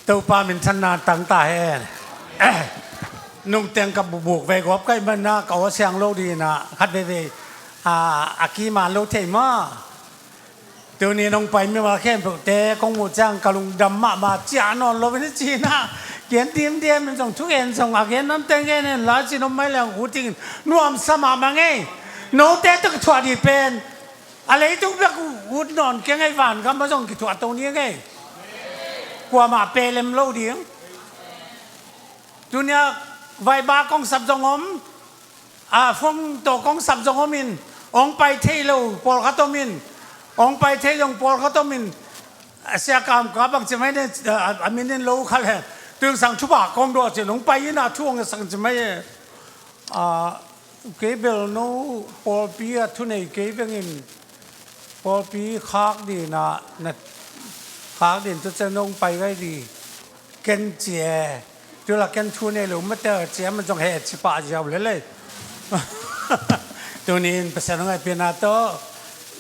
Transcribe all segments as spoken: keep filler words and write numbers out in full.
Topa minthanna tang ta hen. Nungteng ka bubuk vei gawp ka hih manin ah ka aw siang lo ding ah khat veivei a, a kiman lo thei maw? Tuni nong pai mimal khempeuhte kong muh ciang ka lungdam mahmah, ciah nawn lo in a ci-in ah gen dimdiam in zong thugen zong a gen namte gen hen la ci-in om mai leng ut dingin nuamsa mahmah ngei. Note tawh kithuah ding pen a leitung bek ut nawn kei ngei, vangam ah zong kithuah to ni ngei. Kuamah pelem lo ding. Tuni-ah vaiba kong sap zong om, a phone tawh kong sap zong om in, hong pai thei lo pawlkhat om in, hong pai thei zong pawlkhat om in, a sia kam ka bang ci mai ne, a, a min in lo kha le, tuingsang thupha kong dawh cin hong pai in a thu hong sak ci mai e. A, kei bel no pawlpi a thunei kei bengin pawlpi khak ding ah na khak ding tu ciang nong pai gai ding ken ci e. Tu la ken thu nei lo mate ci a, man zong he ci pah ziau lel ei. Tuni in Pasian hong ngaihpiakna tawh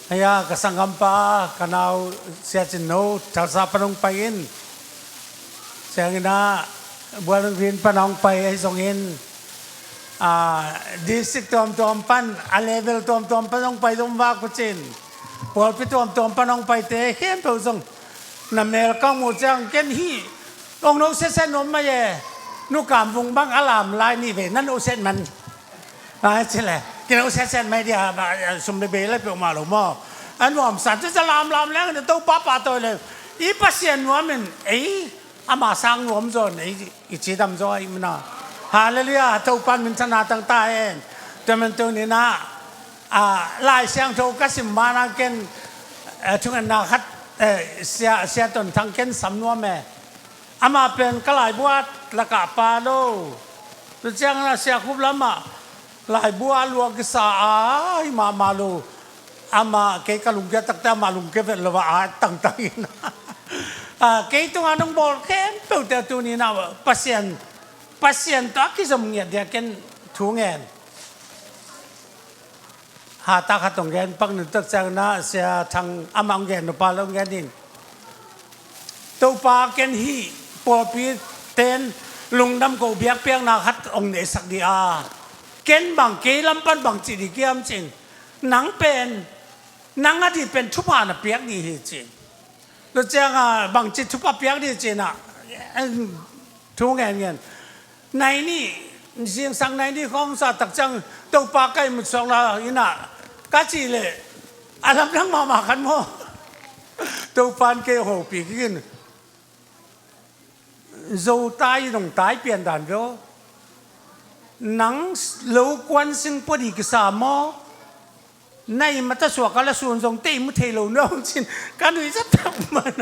hei a ka sanggampa ka nau Sia Cin No Tulsa pan hong pai in, Sianginn ah Bualringvin pan hong pai ahi zongin, a, district tuamtuam pan, a level tuamtuam pan hong pai zong vak uh cin, pawlpi tuamtuam pan hong paite khempeuh zong na mel ka muh ciang ken hih hong no siasia nuam mai e. Nukam vung bang a lam lai ni ve na no siat man. Ai, ci le, kino siasia mai dia, ba, sum bebe lai peuhmah lo maw? A nuamsa, ci ca lamlam leng, Topa pahtawi leng, i Pasian nuam in, ei, ama sang nuam zaw in, ei, i cidam zaw ahih manin ah. Halleluiah, Topa minthanna tang ta hen. Tua man tuni in ah, a, Lai Siangtho ka sim ma-in ah ken, eh, thungetna khat, eh, sia, sia Ton Thang ken sam nuam e. Amah pen ka laibu ah lakah pa lo. Tua ciangin a sia khup lamah laibu ah lua kisa a, hi mahmah lo. Amah kei ka lungkia takte amah lungkia vet lo a, a tangtang in. A, kei tungah nong bawl khempeuhte tuni in ah Pasian, Pasian tawh a kizom ngiat dia ken thu ngen. Hata khat hong gen pak ning, tua ciangin ah Sia Thang amah hong gen, nupa lo hong gen in. Topa, ken hih pawlpi ten lungdam ko biakpiakna khat hong neihsak dih a, ken bang kei lam pan bang ci dih kiam cin, nang pen, nang a dih pen thupha na piak dih hi cin. Tua ciangin bangci thupha piak dih cin ah, thu ngen ngen. Nai nih, zingsang nai nih khawng sa tak ciang Topa ka ihmut suak la in ah ka cih leh a lamdang mahmah khat maw? Topa in kei hopih kik in. Zo tai in hong tai pian dan ve aw. Nang lo kuan sing pua dih kisa maw? Na ihmut a suak a la sun zong te ihmut thei lo na hong cin ka nuihzat tak man.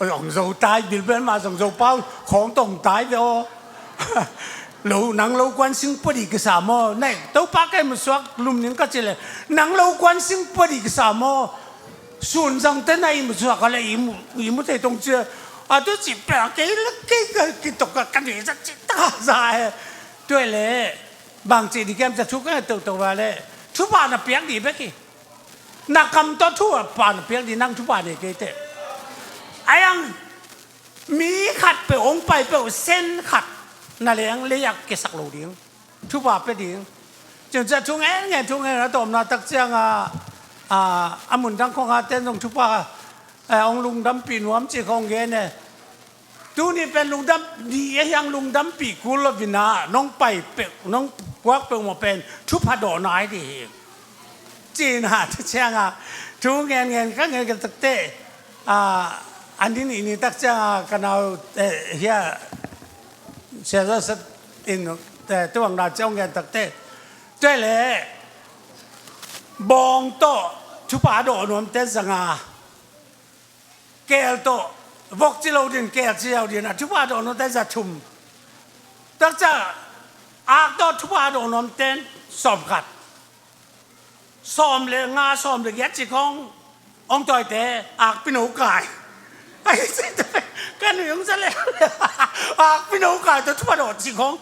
Oi, hong zo tai bilbel mah zong zo pau khawng tong tai ve aw. Lo, nang lo kuan sing pua dih kisa maw? Na, Topa ka ihmut suak lum ning ka cih leh nang lo kuan sing pua dih kisa maw? Sun zang te na ihmut suak a le ihmut, ihmut thei tong cia. A tu cih pek a kei le kei ka kitok ka ka dih zat cih ta za he. Tua le bang cih dih kiam ca thu ka nget toto va le thupha na piak dih bek hi. Na kam tawh thupha na piak dih, nang thupha nei kei teh. A yang mi khat peuh hong pai peuh sen khat na leng lei a kisak lo ding. Thupha pia ding. Ciangciang thu ngen ngen, thu ngen a tawpna tak ciangin a, a, a mun dang khong a ten zong thupha, eh, hong lungdampih nuam cih khong gen e. Tuni pen lungdam dih a hiang lungdampih kul lo vina nong pai peuh, nong puak peuh maw pen thupha dawh nai dih hi. Cina tu ciangin thu ngen ngen ka ngen ka takte, a, an din ini tak ciangin ka nau, eh, hia, Sia Joseph in, eh, tuang na ciang ngen takte. Tua le bawng tawh thupha dawh nuam ten zanga. Keel tawh vok ci lo din, keel ci lo din, a thupha dawh nuam ten za thum. Takcia ak tawh thupha dawh nuam ten sawm khat. Sawm le nga, sawm le giat ci khong hong tawite ak pino kai. Ai, ka nui hong za le ak pino kai tawh thupha dawh ci khong.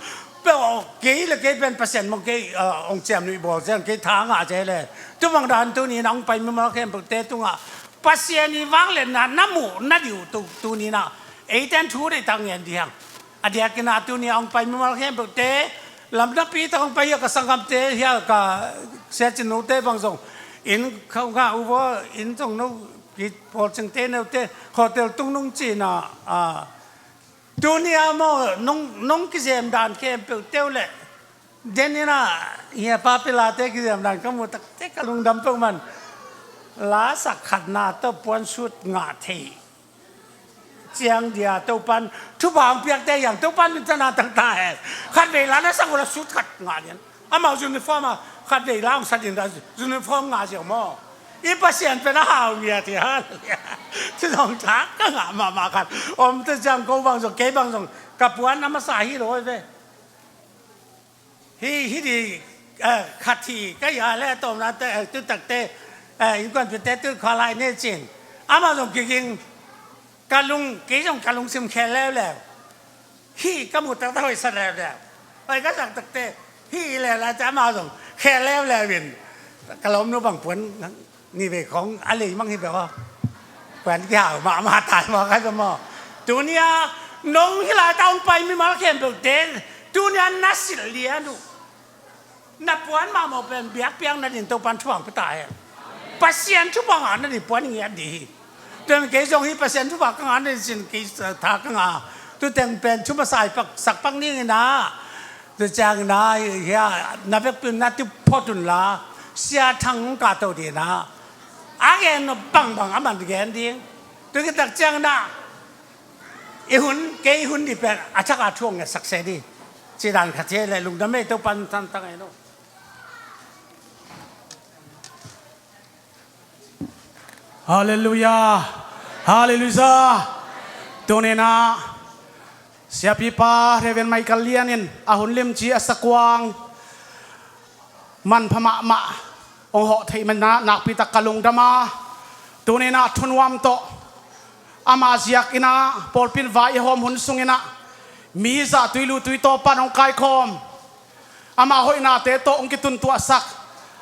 Peuh aw, kei le kei pen Pasian mong kei, ah, hong ciam nuih bawl ciang kei tha ngah cia le. Tu bang dan tuni na hong pai mimal khempeuhte tungah Pasian i vangliatna na muh na diuh tu, tuni na Eite in thu deihtak ngen dih hang. A diakin ah tuni a hong pai mimal khempeuhte, lam napi tak hong pai hi a, ka sanggamte hi a, ka siacinute bang zong, inn khauh ngah uh vaw, inn zong no, ki pawlcingte neute, hotel tungnung cina, a, tuni a maw, nong, nong kizem dan khempeuhte uh leh, den in ah, hi a, pa pilate kizem dan ka muh takte ka lungdam peuhmah. La sak khatna tawh puan sut ngah thei ciang dia Topan thupha hong piakte hiang, Topan minthanna tang ta hen. Khatvei la na sak uh la sut khat ngah lian. Amau uniform a khatvei la hong sat in da uniform ngah ziau maw. I Pasian pen a hau ngiat hi, hallelujah. Ci zong thak ka ngah mahmah khat om te ciang ko bang zong, kei bang zong ka puan a masa hi lo ve. Hih, hih di, eh, khat hi ka hi a le, a tawpna te, eh, tu takte, eh, innkuanpihte tu khua lai ne cin. Amah zong kiging, ka lung, kei zong ka lungsim khel leuleu. Hih ka muh takte hoih sa leuleu. Hoih ka zak takte, hih leuleu te amah zong khel leuleu in. Ka lawmnu bang puan nih vei khong a lei mang hi beuh a. Puan kihau mahmah tai maw, kai beuh maw. Tuni a nong hih lai ta hong pai mimal khempeuhte, tuni a na silh lian uh. Na puan mahmah pen biakpiak nading Topan thupha hong pia ta hen. Pasian thupha ngah nading puan i ngiat dih hi. Tua kei zong hih Pasian thupha ka ngah nading cin kei tha ka ngah. Tu teng pen thu masa i pak, sak pak ning in ah. Tua ciangin ah, hia, na vekpi un na tu phot un la, Sia Thang kah to ding in ah, a gen nop bangbang a man gen ding. Tua khit tak ciangin ah, i hun, kei hun ding pen a thak a thu hong ngetsak se ding. Ci dan khat hi leh lungdam ei, Topan tantang ei no. Halleluiah. Halleluiah. Tuni in ah siapipa Reverend Michael Lian in a hun limci a sakuang manpha mahmah hong hawh theih manin ah nakpi tak ka lungdam a, tuni in ah thunuam tawh ama ziak in ah pawlpi in vai i hawm hun sung in ah mi zah tui lu tui taw pan hong kaikhawm, ama hoihnate tawh hong kituntuahsak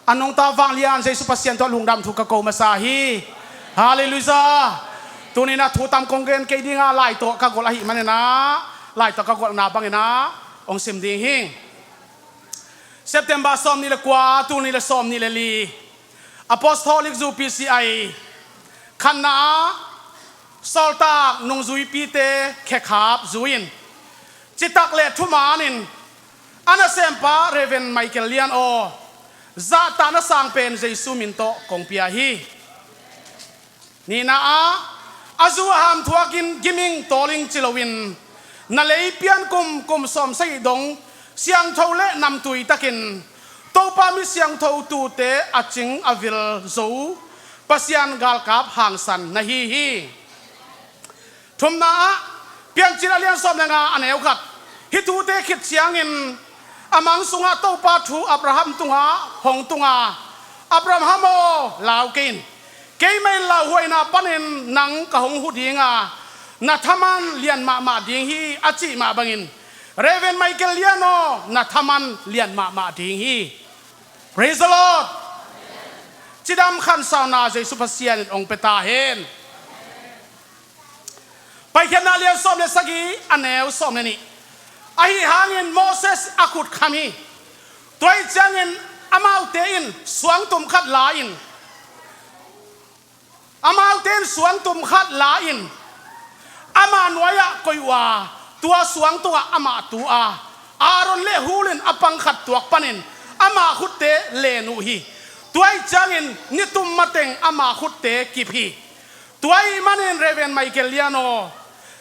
a nungta vanglian Jesu Pasian tawh lungdam thu ka ko masa hi. Halleluiah. Tuni in ah thu tam kong gen kei ding a, lai tawh ka golh ahih manin ah, lai tawh ka golhna bangin ah hong sim ding hi. September sawmnih le kua, tul nih le sawmnih le li, Apostolic Zu P C I khatna ah sawltak nungzuipite khekhap zui in, citak le thuman in a nasempa Reverend Michael Lian aw, zahtakna sang pen Jesu min tawh kong pia hi. Nihna ah, a zu a ham thuakin giming tawling ci loin, na lei pian kum, kum sawmsagih dong siangtho le namtui takin Topa mi siangtho tute a cing a vil zo Pasian galkap hangsan na hi hi. Thumna ah, Piancil a lian sawm le nga a neu khat. Hih thute khit ciangin a mang sungah Topa thu Abraham tungah hong tung a, Abraham aw, lau kei in. Keimah in lauhuaina panin nang ka hong hu ding a, na thaman lian mahmah ding hi, a cih mah bangin, Reverend Michael Lian aw, na thaman lian mahmah ding hi. Praise the Lord. Cidam khansauna Jesu Pasian in hong pia ta hen. Paikhiatna lian sawm le sagih a neu sawm le nih. Ahi hangin Moses a khut kham hi. Tua ahih ciangin amaute in suangtum khat la in, amaute in suangtum khat la in, ama nuai-ah koih uh a, tua suangtum ah amah tu a, Aaron le Hur in a pang khat tuak panin ama khutte len uh hi. Tua ahih ciangin nitum mateng ama khutte kip hi. Tua ahih manin Reverend Michael Lian aw,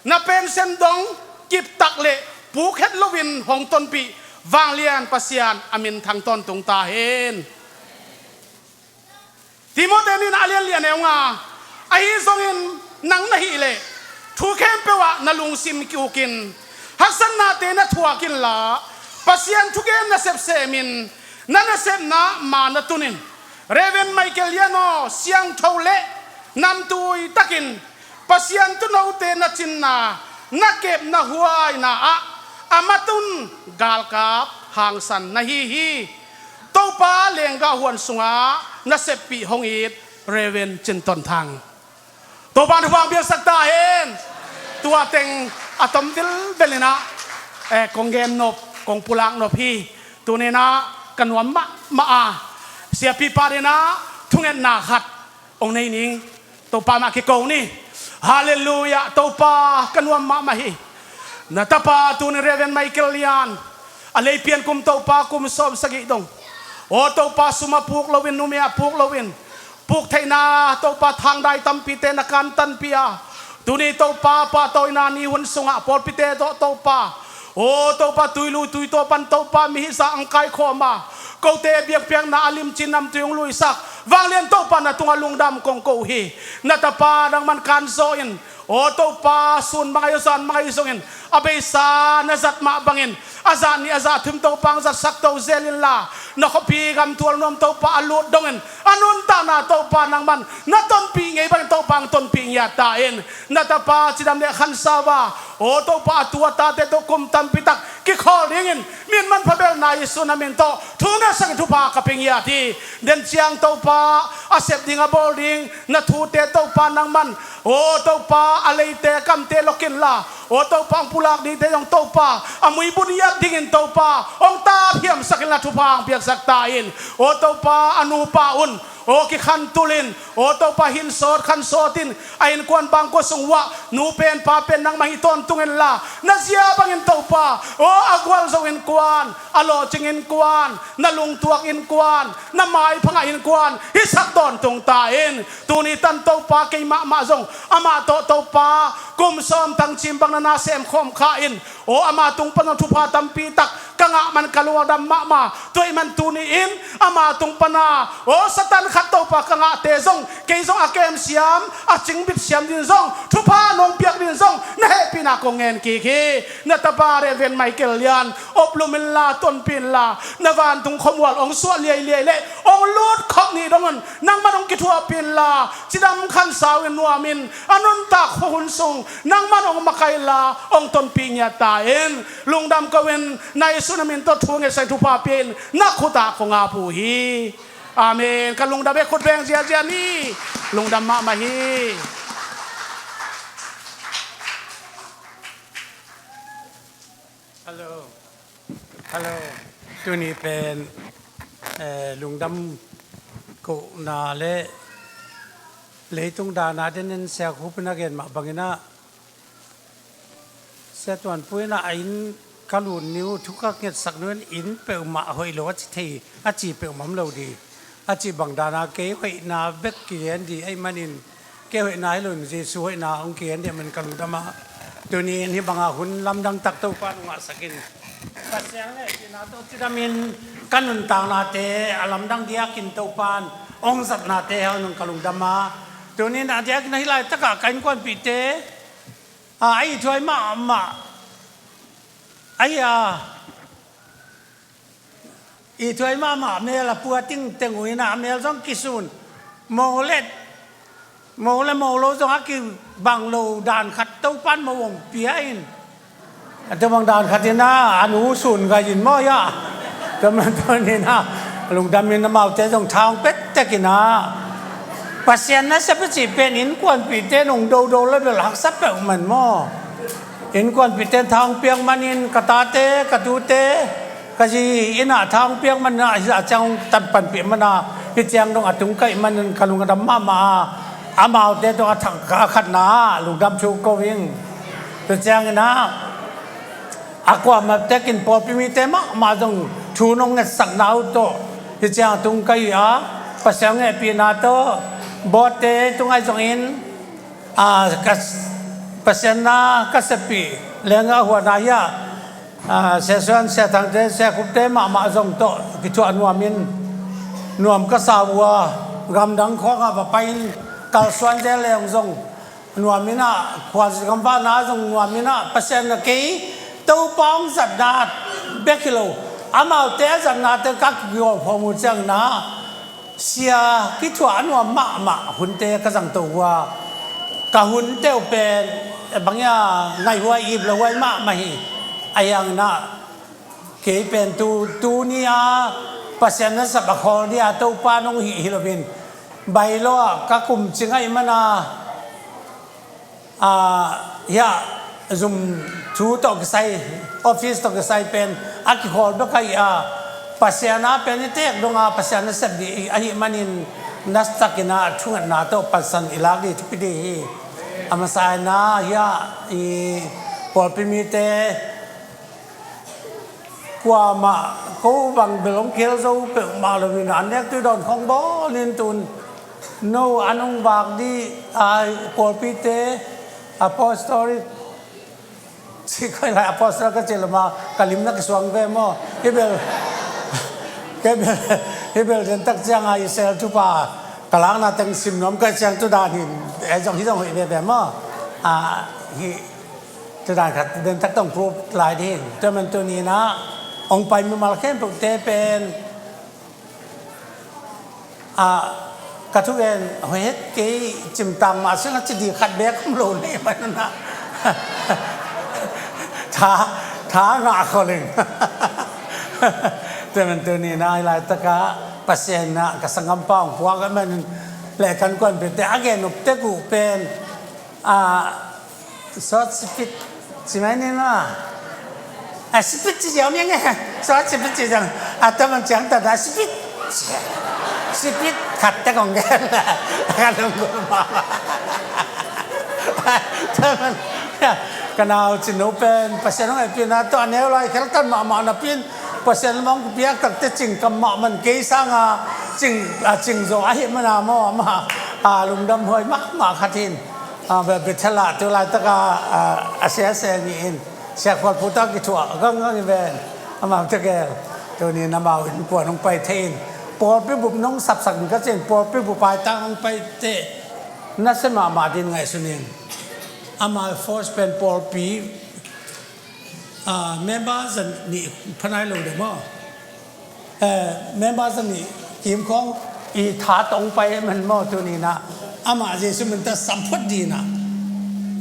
na pension dong kip tak le puk het loin hong tonpih vanglian Pasian a min thang tawntung ta hen. Timoti ni na a lian li a neu nga. Ahi zongin nang na hih leh thu khempeuh ah na lungsim ki-uk in, haksatnate na thuak inla, Pasian thugen nasep semin, na nasepna ma na tun in. Reverend Michael Lian aw, siangtho le namtui takin Pasian tuunote na cinna, na kepna huaina ah a matun galkap hangsan na hi hi. Topa lenggah huan sungah na seppih hong it Reverend Cin Ton Thang. Topa in thupha hong piaksak ta hen. Tua teng a tom vilvel in ah, eh, kong gen nop, kong pulak nop hi. Tuni in ah ka nuam mahmah a, siapipa in ah thungetna khat hong nei ning. Topa mah kiko ni. Halleluiah. Topa ka nuam mahmah hi. Na tapa tuni Reverend Michael Lian, a lei pian kum Topa kum sawm sagih dong. Aw Topa, sum a puk loin, numei a puk loin, puk theihna Topa thangdai tampite na kantanpih a, tuni Topa pahtawina ni hun sungah pawlpite tawh Topa, aw Topa, tuilu tuitaw pan Topa mi hihsa ang kaikhawm a, kote biakpiakna a limci namtui hong luisak vanglian Topa na tungah lungdam kong ko hi. Na tapa nangman kanzaw in, aw Topa, sun mah ngai, zan mah ngai zongin a beisa na zat mah bangin a zah nih a zah thum Topa hong zatsak to zel inla, na khuapi gam thual nuam Topa a lut dongin a nuntakna Topa nangman na tonpih ngei bangin Topa hong tonpih ngiat ta in. Na tapa cidam le khansau a, aw Topa, a tu a tate tawh kum tampi tak kikhawl dingin min manpha belna Jesu na min tawh thu ngetsak in thupha ka pia ngiat hi. Den ciang Topa, a sep ding a bawl ding na thute Topa nangman, aw Topa, a leite kamte lok inla, aw Topa, hong pulak dingte zong Topa a muibun ngiat dingin Topa hong taphiamsak inla thupha hong piaksak ta in. Aw Topa, a nupa un, aw kikhantul in, aw Topa, hinsawt khansawt in a innkuan bangkua sung uah nu pen pa pen nangmah hih tawntung inla, na zia bangin Topa, aw a gualzo innkuan, a lawhcing innkuan, na lungtuak innkuan, na maipha ngah innkuan hisak tawntung ta in. Tuni tan Topa, kei mahmah zong amah tawh Topa kum sawm tangcim bang na na semkhawm kha in, aw ama tung pan zong thupha tampi tak ka ngah man ka lungdam mahmah. Tua ahih man tuni in ama tung pana, aw Satan khat Topa ka ngahte zong, kei zong a kemsiam a cingbit siam dingin zong, thupha nong piak dingin zong na hehpihna kong ngen kik hi. Na tapa Reverend Michael Lian oplum inla, tonpih inla, na vantung khuamual hong suah liailiai le hong lut khop nih dongin nangman hong kithuahpih inla, cidam khansau in nuamin a nuntak khua hun sung nangman hong makaihla hong tonpih ngiat ta in. Lungdam ko in, na Jesu na min tawh thu ngetsak in thupha pia in, na khutah kong ap uh hi. Amen. Ka lungdam e, khut beng ziazia ni. Lungdam mahmah hi. Hello. Hello. Tuni pen, eh, lungdam kohna le leitung dana dingin Sia Khup in a gen mah bangin ah, Sia Tuan Pu in ah a inn ka lut ni uh, thu ka ngetsak ni uh, inn peuhmah hoih lo a ci thei, a ci peuhmah om lo ding. A cih bang dana kei hoihna bek kigen ding ahih manin, kei hoihna hi loin Jesu hoihna hong kigen ding ahih manin ka lungdam a, tuni in hih banga hun lamdang tak Topa in hong ngahsak in. Pasian hehpihna tawh cidamin ka nuntaknate a lamdang diakin Topa in hong zatnate hong nung ka lungdam a, tuni in a diakin a hih laitakah ka innkuanpihte, a, a ithuai mahmah, a, ithuai mahmah mel a pua tingteng uh in ah, a mel zong kisun. Mo le, mo le mo lo zong a kibang lo dan khat Topa in mo hong pia in. A tua bang dan khat in ah, a nu sun gai in maw, ya. Tua man tua in ah, lungdam in amaute zong tha hong pia tek in ah. Pasian nasep i cih pen innkuanpihte in hong dodo le bel haksa peuhmah maw. Innkuanpihte in tha hong piak manin ka tate, ka tute, ka zi in ah tha hong piak manin ah, hih ciang hong tan panpih mana, hih ciang dong a tung ka hih manin ka lungdam mahmah a, amaute tawh a thak, a khatna ah lungdam thu ko ing. Tua ciangin ah, a kuamah tekin pawlpi mite mahmah zong thu nong ngetsakna uh tawh hih ciang a tung ka hi a, Pasian hehpihna tawh, bawtte tung ahi zongin, a, ka, Pasian na ka seppih leng a huan ahi a, a, Sia Suan, Sia Thangte, Sia Khupte mahmah zong tawh kithuah nuamin nuam ka sa uh a, gamdang khawngah va pai-in kalsuan zel leng zong nuamin ah, khua gamvahna zong nuamin ah, Pasian na kei Topa hong zatna bek hi lo, amaute a zatnate ka kigawm khawm uh ciangin ah, sia kithuah a nuam mahmah hunte ka zangto uh a, ka hunte uh pen bang hia, ngaihhuai iplohuai mahmah hi. Ahi hangin ah, kei pen tu, tuni a Pasian nasep a khawl ding a Topa in hong hih hi loin, bailo ah ka kum ci ngaih mana, Ah, hiah zum thu tawh kisai, office tawh kisai pen a kikhawl bek ahi a, Pasian a pen i tek dong a Pasian a sep dih ahih manin, nasatak in a thungetna tawh pansan i lak dih thupi dih hi. A masa in a hiah i pawlpi mite kuamah ko bang bel hong kihel zo peuhmah lo in, an nek tui dawn khong bawl in tun no an hong vak dih a, pawlpite apostolic, ci koi lai apostolic ka ci lo ma, ka lim na kisuang ve maw? Hi bel, kei bel, hi bel den tak ciang a Israel thupha ka lakna teng sim nuam ka ciang tu dan hin, eh, zong hi zong hoih veve maw? Ah, hi, tu dan khat den tak tong proof lai ding. Tua man tuni in a hong pai mimal khempeuhte pen, ah, ka thugen hoih het kei, cimtang mah sing a ci dih khat beek om lo nei man a. Tha, tha ngah kholeng. Tua man tuni in a hi laitak a Pasian in a ka sanggampa hong puak a man leh kan kuan pete a gen up tek uh pen, ah, sawt sipit ci mai ni maw? A sipit ci ziau ni nge. Sawt sipit ci ziau. A taman ciang ta da sipit. Sipit khat te kong gen. Ka lung gul ma. Taman. Ka nau cin no pen Pasian hong hehpihna tawh a neu lai kheltan mahmah napi in Pasian mong piak takte cing kam mah man kei sang a cing, a cing zo ahih man a maw, amah a lungdam huai mahmah khat in. Ah, Be-, Bethel ah tu laitak a, ah, a sia sia ni in, sia khual pu tak kithuah ganggang in ven. Amau tegel. Tuni in amau innkuan hong pai thei in. Pawlpi bup nong sapsak in ka cin, pawlpi bup pai tak hong pai te. Nasia mahmah din ngaihsun in. Amau force pen pawlpi, ah, member zan nih phanai lo de maw? Eh, member zan nih kim khong i tha tong pai man maw tuni in a. Amah Jesu min ta samphot dih in a.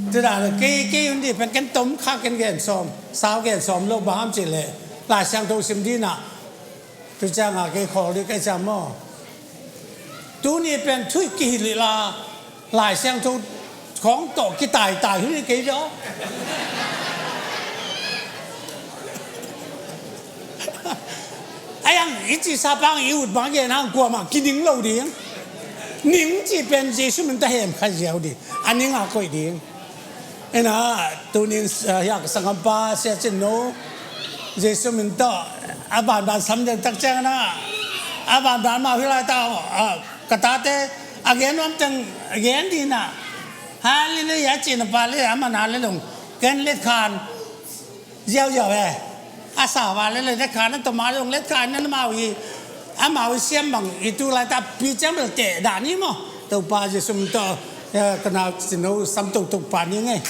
Tuda kei, kei hun dih pen ken tom kha ken gen sawm, sau gen sawm lo bang ham cih leh Lai Siangtho sim dih in a. Tu ciang a kei khawl dih kei ciang maw. Tuni pen thuih kihilh ila Lai Siangtho khawng tawh kitaitai hun hi kei zaw. Ai ang i cihsa pang i ut bang gen hang kuamah kining lo ding. Ning cih pen Jesu min ta hem kha ziau ding. A ning a koih ding. Ina, tunin, ah, hiak sanggampa sia cin no Jesu min tawh a banban sam den tak ciang na. A banban ma hi lai ta, ah, ka tate a gen nuam teng a gen dih na. Hallelujah, cihna pa le, a man hallelujah. Ken let khan, ziauziau e. A sa va le le, let khan, a toma le, let khan, na mau hi. A mau hi siam bang, i tu lai ta, pi ciang bel te, da ni mo. Topa Jesu min tawh, eh, ka na sin no, sam tok tok pa ni ngai.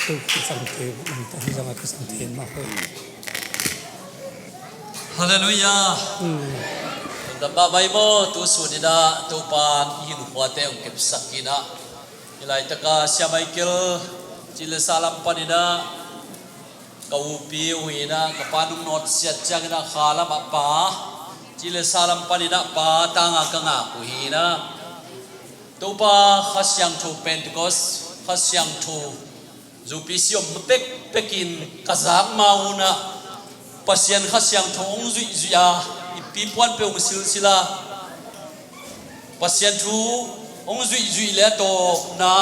Tok tok sam te, tok tok sam te, ma ko. Halleluiah. Lungdam mahmah hi maw, tu sun in ah Topa'n i hinkhuate hong kepsak in ah. Hih laitaka Sia Michael cih le sa lam panin ah ka upi uh hi in ah, ka pa nung nawt siat ciangin ah kha lamah pa cih le sa lam panin ah pa tanga ka ngak uh hi in ah. Topa Kha Siangtho Pentecost, Kha Siangtho Zu P C om pekpekin ka zak ma un ah Pasian Kha Siangtho hong zuihzuih a, i pi puan peuh hong silsil a, Pasian thu hong zuihzuih le a tawpna,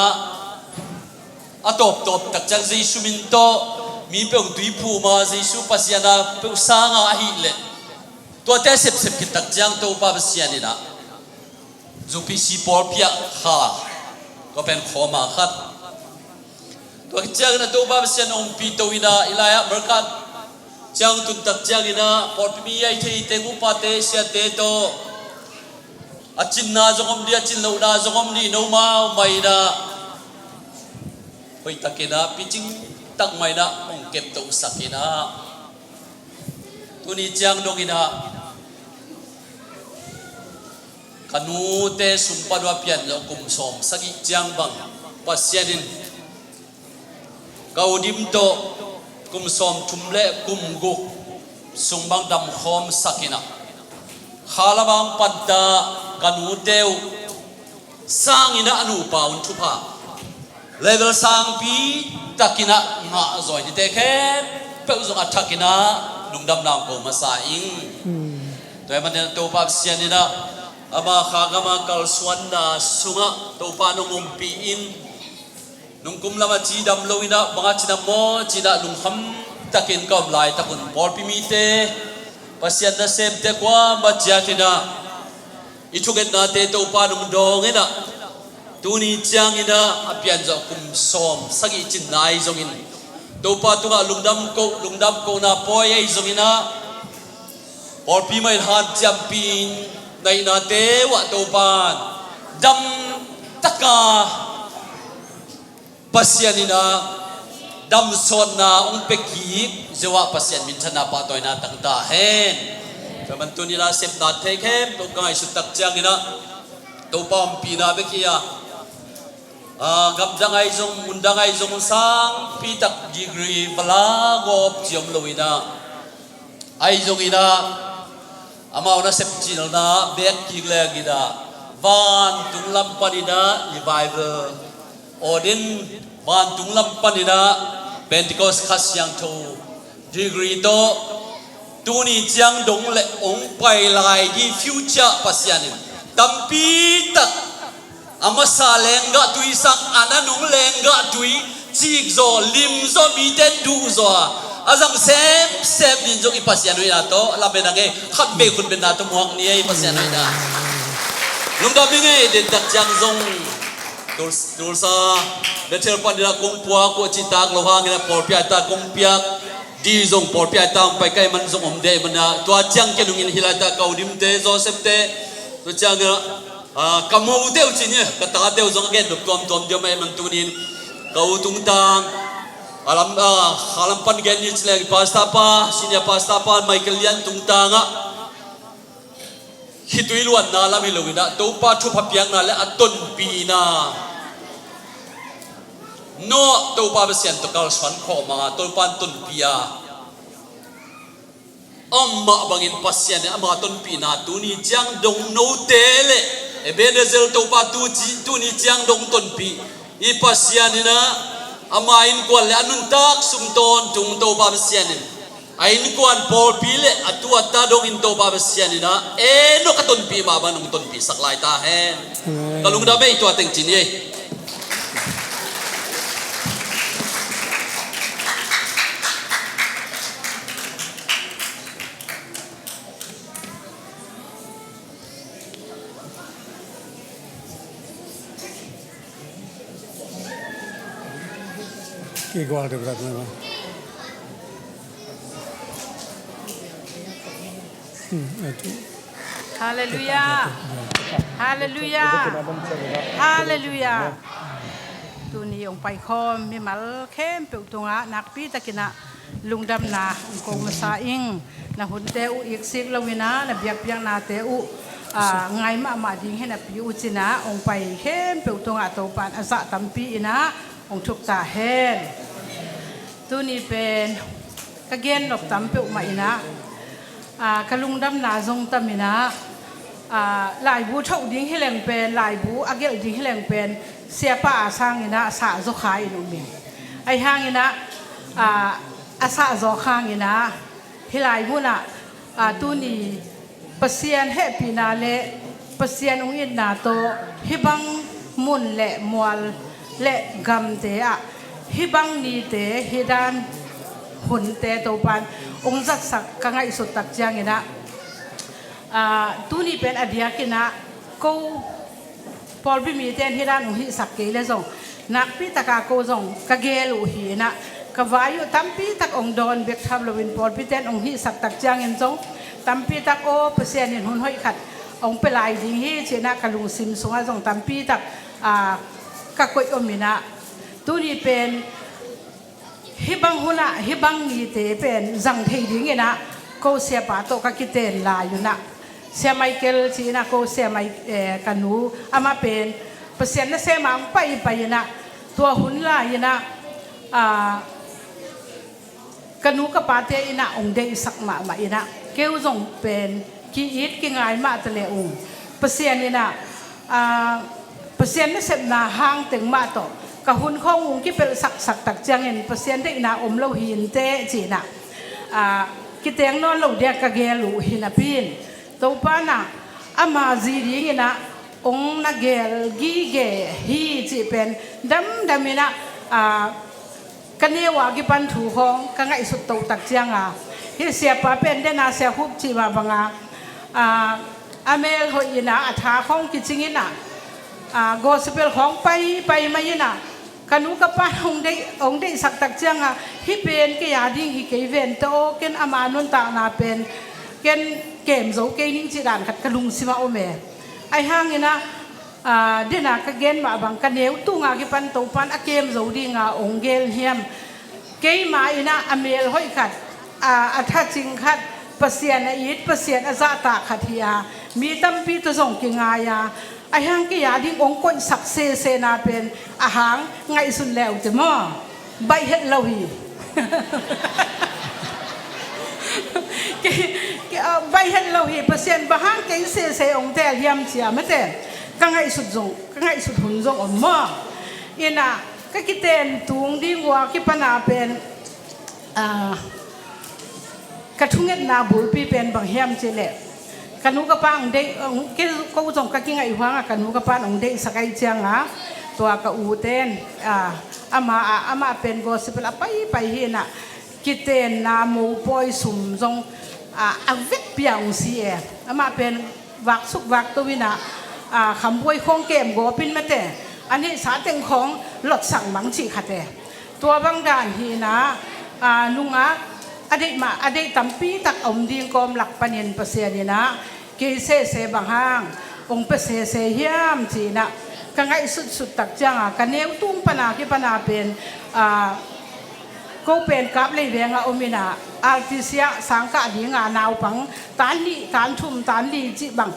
a tawptawp tak ciang Jesu min tawh mi peuh hong tuiphum a, Jesu Pasian a peuh sang a ahih leh tuate a sepsep khit tak ciang Topa Pasian in ah Zu P C pawlpi ah kha, tua pen khawm a khat. Tua khit ciangin ah Topa Pasian ompih to in ah, hih lai-ah America ciang tun tak ciangin ah pawlpi mi a hi theite, upate, siate tawh a cinna zong om dih, a cin lohna zong om dih, nomau mah in ah hoih takin ah picing tak mah in ah hong kep tosak in ah, tuni ciang dongin ah ka nute sum pan uh a pian lo kum sawm sagih ciang bang Pasian in ka u Dim tawh kum sawm thum le kum guk sung bang damkhawm sak in ah, Kha lamah hong panta ka nute uh sangin ah a nupa un thupha level sangpi takin ah ngah zaw in hite khempeuh zong a thakin ah lungdamna hong ko masa ing. Tua ahih manin ah Topa Pasian in ah ama kha gama kalsuanna sungah Topa nong ompih in, nungkum lamah cidam lo in ah bang a cidam maw ci-in ah lungkham takin ka om laitak un pawlpi mite, Pasian nasemte kuamah ciat in ah i thungetnate Topa nong dawng in ah tuni ciangin ah a pianzawh kum sawm sagih cinna ahi zongin Topa tungah lungdam koh, lungdam kohna pawi ahi zongin ah pawlpi mah in hanciampih in na hihnate uh ah Topa in damtaka Pasian in ah damsawtna hong pia kik ziau ah Pasian minthanna pahtawina tang ta hen. Tua ahih manin tuni in ah sepna thei khempeuh ka ngaihsut tak ciangin ah Topa ompihna bek hi a, ah, gamdang ahi zong, mundang ahi zong sangpi tak degree va la gawp ci om lo in ah, ahi zongin ah amau nasep cilna bek kik leng in ah vantung lam panin ah revival aw den, vantung lam panin ah Pentecost Kha Siangtho degree tawh tuni ciang dong le hong pai lai ding future Pasian in tampi tak a masa lenggah tui sang, a nanung lenggah tui cikzaw, limzaw, mite duhzaw a zang semsem ding zong i Pasian hoihna tawh lamen a ngei, khat vei khut beng na tawh muak ni ei, i Pasian hoihna. Lungdam i ngei den tak ciang zong Tul-, Tulsa Bethel panin ah kong puak uh a cihtak lo hangin ah pawlpi ah tak kong piak ding zong, pawlpi ah tak hong pai ka hih man zong om ding ahih manin ah tua ciang ken ung in hih laitak ka ulimte, Joseph-te, tua ciangin ah, ah, ka mote uh ci ni, ka tate uh zong a gen nop tuamtuam ding om ahih man tuni in ka u tungtang, a lam, ah, kha lam pan gen ni ci leng i pastor pa, senior pastor pa Michael Lian tungtang ah khitui luanna lam hi lo in ah Topa thupha piakna le a tonpihna Noah Topa Pasian tawh kalsuan khawm a, Topa in tonpih a, amah bangin Pasian in ama tonpihna tuni ciang dong note le Ebenezer Topa tu ci, tuni ciang dong tonpih i Pasian in ah ama innkuan le a nuntak sung tawntung Topa Pasian in a innkuan, pawlpi le a tu a ta dongin Topa Pasian in ah Enoch a tonpih mah bang nong tonpihsak lai ta hen. Amen. Ka lungdam ei, tua teng ci ni ei. Kigual deuh dak mah. Hmm, eh, tu. Halleluiah. Halleluiah. Halleluiah. Tuni hong paikhawm mimal khempeuh tungah nakpi takin ah lungdamna hong ko masa ing. Na hunte uh iksik lo in ah, na biakpiaknate uh, ah, ngai mahmah ding hi napi uh ci-in ah hong pai khempeuh tungah Topa in a zah tampi in ah hong thuk ta hen. Tuni pen ka gen nop tam peuhmah in ah, ah, ka lungdamna zong tam in ah, ah, laibu thoh ding hi leng pen, laibu a gelh ding hi leng pen siapa a sangin ah sah zaw kha in um ing. Ahi hangin ah, ah, a sah zawk hangin ah hih lai munah, ah, tuni Pasian hehpihna le Pasian hong itna tawh hih bang mun le mual le gamte ah hih bang nite, hih dan hunte Topa in hong zatsak ka ngaihsut tak ciangin ah, ah, tuni pen a diakin ah ko pawlpi mite in hih dan hong hihsak kei le zong, nakpi taka ko zong ka gel uh hi in ah, ka vai uh tampi tak hong dawn bek tham loin pawlpite in hong hihsak tak ciangin zong tampi tak aw, Pasian in hun hoih khat hong pia lai ding hi ci-in ah ka lungsim sungah zong tampi tak, ah, ka koih om in ah, tuni pen hih bang hunah hih bang nite pen zang thei dingin ah ko siapa tawh ka kiten lai un ah, Sia Michael ci-in ah ko sia Mai-, eh, ka nu, amah pen Pasian nasem ah hong paipai in ah, tua hun lai in ah, ah, ka nu ka pate in ah hong deihsak mahmah in ah, keu zong pen Ki-it kingai mah ta le ung, Pasian in ah, aa, Pasian nasepna hang teng mah tawh ka hun khawng ung kipelhsaksak tak ciangin Pasian deihna om lo hi inteh ci-in ah, aa, kiteng nawn lo ding a ka geel uh hi napi in, Topa in ah ama zi dingin ah ong na geel gige hi cih pen damdam in ah, aa, ka neu a kipan thu khawng ka ngaihsut toh tak ciang a, hih siapa pen den a sia hup cih mah bang a, aa, a mel hoih in ah a tha khawng kicing in ah, aa, gospel khawng pai pai mai in ah, ka nu ka pa in hong deih, hong deihsak tak ciang a, hih pen kei a ding hi kei ven teh aw, ken ama nuntakna pen ken kem zo kei ning cih dan khat ka lungsim ah om e. Ahi hangin ah, aa, den a ka gen mah bang ka neu tung a kipan Topa in a kem zo ding a ong geel hiam? Keima in ah a mel hoih khat, aa, a thacing khat, Pasian a it, Pasian a zahtak khat hi a, mi tampi tawh zong kingai a, ahi hang kei a ding ong koihsak sesena pen a hang ngaihsun le uh teh maw? Baih het lo hi. Kei, kei, ah, baih het lo hi, Pasian bang hang kei sese ong teel hiam ci a mate. Ka ngaihsut zong, ka ngaihsut hun zong om maw? In ah, ka kiten tung ding uh a kipan a pen, aa, ka thungetna bulpi pen bang hiam cih leh, ka nu ka pa ong deih, ong, kei, ko zong ka kingaih huang a ka nu ka pa in ong deihsak ahih ciang a, tua ka u ten, aa, ama, aa, amah pen gospel a pai pai hi in ah, kitenna mopawi sum zong, aa, a vekpi a ong si e. Amah pen vaksuk vakto in ah, aa, khambuai khawng kem gawp in mate, a neihsa teng khawng lotsak mang cih khat e. Tua bang dan hi in ah, aa, nungak a deih mah, a deih tampi tak a om ding kawm lak panin Pasian in ah kei sese bang hang ong pia sese hiam ci in ah ka ngaihsutsut tak ciang a, ka neu tung pan a kipan a pen, aa, ko pen Kaplei veng a om in ah, R T C ah sangkah ding a naupang tan nih, tan thum, tan li cih bang,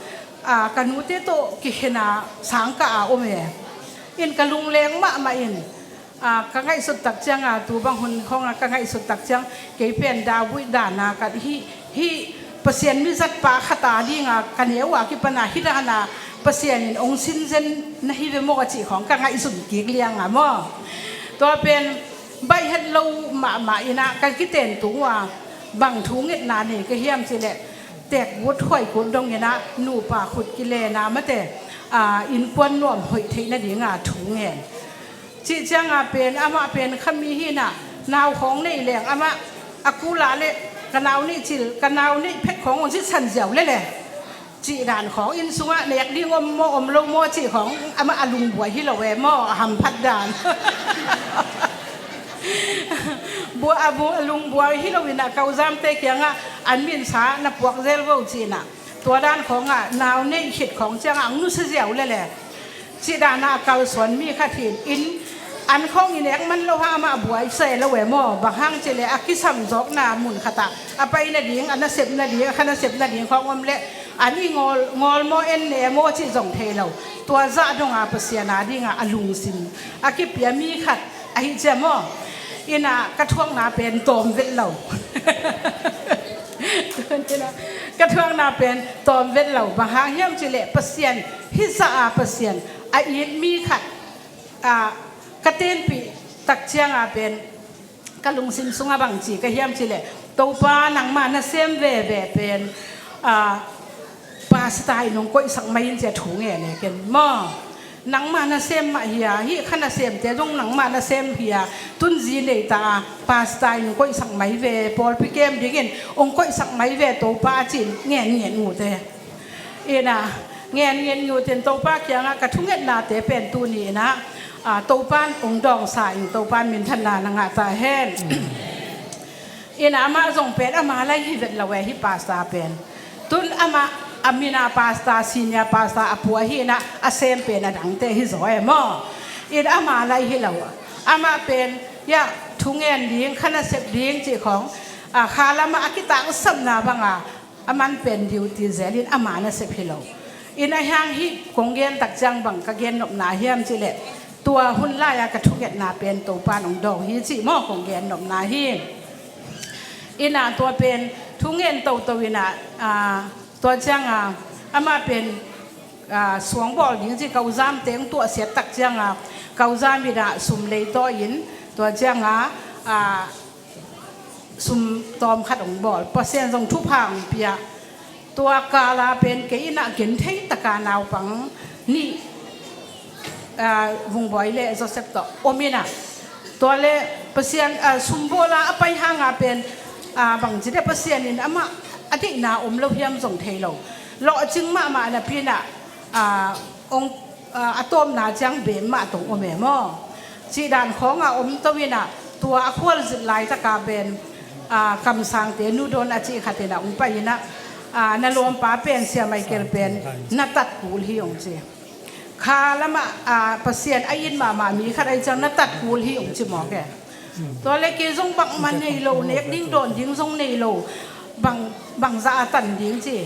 aa, ka nute tawh kikhen a sangkah a om e. In ka lungleng mahmah in, aa, ka ngaihsut tak ciang a, tu bang hun khawng a ka ngaihsut tak ciang, kei pen David dan a ka hih, hih Pasian mizatpa khat a ding a ka neu a kipan a hih dan a Pasian in ong sinzen na hi ve maw cih khawng ka ngaihsun kik liang a maw? Tua pen baih het lo mahmah in ah ka kiten tung uh a, bang thungetna nei ka hiam cih leh, teek kut huai kut dong in ah nupa khut kilen a mate, aa, innkuan nuam hoih theih nading a thungen. Cih ciang a pen, amah pen khami hi in ah, nau khawng nei leng amah a kul a leh, ka nau neih cil, ka nau neih phet khawng ong sisan ziau lel e. Cih dan khawng, inn sung ah nek ding om maw om lo maw cih khawng amah a lungbuai hi lo e maw, a hamphat dan. Bua a bu, a lungbuai hi lo in ah, ka u Zamte kiang ah an minsa na puak zel vo ci in ah, tua dan khawng ah nau neih khit khawng ciang ah ong nusia ziau lel e. Cih dan a a kalsuan mi khat hi in, an khawng i nek man lo hang amah buai se lo e maw? Bang hang cih leh a kisam zawkna mun khat ah a pai nading, a nasep nading, a kha nasep nading khawng om leh, an i ngawl, ngawl maw, en ne maw cih zong thei lo. Tua zah dong a Pasian a ding a a lungsim a kipia mi khat ahi cia maw? In ah ka thuakna pen tawm vet lo. Ka thuakna pen tawm vet lo. Bang hang hiam cih leh Pasian, hih zah a Pasian a it mi khat, aa, ka tenpih tak ciang a pen ka lungsim sung ah bang ci ka hiam cih leh, Topa, nangmah nasem veve pen, aa, pastor in ong koihsak mai in ci a thu ngen e ken maw? Nangmah nasem mah hi a, hih kha nasemte zong nangmah nasem hi a, tun zi nei ta a, pastor in ong koihsak mai ve, pawlpi kem dingin ong koihsak mai ve Topa, ci-in ngen ngen uh te. In ah, ngen ngen uh te in Topa kiang ah ka thungetnate pen tuni in ah, aa, Topa in ong dawngsa in, Topa in minthanna na ngah ta hen. In ah amah zong pen ama lai hi vet lo e, hih pastor pen. Tun amah a min a pastor, senior pastor a pua hi in ah, a sem pen a dangte hi zaw e maw? In ama lai hi lo. Amah pen, ya, thu ngen ding, kha nasep ding cih khawng, a, kha lam ah a kitangsapna bang a, a man pen duty zel in ama nasep hi lo. In ahi hang hih kong gen tak ciang bang ka gen nopna hiam cih leh, tua hun lai a ka thungetna pen Topa in ong dawng hi cih maw, kong gen nopna hi. In ah tua pen thu ngen toto in ah, aa, Tua cianga amah pen, ah, suang bawl ding ci, kauzam teng tuahsiat tak cianga kauzam inah sum lei tawh in, tua cianga, ah, sum tawm khat hong bawl, Pasian zong thupha hong pia. Tua kala pen kei inah genthei taka naupang nih, ah, Vungbawi le Joseph tawh om inah, tua le Pasian, ah, sum bawla a pai hanga pen, ah, bangci de Pasian in amah a deihna om lo hiam zong thei lo. Lawhcing mahmah napi inah, ah, ong, ah, a tawpna ciang bem mah tong om e maw? Cihdan khawnga om to inah, tua a khualzin laitaka pen, ah, kamsangte nu dawn a cih khat inah ong pai inah, ah, na lawmpa pen, Sia Michael pen na tat kul hi ong ci. Kha lamah, ah, Pasian a it mahmah mi khat ahi ciang na tat kul hi ong ci mawk e. Tua le kei zong bangmah nei lo, nek ding dawn ding zong nei lo, bang, bangzah a tan ding ci.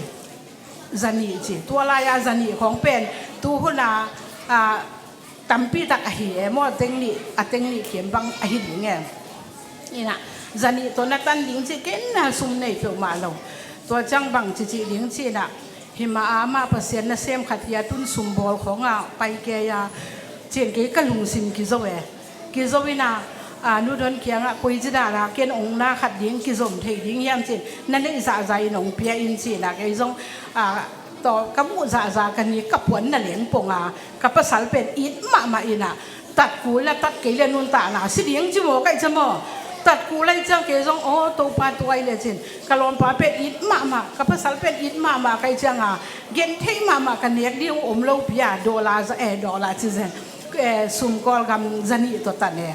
Zanih ci. Tua lai-a zanih khawng pen tu huna, ah, tampi tak ahi e maw, teng nih, a teng nih kiam bang ahi ding e. Inah zanih tawh na tan ding ci, ken na sum nei peuhmah lo. Tua ciang bang cici ding ci inah, himah a amah Pasian nasem khat hi a, tun sum bawl khawnga pai kei a, cin kei ka lungsim kizo e. Kizo inah, ah, nu dawn kiangah koi ci dana ken ong na khat ding kizom thei ding hiam cin, na neih zahzah in ong pia in ci inah, kei zong, ah, tawh ka muh zahzah ka ni ka puan na leng ponga, ka pasal pen it mahmah inah, tat kul a, tat kei le nuntakna si ding ci maw, kaih ci maw? Tat kul ahi ciang kei zong, aw, Topa tuai le cin, ka lawmpa pen it mahmah, ka pasal pen it mahmah kaih cianga, genthei mahmah, ka nek ding om lo pi a, dawla za, eh, dawla ci zen, eh, sum Kawlgam zanih tawh tan e.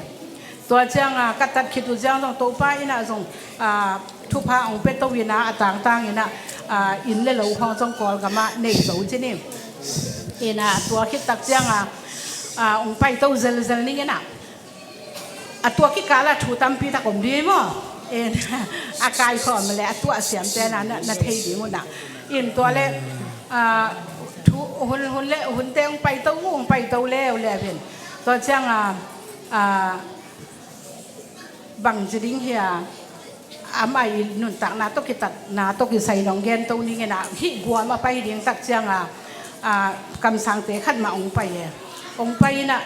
Tua cianga ka tat khit uh ciang zong Topa inah zong, ah, thupha ong pia to inah, a tangtang inah, ah, inn le lo khawng zong Kawlgamah nei zo ci ni. Inah tua khit tak cianga, ah, ong pai to zelzel ning inah, a tua kikala thu tampi tak om ding maw? In, a kaikhawm le a tuah siamte na, na, na thei ding uh nah. In tua le, ah, thu hun, hun le, hunte ong pai to, ong pai to leuleu in. Tua cianga, ah, bang ci ding hia, amah i nuntakna tawh kitatna tawh kisai nong gen to ning inah, hih Guam a pai ding tak cianga, ah, kamsangte khat mah ong pai e. Ong pai inah,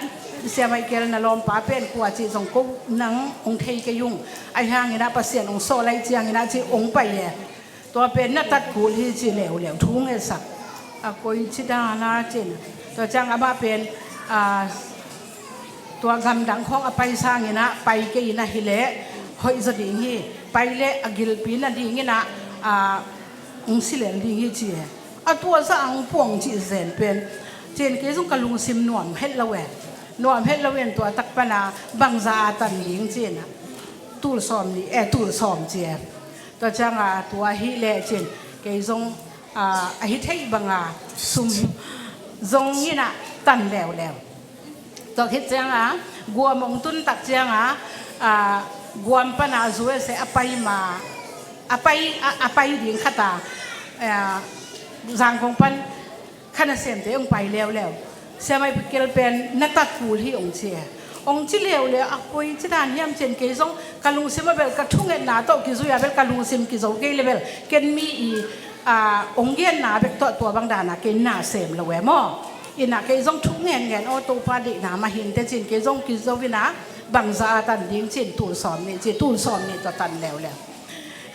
Sia Michael na lawmpa pen kua cih zong ko nang ong thei kei ung. Ahi hang inah Pasian ong sawh lai ciang inah ci ong pai e. Tua pen na tat kul hi ci leuleu thu ngetsak. A koi ci dana cin. Tua ciang amah pen, ah, tua gamdang khawng a pai sang inah, pai kei inah hi leh hoih zaw ding hi. Pai le a gilpi na ding inah, ah, ong si lel ding hi ci e. A tua zah ang puang cih zen pen, cin kei zong ka lungsim nuam het lo e. Nuam het lo in tua tak pana bangzah a tan ding ci inah, tul sawm nih, eh, tul sawm ci e. Tua cianga tua hi le cin kei zong, ah, a hi theih banga sum zong inah tan leuleu. Tua khit cianga Guam ong tun tak cianga, ah, Guam pana U S A a pai ma, a pai, a, a pai ding khata, ah, Zangkong pan kha nasemte ong pai leuleu. Sia Michael pen na tat kul hi ong ci e. Ong ci leuleu, a koi ci dan hiam cin kei zong ka lungsim a bel ka thungetna tawh kizui a bel ka lungsim kizo kei le bel ken mi i, ah, ong genna bek tawh tua bang dana kei na sem lo e maw? Inah kei zong thu ngen ngen, aw, Topa deihna mah hinte cin kei zong kizo inah bangzah a tan ding cin tul sawm nih ci, tul sawm nih tawh tan leuleu.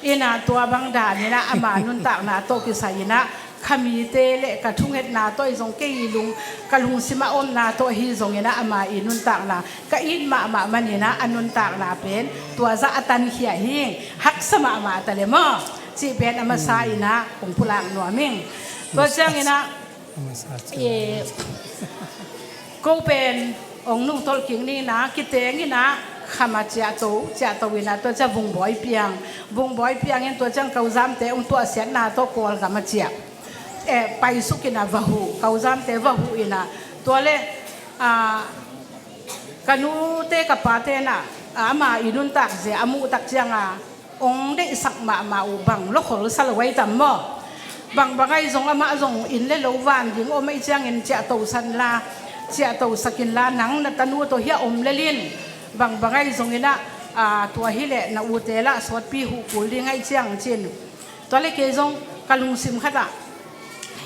Inah tua bang dan inah ama nuntakna tawh kisai inah, kha mite le ka thungetna tawh i zong kei i lung, ka lungsim a omna tawh hi zong inah ama i nuntakna ka it mahmah man inah a nuntakna pen tua zah a tankhia hi. Haksa mahmah ta le maw? Cih pen a masa inah kong pulak nuam ing. Tua ciang inah, eh, ko pen ong nungtolh kik ni inah, kiteng inah kham a ciahto, ciahto inah tua ciang Vungbawi piang, Vungbawi piang in tua ciang kauzamte ong tuahsiatna tawh Kawlgam a ciah. Eh, paisuk inah va huh, kauzamte va huh inah. Tua le, ah, ka nute ka pate nah, ah, ama i nuntak zia a muh tak cianga ong deihsak mahmah uh bang lawkhol sa lo ahi tam maw? Bangbang ahi zong amah zong inn le lo van ding om ahi ciangin ciahtosan la, ciahtosak inla, nang na tanu tawh hia om lel in. Bangbang ahi zong inah, ah, tua hi leh na ute lah sawtpi huh kul ding ahi ciang cin. Tua le kei zong ka lungsim khatah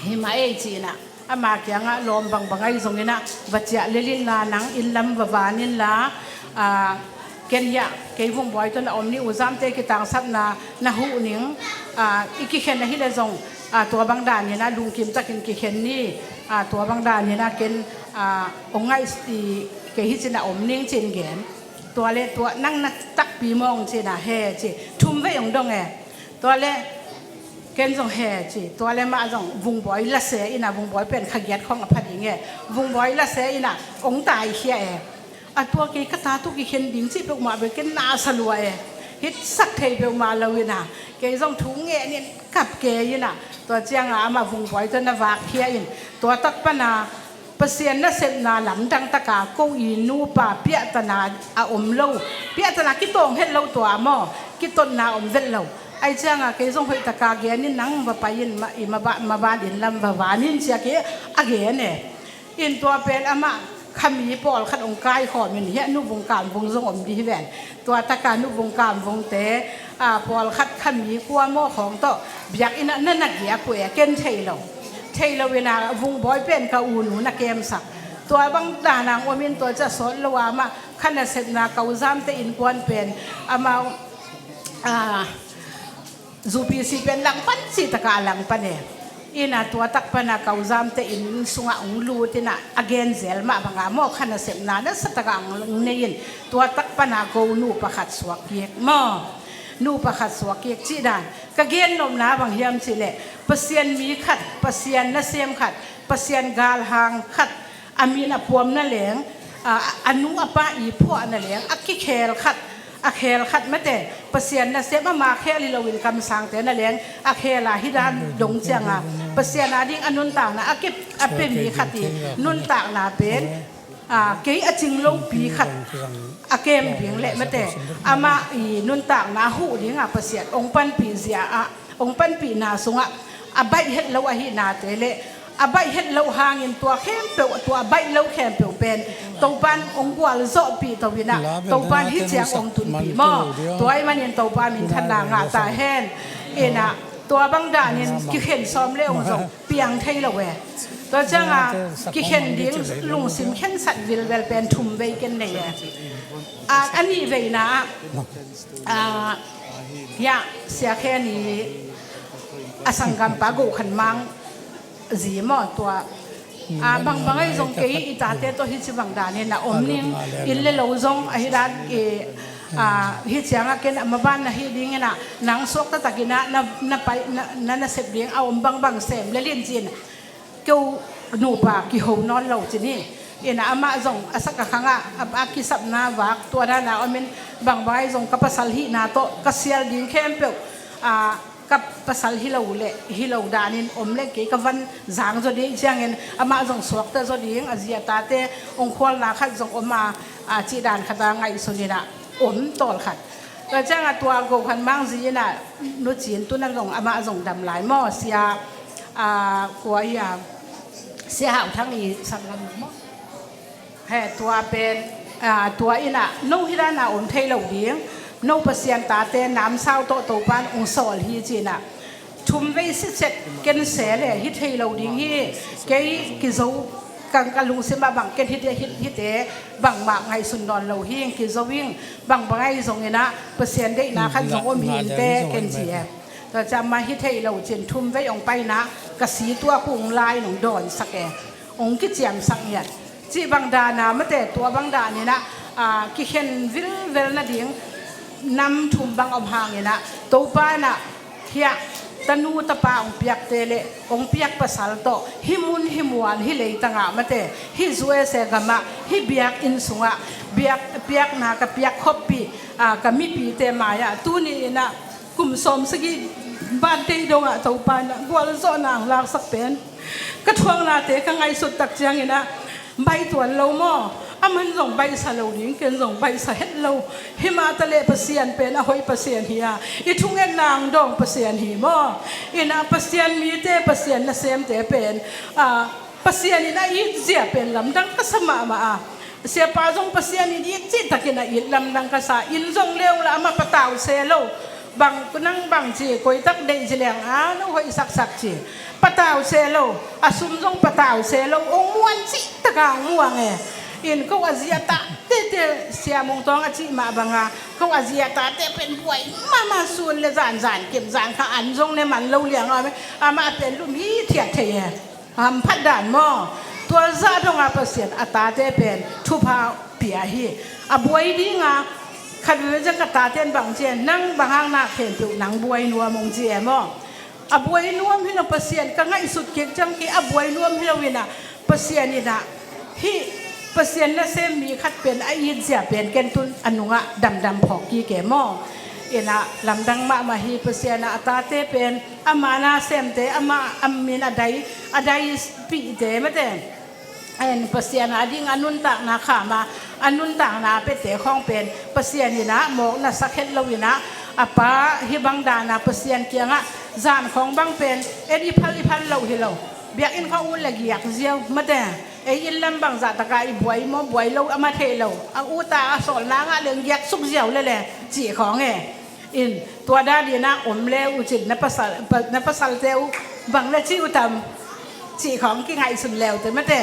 Hi mah ei ci-in ah, ama kiangah lawm bangbang ahi zongin ah, va ciah lel inla, nang inn lam va van inla, aa, ken hiah kei Vungbawi tawh na om ning, U Zamte kitangsapna na huh ning, aa, i kikhen ahih leh zong, aa, tua bang danin ah lungkim takin kikhen ni, aa, tua bang danin ah ken, aa, hong ngaih i, kei hih ci-in ah om ning ci-in gen. Tua leh tua nang na takpi maw ci-in ah, he ci, thum vei hong dong e. Tua leh ken zong he ci, tua leh mah zong Vungbawi la se in ah, Vungbawi pen kha giat khawng a pha ding e, Vungbawi la se in ah hong taikhia e. A tua kei ka ta tawh kikhen ding cih peuhmah bel ken na sa lua e. Hitsak thei peuhmah lo in ah, kei zong thu ngen in kap kei in ah, tua ciangah amah Vungbawi tawh na vakkhia in, tua tak pan ah Pasian nasepna lamdang taka ko i nupa piahtana a om lo, piahtana kitawng het lo tua maw, kitotna om vet lo. Ahih ciangah kei zong hoih taka gen in, nang va pai in, ma, i ma ba, ma ban inn lam va van in ci-a kei a gen e. In tua pen amah khami pawlkhat hong kaikhawm in, hiah Nu Vung Kam Vung zong om dih hi ven. Tua taka Nu Vung Kam Vungte, aa, pawlkhat khami kua maw khawng tawh biakinn ah na na giak uh e, ken thei lo. Thei lo in ah Vungbawi pen ka u nu na kemsak. Tua bang dan ah hong om in, tua ciang sawt lo a amah kha nasepna ka U Zamte innkuan pen amau, aa, U P C pen langpan cih takah a langpan e. In ah tua tak pan ah ka U Zamte inn sungah hong lut in ah, a gen zel mah bangah maw, kha nasepna nasa takah hong nei in, tua tak pan ah ko nupa khat suak kik maw. Nupa khat suak kik cih dan ka gen nopna bang hiam cih leh, Pasian mi khat, Pasian nasem khat, Pasian galhang khat, a min a puam na leng, a, a nu a pa i phuah na leng, a kikhel khat, a khel khat mate, Pasian nasem ama khel hi loin kamsangte na leng a khel a, hih dan dong ciangah Pasian a ding a nuntakna a kip, a pia mi khat i nuntakna pen, aa, kei a cing lopi khat a kem ding leh mate, amah i nuntakna huh dingah Pasian hong panpih zia ah, hong panpihna sungah a baih het lo ahihnate leh, a baih het loh hangin tua khempeuh, tua a baih lo khempeuh pen Topan hong gualzawhpih to in ah, Topan hih ciang hong tunpih maw. Tua ahih manin Topa minthanna ngah ta hen. In ah tua bang danin kikhen sawm le hong zong piang thei lo e. Tua ciangah kikhen ding lungsim khensat vilvel pen thum vei ken nei e. A, a nih veina ah, aa, hiah Sia Khen i a sanggampa Go Khan Mang zi maw, tua, aa, bangbang ahi zong kei i tate tawh hih ci bang danin a om ning, inn le lo zong ahi dan i, aa, hih ciangah ken a maban na hih dingin ah, nang suak taktakin ah na, na pai, na, na nasep ding a om bangbang sem le lincin. Keu nupa kiho nawn lo ci ni. In ah amah zong a sak a khangah a, a kisapna vak tua dana om in, bangbang ahi zong ka pasal hihna tawh ka sial ding khempeuh, aa, ka pasal hi lo leh hi lo danin om leh kei ka van zang zaw ding ciangin, amah zong suakta zaw ding, a zi a tate hong khualna khat zong om a, aa, cih dan khat a ngaihsun in ah om tawlkhat. Tua ciangah tua Go Khan Mang zi in ah Nu Cin tun ah zong amah zong dam lai maw, Sia, aa, kua hi a, Sia Hau Thang i saklam maw. He, tua pen, aa, tua in ah no hih dan a om thei lo ding, no Pasian tate namsau tawh Topan hong sawl hi ci-in ah thum vei sitset ken se le hi thei lo ding hi. Kei kizo, ka, ka lungsim ah bang ken hite, hite, hite bangmah ngaihsun nawn lo hi, kizo ing, bangbang ahi zongin ah Pasian deihna khat zong om hi inte ken ci e. Tua ciang amah hi thei lo cin thum vei hong paina ka si tua kung lai nong dawnsak e. Hong kiciamsak ngiat. Cih bang dana mate, tua bang danin ah, aa, kikhen vilvel nading nam thum bang om hangin ah, Topa in ah hiah tanu tapa hong piakte le hong piak pasal tawh hih mun hih mual hih leitangah mate, hih U S A gamah hih biakinn sungah biak, piakna ka piak khoppih, aa, ka mipite mai-ah tuni in ah kum sawmsagih birthday dongah Topa in ah gualzawhna hong laksak pen ka thuaknate ka ngaihsut tak ciangin ah baih tuan lo maw? Aman zong baihsa lo ding, ken zong baihsa het lo. Himah taleh Pasian pen a hoih Pasian hi a, i thungetna hong dawng Pasian hi maw? In ah Pasian mite, Pasian nasemte pen, aa, Pasian in a it zia pen lamdang ka sa mahmah a. Siapa zong Pasian in it cihtakin a it lamdang ka sa. Inn zong leulai a, amah patau se lo. Bang nang bang ci, koi tak deih ci leng a, no hoih saksak ci. patau se lo, a sum zong patau se lo, ong muan cih taka ong muang e. In ko a zi a tate te, Sia Mung Tawng a cih mah banga, ko a zi a tate pen buai mahmah, sun le zan, zan kim zan kha an zong ne man lo liang a, amah pen lum hithiat thei e. Hamphat dan maw? Tua zah donga Pasian a tate pen thupha pia hi. A buai dinga khat veve ciang ka tate in bang ci e, nang bang hang na khempeuh nang buai nuam ong ci e maw? A buai nuam hi lo, Pasian ka ngaihsut kik ciang kei a buai nuam hi lo inah, Pasian inah hih Pasian nasem mi khat pen a itzia pen ken tun a nungah damdam phawk kik e maw? Inah lamdang mahmah hi. Pasian ah a tate pen ama nasemte, ama a min a dai, a daipihte mate, en, Pasian a ding a nuntakna khama, a nuntakna pete khawng pen Pasian inah mawk na sak het lo inah, a pa hih bang dana Pasian kiangah zan khawng bang pen en i phal i phal lo hi lo. Biakinn khawng ut le giak ziau mate. Ei inn lam bangzah taka i buai maw, buai lo a ma thei lo. A uta a sawlna ngah leng giak suk ziau lele cih khawng e. In, tua dan inah om le uh cin, na pasal, pa, na pasalte uh bang na ci uh tam cih khawng kingaihsun le uh te mate.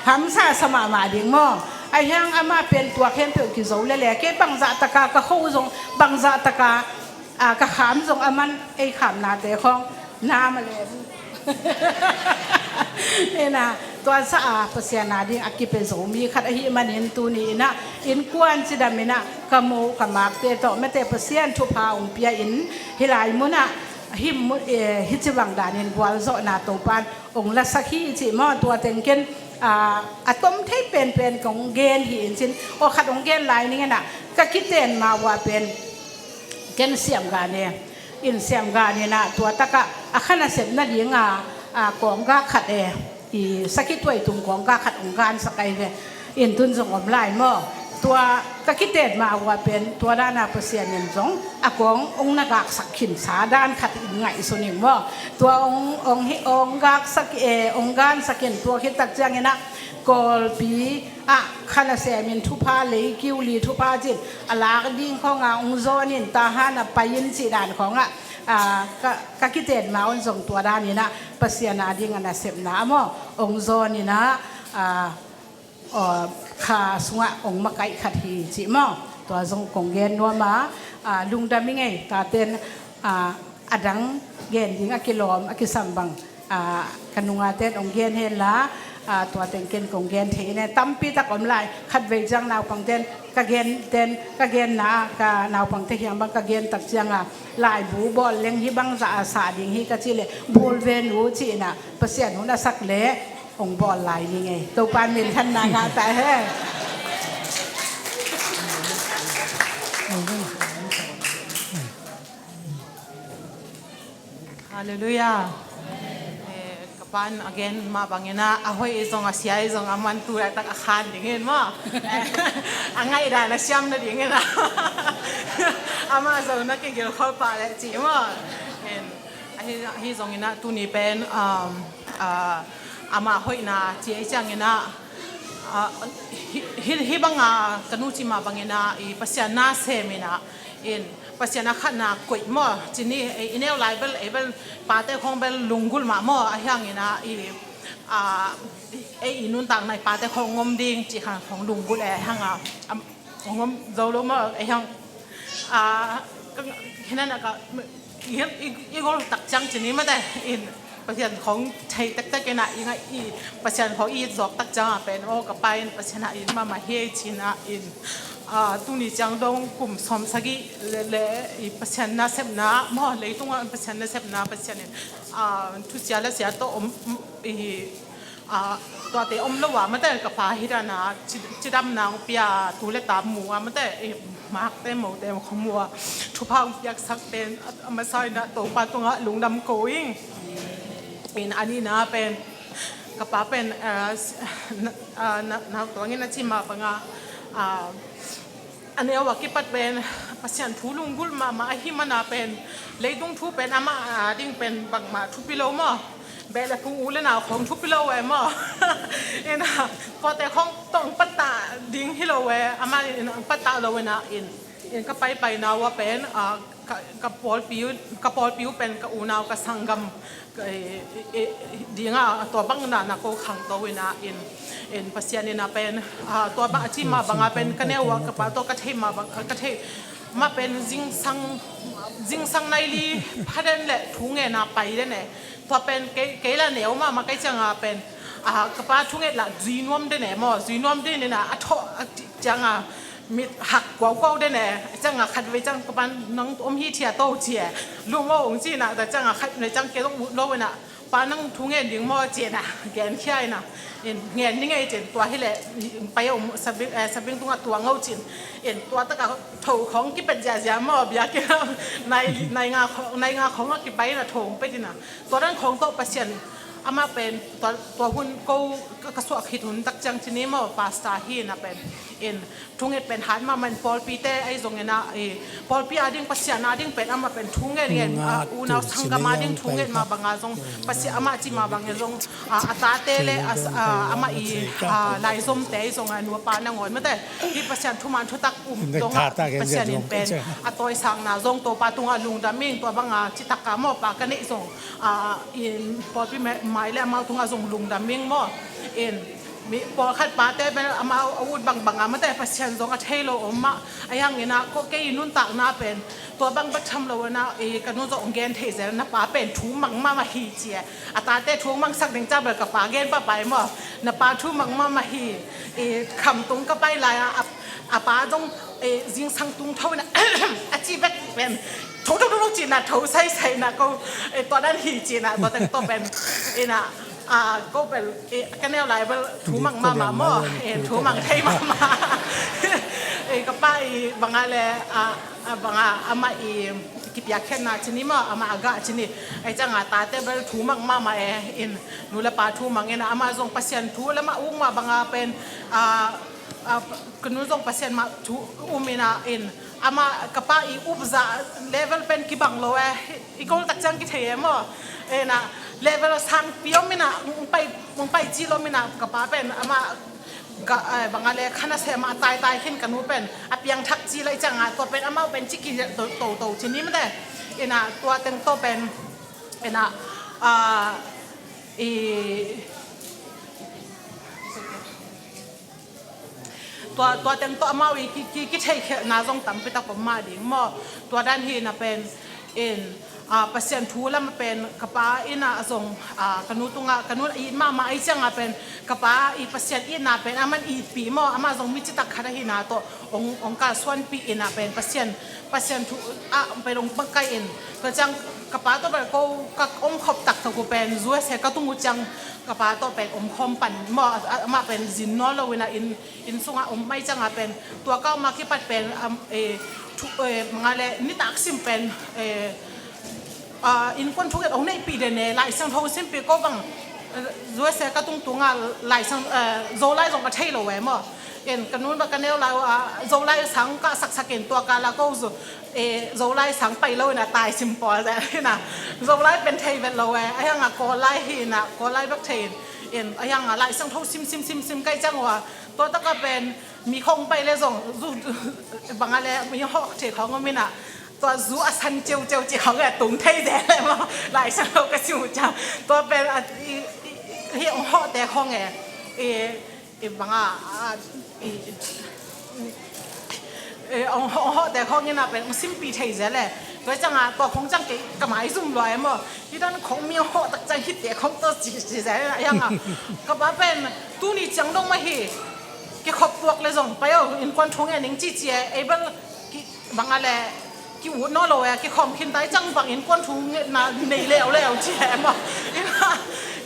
Hamsa sa mahmah ding maw? Ahi hang amah pen tua khempeuh kizo lele, kei bangzah taka ka kho zong, bangzah taka, a, ka kham zong aman ei khamnate khawng na ma le uh. Inah, tua sa a Pasian a ding a kipia zo mi khat ahih manin tuni inah innkuan cidam inah ka mu ka makte tawh mate Pasian thupha ong pia in hih lai munah hih mu-, eh, hih ci bang danin gualzawhna Topan ong lasak hi cih maw? Tua teng ken, ah, a tom thei penpen kong gen hi in cin, aw khat ong gen lai ning inah, ka kiten ma ua pen ken siam gane. In siam gane inah tua takah a kha nasep nading a, a, kawng gak khat e, i sakhi tuai tung kawng gak khat ong gansak ai ve. In tun zong om lai maw? Tua ka kitet ma ua pen tua dana Pasian in zong a kawng ong na gaksak khinsa dan khat in ngaihsun ing maw? Tua ong, ong hi, ong gaksak e, ong gansak in tua khit tak ciang inah Kawlpi ah kha nasem in thupha lei kiu li thupha cin a lak ding khawnga ong zawn in Tahan a pai in cih dan khawngah, a, ka, ka kitet ma un zong tua dan inah Pasian a ding a nasepna a maw ong zawn inah, a, aw, kha sungah ong makaih khat hi cih maw? Tua zong kong gen nuam a, a, lungdam i ngei taten, a, a dang gen ding a kilawm a kisam bang, a, ka nungaten ong gen henla, a, tua teng ken kong gen thei ine. Tampi tak om lai, khat vei ciang naupangten ka gen ten, ka genna a, ka naupangte hiang bang ka gen tak cianga laibu bawl leng hih bangzah a sah ding hi ka cih leh bul ve nu ci inah Pasian hun a sak leh ong bawl lai ni ngei. Topan minthanna ngah ta hen. Halleluiah. Eh, ka pan again mah bangin ah, a hoih i zong a sia i zong a man tu laitak a khan dingin maw? Eh, a ngaihdan a siam nadingin ah. Amah zong na kigil khol pah leh cih maw? En, ahi, ahi zongin ah tuni pen, um, ah, amah hoihna ci ei ciangin ah, ah, hi, hi, hi banga ka nu ci mah bangin ah i Pasian na sem in ah, in Pasian a khatna koih maw? Cini, ei, i neu lai bel, ei bel pate khawng bel lunggulh mah maw? A hiangin ah i, ah, ei i nuntakna i pate khawng ngom ding cih khan khawng lunggulh e hang a, am, ngom zo lo maw? Ei hang, ah, ka, hinan a ka, i, i, i gol tak ciang cini mate in Pasian khawng thei tektek in ah i ngaih i Pasian khawng i it zawk tak ciang ah pen aw ka pa in Pasian a it mahmah hi ei ci in ah in, ah, tuni ciang dong kum sawm sagih le, le i Pasian nasepna maw, leitungah Pasian nasepna Pasian in, ah, thusia lasia tawh om, i, ah, tuate om lo ah mate ka pa hi dana ci, cidamna ong pia tu le ta mu ah mate i makte mote khong mu ah thupha ong piaksak pen a, a masa in ah Topa tungah lungdam ko ing. In a nihna pen ka pa pen, ah, s-, na, ah, na, nau tuangin a ci mah banga, ah, a neu a kipat pen Pasian thu lunggulh mahmah ahi mana pen leitung thu pen amah a ding pen bangmah thupi lo maw? Beh le phung u le nau khawng thupi lo e maw? Ina, pawte khawng tawh ong pattah ding hi lo e, amah in ong pattah lo ina in, in ka paipaina ua pen, ah, ka, ka pawlpi uh, ka pawlpi uh pen ka unau ka sanggam, ka, eh, eh, dinga tua bang na na ko khangto ina in, in Pasian ina pen, ah, tua bang a ci ma banga pen ka neu a ka pa to ka thei ma bang, ka thei ma pen zingsang, zingsang nai li pha den le thu ngen a pai den e. Tua pen kei, kei la neu ma ma kei cianga pen, ah, ka pa thu ngen la zui nuam den e maw, zui nuam den ina a tho a ci cianga mit hak kuaukuau den e, cianga khat vei ciang ka pan nang om hi thia to ci e, lum aw ong ci ina, ta cianga khat vei ciang ke zong ut lo ina, pa nang thu ngen ding maw ci ina, gen khia ina, in ngen ni ngei cin tua hi le, pai om sabing, eh, sabing tunga tua ngau cin, in tua taka tho khong kipet ziazia maw, bia ki nai, nai nga khong, nai nga khong a kipai ina tho ong pet ina, tua dan khong to Pasian, ama pen tua, tua hun ko ka, ka suak khit hun tak ciang cini maw, pastor hi ina pen, in thu nget pen hat mahmah in pawlpite ahi zongin ah, i, pawlpi a ding Pasian a ding pen amah pen thu ngen ngen, ah, unau sanggam a ding thu nget mah banga zong Pasian amah ci mah bangin zong, ah, a tate le, ah, amah i, ah, laizomte ahi zong a nu a pa nangawn mate hi Pasian thuman thutak um dong ah Pasian in pen a tawisakna zong Topa tungah lungdam ing, tua banga citak a mawhpa ka neih zong, ah, in pawlpi mai le amau tungah zong lungdam ing maw, in mi pawlkhat pate pen amau a ut bangbang a mate Pasian zong a thei lo om mah, a hiangin ah ko kei i nuntakna pen tua bang bek tham lo ina, i ka nu zong gen thei zel, na pa pen thu mang mahmah hi ci e, a tate thu mangsak ding ca bel ka pa gen pahpai maw, na pa thu mang mahmah hi, i khamtung ka pai lai a, a, a pa zong, i zingsang tung tho ina a ci bek pen tho tho tho tho ci ina tho saisai ina ko, i tua dan hi ci ina tua teng to pen ina, a, ko bel, e, ka neu lai bel thu mang mahmah maw, e, thu mang thei mahmah. E, ka pa i banga le, a, a, banga amah i kipiakkhiatna cini maw, amah a gah cini. Ai cianga tate bel thu mang mahmah e, in nu le pa thu mang ina amah zong Pasian thu le mah ung mah banga pen, a, a, ka nu zong Pasian mah thu um ina in, amah ka pa i upza level pen kibang lo e, i kol tak ciang kithei e maw. Ena level sangpi om ina, ong pai, ong pai ci lo ina ka pa pen amah ka, eh, banga le khana se amah taitai khin ka nu pen a piangthak ci lai cianga tua pen amau pen ci ki to, to, to ci ni mate. Ena tua teng to pen ena, ah, i Tua, tua teng tawh amau i ki, ki, kitheihkhelhna zong tampi tak om mah ding maw. Tua dan hi na pen in, ah, Pasian thu lam pen ka pa ina a zong, ah, ka nu tunga, ka nu a it mahmah ahi cianga pen ka pa i Pasian itna pen aman itpih maw, amah zong mi citak khat ahina tawh ong, ong kalsuanpih ina pen Pasian, Pasian thu ah pen ong pangkai in. Tua ciang ka pa tawh pen ko ka omkhop taktak uh pen U S A ka tung uh ciang ka pa tawh pen omkhawm pan maw, a, amah pen zin nawn lo ina in, inn sungah om mai cianga pen tua ka oma kipat pen, am, e, thu, e, manga le nitak sim pen, e, a, innkuan thunget ong neihpih den e, Lai Siangtho simpih ko bang, e, U S A ka tungtunga Lai Siang, e, Zolai zong a thei lo e maw. Ken ka nun ba ka neu lai, a, Zolai sang ka saksak in tua ka la ko zu, e, Zolai sang pai lo ina tai sim pawl de ina. Zolai pen thei vet lo e, a hianga Kawllai hi ina, Kawllai bek thei in, in, a hianga Lai Siangtho sim, sim, sim, sim kai ciang ua, tua taka pen mi khong pai le zong zu banga le mi hawh thei khong om ina, tua zu a san ciauciau ci khong e tung thei de le maw, Lai Siangtho ka sim uh ciang. Tua pen a, i, i, i, hi ong hawh te khong e, i, i banga, a, i, i, ong, ong hawh te khong ina pen ong simpih thei zel e. Tua cianga tua khong ciang kei ka maizum lua e maw. Hi dan khong mi hawh tak ciang hi te khong to ci, ci zel e. A hianga ka pa pen tuni ciang dong mah hi. Kikhop tuak le zong pai o, innkuan thu ngen ning ci ci e. Ei bel ki, banga le ki ut nawn lo e, kikhawm khin tai ciang bang innkuan thu ngetna nei leuleu ci e maw. Ina,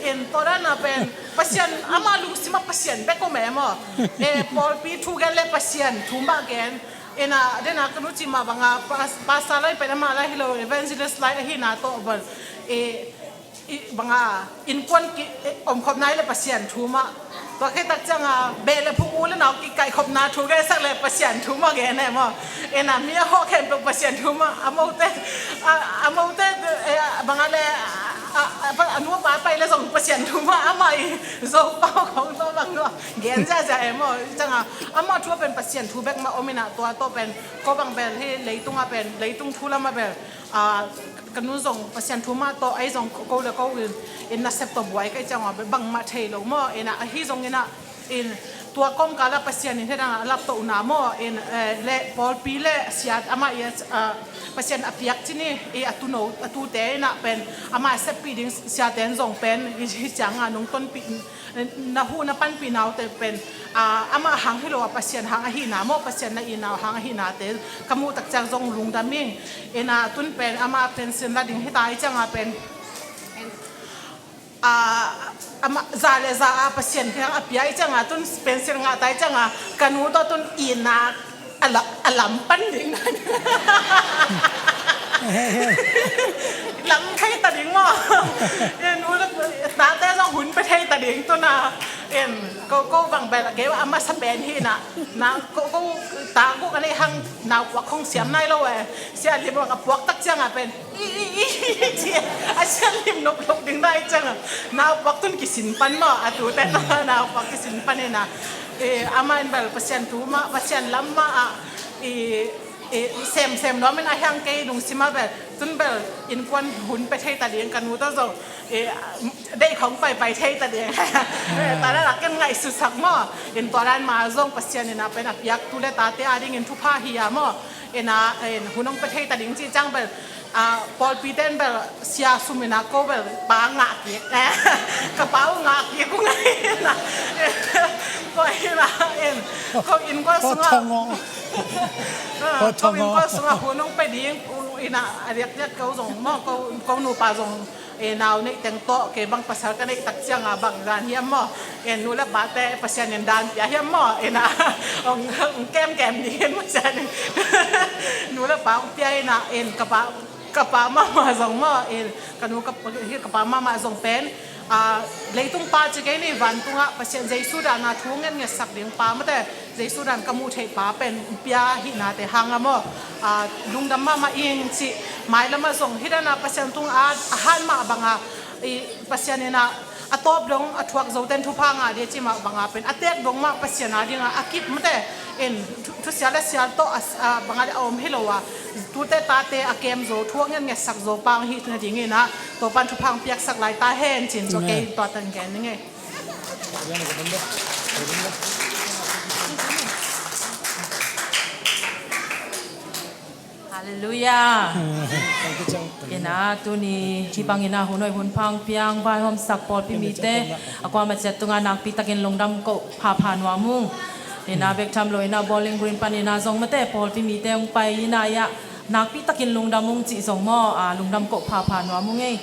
in tua dan a pen Pasian, ama lungsim ah Pasian bek om e maw. E, pawlpi thu gen le Pasian thu mah gen. Ina, dena ka nu ci mah banga pas, pastor lai pen ama lai hi lo, evangelist lai ahina tawh bel, e, i, banga, innkuan ki, e, omkhopna hi le Pasian thu mah. Tua khit tak cianga beh le phung u le nau kikaihkhopna thu gensak le Pasian thu mah gen e maw. Ina mi a hawh khempeuh Pasian thu mah. A mote, a, a mote, e, banga le, a, A, a, a nu a pa pai le zong Pasian thu mah amah i Zopau khong tawh bang tawh gen ziahziah e maw. Ciangah amah thu a pen Pasian thu bek mah om inah tua tawh pen ko bang bel hi leitungah pen leitung thu lamah bel, a, ka nu zong Pasian thu mah tawh ahi zong ko le ko in, in nasep tawh buai ka hih ciangah bangmah thei lo maw. Inah ahi zong inah in tua kawmkalah Pasian in hih dangah a laptohna maw in, eh, le pawlpi le siat amah i, ah, Pasian a piak cin i, i a tuno a tute inah pen amah a seppih ding siate in zong pen hi, hi ciangah nungtonpih na huh na panpih naute pen, ah, amah hang hi lo a Pasian hang ahihna maw, Pasian na itna hang ahihnate ka muh tak ciang zong lungdam ing. Inah tun pen amah pencil la ding hi ta i ciangah pen, a, amah za le za a Pasian kiang a pia i ciangah tun pencil ngah ta i ciangah ka nu tawh tun itna a la-, a lam pan ding. Lam thei ta ding maw. In u le tate zong hun pe thei ta ding tuna. In ko, ko bang bel kei a masa pen hi na. Na ko, ko ta ko ka nei hang nau puak khong siam nai lo e. Sia lim a puak tak ciangah pen i, i, i, i, ci a, a sian lim nop lok ding nai ciangah naupak tun kisin pan maw, a tute tawh naupak kisin pan inah, eh, amah in bel Pasian thu mah, Pasian lam mah ah, i, i, sem, sem nuam in a hiang kei lungsim ah bel, tun bel innkuan hun pe thei ta ding ka nu tawh zong, eh, deih khong paipai thei ta ding. Eh, tua dan a ken ngaihsutsak maw, in tua dan mah zong Pasian in a pen a piak tu le tate a dingin thupha hi a maw, in a, in hun hong pe thei ta ding cih ciang bel, ah, pawlpi ten bel sia sum in a ko bel pa ngah kik. Ka pa uh ngah kik uh ngai in a. Ko in a, in, ko innkuan sungah, ah, ko innkuan sungah hun hong pe ding uh in a, a diakdiak ko zong maw, ko, ko nupa zong, eh, nau neih teng tawh kei bang pasal ka neih tak ciang a bang dan hiam maw? Eh, nu le pate Pasian in dan pia hiam maw? In a, hong, hong kemkem ding in Pasian in. Nu le pa hong pia in a, in ka pa, ka pa mahmah zong maw, in ka nu ka, hi ka pa mahmah zong pen, ah, leitung pa ci kei ni, vantungah Pasian Jesu dan a thu ngetngetsak ding pa mate, Jesu dan ka muh theih pa pen pia hihnate hang a maw, ah, lungdam mahmah ing cih, mailam ah zong hi dan a Pasian tung a, a han mah bang a, i, Pasian in a, a tawp dong a thuak zo ten thupha ngah ding cih mah bang a pen a tek dong mah Pasian a ding a, a kip mate, in thu, thusia le sial tawh a, a bang a, a om hi lo a, tute tate a kem zo, thu a ngetngetsak zo pa hong hih nading in a, Topan thupha hong piaksak lai ta hen cin tua kei tua tan gen ning ei. Halleluiah. In a tuni hih bang in a hun hoih hun pha hong piang vaihawmsak pawlpi mite a kuamah ciat tungah nakpi takin lungdam koh phapha nuam ung. In a bek tham lo in a Bowling Green pan in a zong mate pawlpi mite hong pai in a, ia nakpi takin lungdam ung cih zong maw, a, lungdam koh phapha nuam ung ei.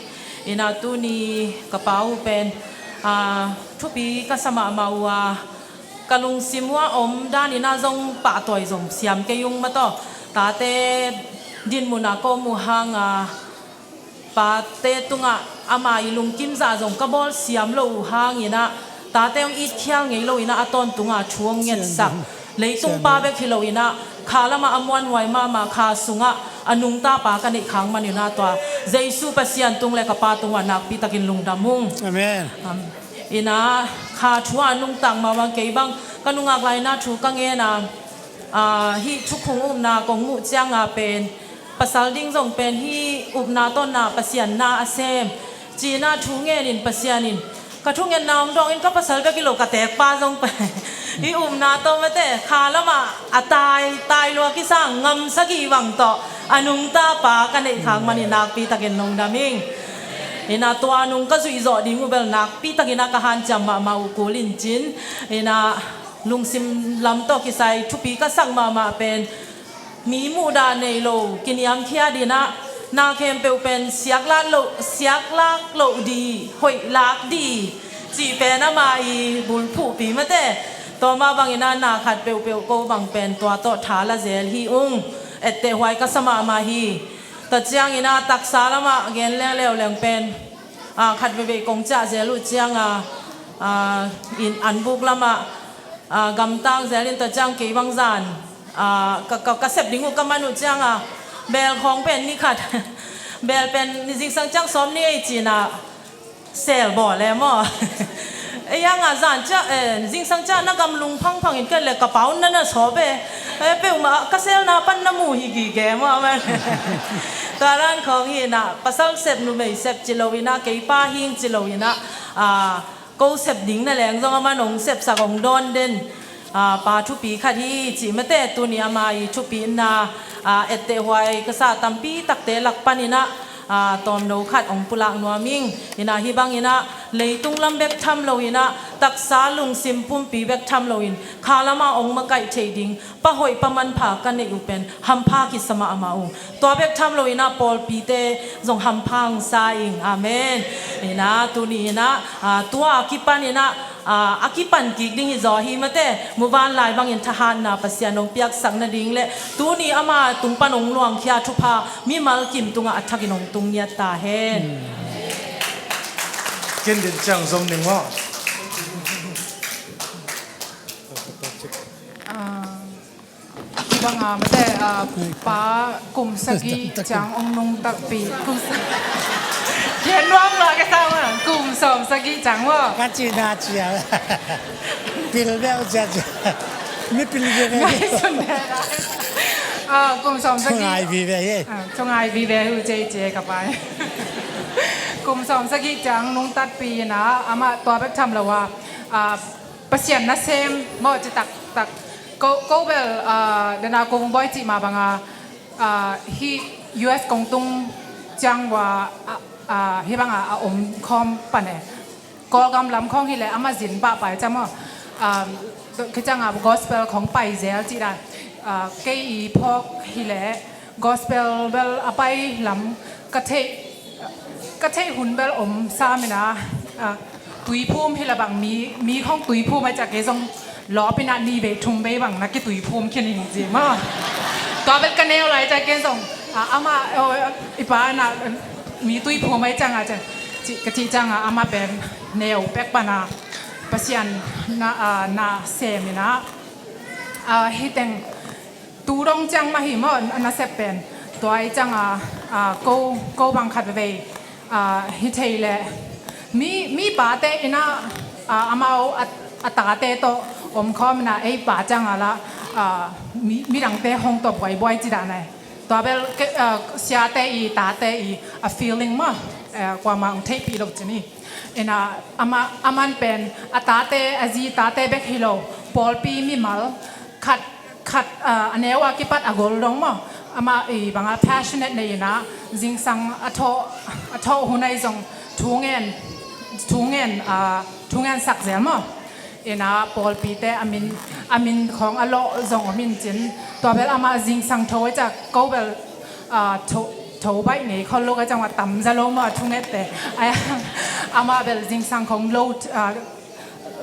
In a tuni ka pa uh pen, a, thupi ka sa mahmah uh a, ka lungsim uh a om dan in a zong pahtawi zong siam kei ung mataw. Tate dinmun a ka om uh hang a, pate tungah ama i lungkim zah zong ka bawl siam lo uh hang in a, tate hong it khial ngei lo in a, a tawntung a thu hong ngetsak leitung pa bek hi lo in a, kha lamah a muanhuai mahmah kha sungah a nungta pa ka neih khak man in a, tua Jesu Pasian tung le ka pa tung uh a nakpi takin lungdam ung. Amen. Am, in a, kha thu a nungtak mahmah kei bang ka nungak lai in a thu ka ngen a, a, hih thukhun upna kong muh ciang a pen pasal ding zong pen hih upna tawh na Pasian na a sem ci in a thu ngen in Pasian in ka thungetna hong dawng in ka pasal bek hi lo ka teekpa zong pen hih upna tawh mate kha lamah a tai, tai lua kisang ngam sagih bang tawh a nungta pa ka neih khak man in nakpi takin lungdam ing. In a tua nung ka zuih zawh ding uh bel nakpi takin a ka hanciam mahmah uh kul in cin. In a lungsim lam tawh kisai thupi ka sak mahmah pen mi muhdah nei lo, kiniamkhiat in a, na khempeuh pen siaklak loh, siaklak loh di, hoihlak di cih pen ama i bulphuhpi mate. Tua mah bang in a na khat peuhpeuh ko bang pen tua tawh tha la zel hi ung. Etteh huai ka sa mahmah hi. Tua ciang in a taksa lamah gen leng leuleng pen, a, khat veivei kong ciah zel uh ciang a, a, in an buk lamah, a, gamtang zel in tua ciang kei bang zan, a, ka, ka, ka sep ding uh ka man uh ciang a, bel khawng pen ni khat Bel pen zingsang ciang sawm ni ei cina sel bawl e maw? Ei hanga zan ciah, eh, zingsang ciah na gam lungphangphang in ka le ka paun na na sawp e. Eh, peuhmah ka selna pan na mu hi gige maw man. Tua dan khawng hi inah pasal sep numei sep ci lo inah kei pa hing ci lo inah, ah, ko sep ding na leng zong a man hong sepsak hong dawn den. Ah, pa thupi khat hi cih mate tuni ama i thupina, ah, etteh huai ka sa tampi takte lak paninah, ah, tawmno khat hong pulak nuam ing. Inah hih banginah leitung lam bek tham lo inah taksa lungsim pumpi bek tham lo in kha lama hong makaih theih ding pa hoih pa manpha ka neih uh pen hampha kisa mahmah uh. Tua bek tham lo inah pawlpite zong hampha hong sa ing. Amen. Inah tuni inah, ah, tua a kipan inah, ah, a kipan kik ding hi zaw hi mate, muvanlai bangin thahatna Pasian hong piaksak nading le tuni ama tung pan hong luangkhia thupha mimal kim tungah a thakin hong tung ngiat ta hen. Ken din ciang zom ning maw? Ah, banga mate, ah, pa kum sagih ciang hong nungtakpih, kum sa-, gen nuam lo ka sa ma, kum sawm sagih ciang maw? Ka cihna ciang pil beuh ciang ciang mi pil beuh. Ngai sun de la. Ah, kum sawm sagih. Thungai vive ye. Ah, thungai vive hu ce ce ka pai. Kum sawm sagih ciang nungtatpih inah amah tua bek tham lo a, ah, Pasian nasem maw ci taktak. Ko, ko bel, ah, dana kong bawi cih mah banga, ah, hih U S kong tung ciang ua, ah, ah, hih banga a om khawm pan e. Kawlgam lam khawng hileh amah zin pahpai ciang maw. Ah, khicianga gospel khawng pai zel cih dan. Ah, kei i phawk hileh gospel bel a pai lam ka theih, ka theih hun bel om sam inah, ah, tuiphum hi la bang mi, mi khawng tuiphum ai ciah kei zong lawp inah ni vei thum vei bang na kituiphum khin hi ci maw. Tua bel ka neu lai ciah kei zong, ah, amah, oh, i pa na mi tuiphum ai ciangah ciah, ci, ka cih ciangah amah pen neu pek pana Pasian na, ah, na sem inah, ah, hih teng tu dong ciang mah hi maw, a nasep pen. Tua i cianga, ah, ko, ko bang khat vevei, ah, hi thei leh mi, mi pate inah, ah, amau a, a tate tawh om khawm inah ei pa cianga lah, ah, mi, midangte hong tawh buaibuai ci dan ai. Tua bel ke, ah, siate i tate i a feeling maw, eh, kuamah hong theihpih lo ci ni. Inah ama, aman pen a tate, a zi tate bek hi lo, pawlpi mimal khat khat, ah, a neu a kipat a gol dong maw. Amah i banga passionate nei inah zingsang a thawh, a thawh hun ai zong thungen, thungen, ah, thungen sak zel maw. Inah pawlpite a min, a min khawng a lawh zong om in cin. Tua bel amah zingsang tho ai ciah ko bel, ah, tho, tho baih ngei khol lo ai ciah a tam za lo maw a thungette. Ai, amah bel zingsang khawng lo, ah,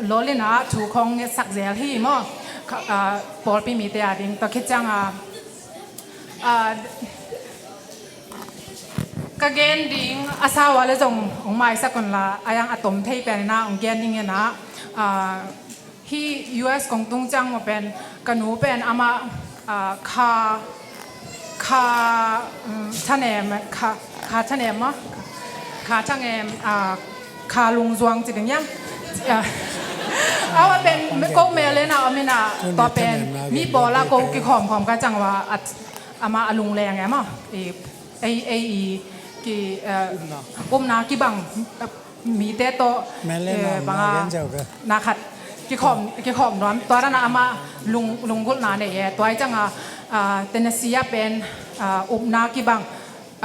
lawlin ah thu khawng ngetsak zel hi maw. Kha, ah, pawlpi mite a ding tua khit cianga, ah, ka gen ding a sau a le zong hong maisak un la, a yang a tom thei pen inah hong gen ding inah, ah, hih U S kong tung ciang maw pen ka nu pen amah, ah, kha, kha, um, thanem, kha, kha thanem maw? Kha thanem, ah, kha lungzuang ci ding hiam? Ah, a wa pen ko mel le na om inah tua pen mi pawl a ko kikhawmkhawm ka ciang wa, ah, amah a lungleng e maw? I, ei, ei i ki, eh, upna kibang, eh, mite tawh, eh, banga na khat kikhawm, kikhawm nuam. Tua dana amah lung, lunggulhna nei e. Tua ai cianga, ah, Tennessee ah pen, ah, upna kibang,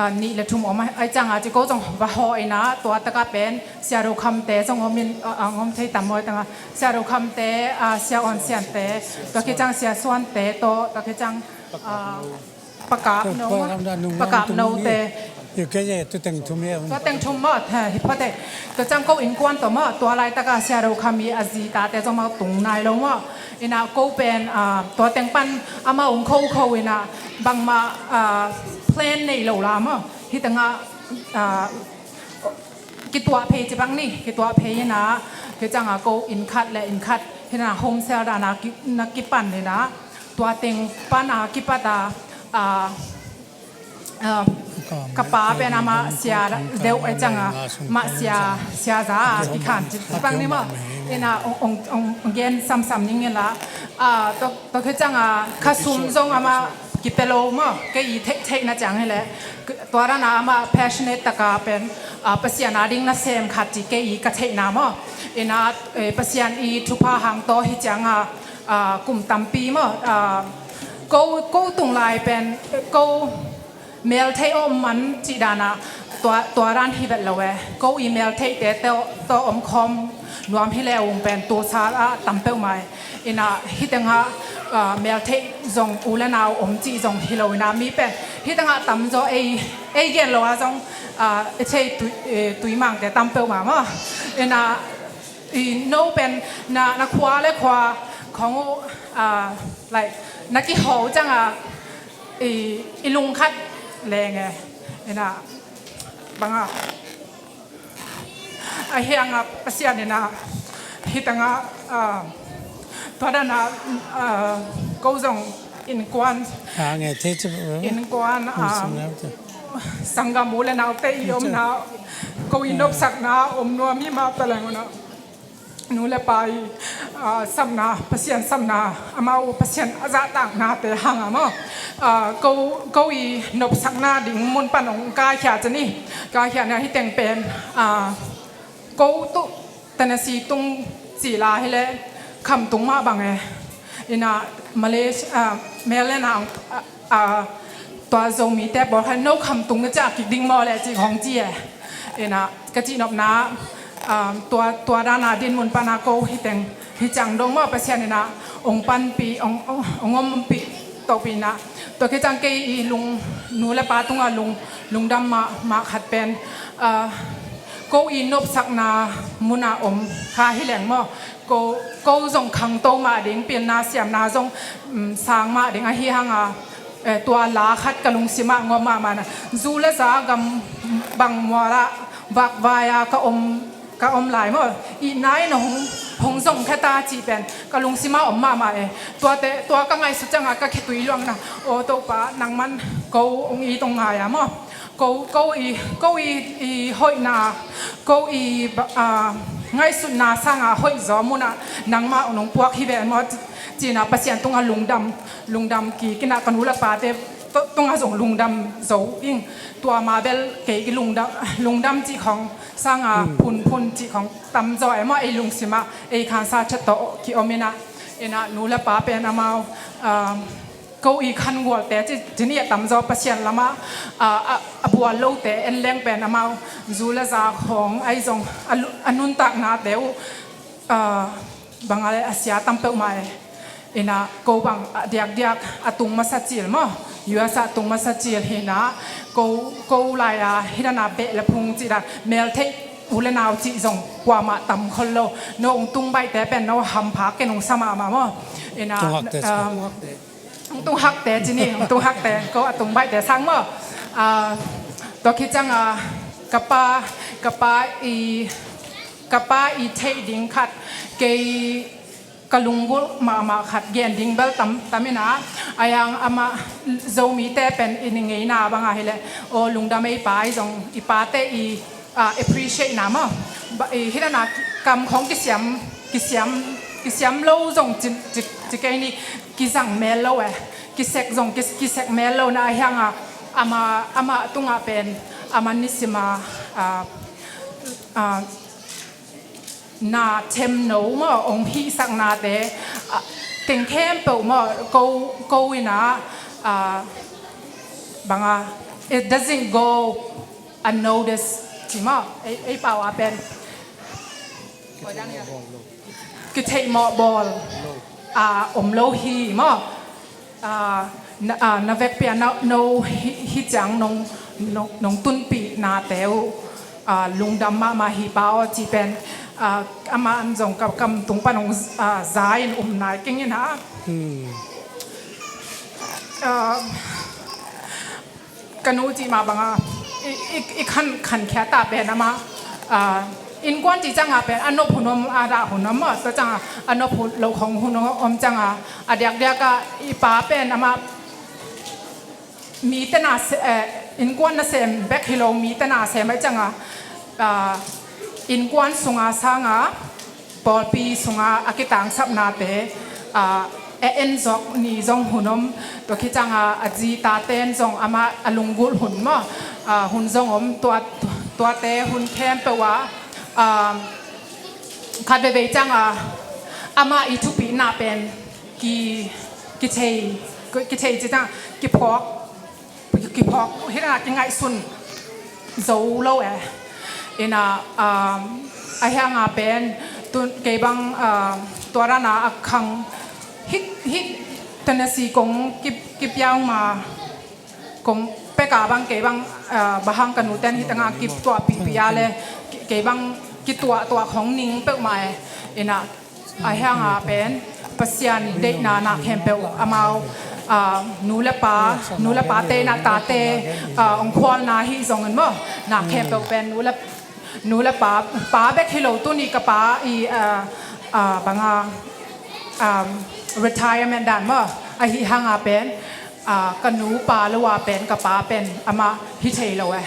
ah, nih le thum om ai cianga ci ko zong va hawh inah tua taka pen Sia Do Khamte zong om in, ah, ah, om thei tam maw ai cianga Sia Do Khamte, ah, Sia Awn Siante, tua khit ciang Sia Suante tawh, tua khit ciang, ah, Pakap no, pakap no te. Tua teng thum maw, hi phate. Tua ciang ko innkuan tawh maw, tua laitaka Sia Do Kham i a zi tate zong maw tung nai lo maw. Inah ko pen, ah, tua teng pan amah hong khokho inah bangmah, ah, plan nei lo la maw. Hih tengah, ah, kituah phei ci bang ni, kituah phei inah, hih cianga ko inn khat le inn khat hih na home cell dana ki, na kipan inah. Tua teng pana kipata, ah, ah, Ka pa pen amah sia deuh a ciangah mah sia, sia za a kikhan cih bang ni maw. Ina ong, ong, ong, ong gen samsam ning inla, ah, tua, tua khit ciangah ka sum zong amah kipia lo maw, kei i theih, theihna ciang hileh. Tua dana amah passionate taka pen, ah, Pasian a ding nasem khat cih kei i ka theihna maw. Ina, eh, Pasian i thupha hang tawh hi ciangah, ah, kum tampi maw, ah, ko, ko tung lai pen, ko mel theih om man cih dana tua, tua dan hi vet lo e. Ko i mel theihte tawh, tawh om khawm nuam hi le ung pen tu sal ah tam peuhmah e. Ina hi tengah, ah, mel theih zong u le nau om cih zong hi lo ina mi pen hi tengah tam zaw ei, ei gen lo ah zong, ah, i thei tui, eh, tuimangte tam peuhmah maw. Ina i no pen na, na khua le khua khong uh, ah, like, na kiho ciangah i, i lungkhat leng e. Ina bangah a hiangah Pasian ina hi tengah, ah, tua dana, ah, ko zong innkuan, innkuan, ah, sanggam u le naute i omna, ko i nopsakna om nuam hi mah ta leng una. Nu le pa i, ah, sapna, Pasian sapna, amau Pasian a zahtaknate hanga maw. Ah, ko, ko i nopsakna ding mun pan ong kaikhia cani, kaikhia na hi teng pen, ah, ko tu Tennessee tung cila hi le Khamtung mah bang e. Ina Malaysia, ah, Maryland ah, ah, ah, tua Zomite pawl khat no Khamtung na ciah kik ding maw le cih hong ci e. Ina ka cihnopna, ah, tua, tua dana din mun pana ko hi teng hi ciang dong maw Pasian ina ong panpih, ong, ong, ong ompih tohpih ina. Tua khit ciang kei i lung, nu le pa tungah lung, lungdam mah, mah khat pen, ah, ko i nopsakna muna om kha hi leng maw. Ko, ko zong khangto mah ding, pilna siamna zong, mm, sang mah ding ahi hanga, eh, tua la khat ka lungsimah ngom mahmah na. Zu le za gam bang mualah vakvai-a ka om, ka om lai maw. I nai na hong, hong zong kheta cih pen ka lungsimah om mahmah e. Tuate, tua ka ngaihsut ciangah ka khitui luangna. Aw Topa, nangman ko hong i tong ngai-a maw. Ko, ko i, ko i, i hoihna, ko i, ah, ngaihsutna sanga hoih zaw muna nangmah nong puak hi ve maw, ci-, cina Pasian tunga lungdam, lungdam kikina ka nu le pate tu-, tunga zong lungdam zo ing. Tua ma bel kei ki lungdam, lungdam cih khong sanga phunphun cih khong tam zaw e maw ei lungsima ei khansa chat tawh ki om ina, ina nu le pa pen amau, ah, ko i khangualte ci, cini a tamzaw Pasian lama, a, a, a bual lote en leng pen amau zu le za khawng ahi zong a lu-, a nuntaknate uh, a, bang a le a sia tam peuhmah e. Ina ko bang a diakdiak a tung masa cil maw, U S a tung masa cil hina ko, ko lai-a hidana beh le phung cih dan mel theih u le nau cih zong kuamah tam khol lo. No ung tung baihte pen no hampha ken ung sa mahmah maw. Ina, tung hakte, um, tung hakte. Tung hakte cini, tung hakte, ko a tung baihte sang maw. Ah, tua khit cianga ka pa, ka pa i, ka pa i theih ding khat kei ka lunggulh mahmah khat gen ding bel tam, tam ina, a yang amah Zomite pen i ngeina banga hileh, aw lungdam ei pa i zong i pate i ah, appreciate na maw. Ba, i, hidana ki, kam khong kisiam, kisiam, kisiam lo zong ci, ci, ci kei ni kizang mel lo e. Kisek zong ki, kisek mel lo na a hianga ama, ama tunga pen ama nisima, ah, ah, na them no maw ong hihsak nate, ah, teng khempeuh maw ko, ko ina, ah, banga it doesn't go unnoticed ci maw, ei, ei pau a pen kitheih mawh bawl a om lo hi maw. Ah, na, ah, na vekpi a no, no hi, hi ciang nong, nong, nong tunpih nate uh, ah, lungdam mahmah hi pa aw ci pen, ah, amah an zong ka kam tung pan nong, ah, za in um nai keng in ha. Hmm. Ah, ka nu cih mah banga i, i, i khan, khankhia ta pen amah, ah, innkuan cih cianga pen a nop hun om, a dah hun om maw, tua cianga a nop hun lo khong hun om cianga a diakdiaka i pa pen amah mi tena se, eh, Innkuan nasem bek hi lo, mite nasem ahih cianga, ah, innkuan sunga sanga pawlpi sunga a kitangsapnate, ah, a en zawk ni zong hun om. Tua khit cianga a zi taten zong amah a lunggulh hun maw, ah, hun zong om. Tua, tuate hun khempeuh ah, ah, khat veivei cianga amah i thupina pen ki, kithei, kithei ci cianga kiphawk, kiphawk hi dana kingaihsun zo lo e. Ina, um, a hianga pen tun kei bang, um, tua dana a khang hit, hit tanasi kong kip, kipiang ma kong peka bang kei bang, uh, bahang ka nuten hit anga kip tuahpihpih a le kei bang kituah tuah khong ning peuhmah e. Ina, a hianga pen Pasian deihna na khempeuh amau, ah, nu le pa, nu le pa te na tate, ah, ong khualna hi zongin maw, na khempeuh pen nu le, nu le pa, pa bek hi lo, tuni ka pa i, ah, ah, banga, um, retirement dan maw, ahi hanga pen, ah, ka nu pa lo a pen ka pa pen amah hi thei lo e.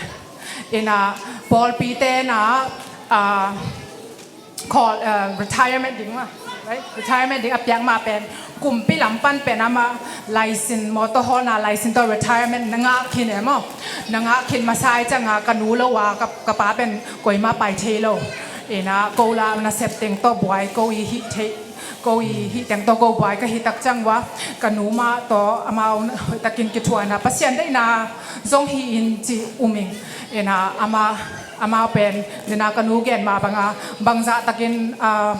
Ina, pawlpi te na, ah, call, uh, retirement ding ma, right? Retirement ding a piak ma pen kumpi lam pan pen amah license, motor hawlna license tawh retirement na ngah khin e maw. Na ngah khin masa ahih cianga ka nu lo a ka, ka pa pen koima pai thei lo. Ina, ko la nasep teng tawh buai, ko i hih thei, ko i hih teng tawh ko buai ka hih tak ciang ua ka nu mah tawh amau hoihtakin kithuahna, Pasian deihna zong hi in ci um ing. Ina, amah amau pen, nina ka nu gen mah banga, bangzah takin, ah,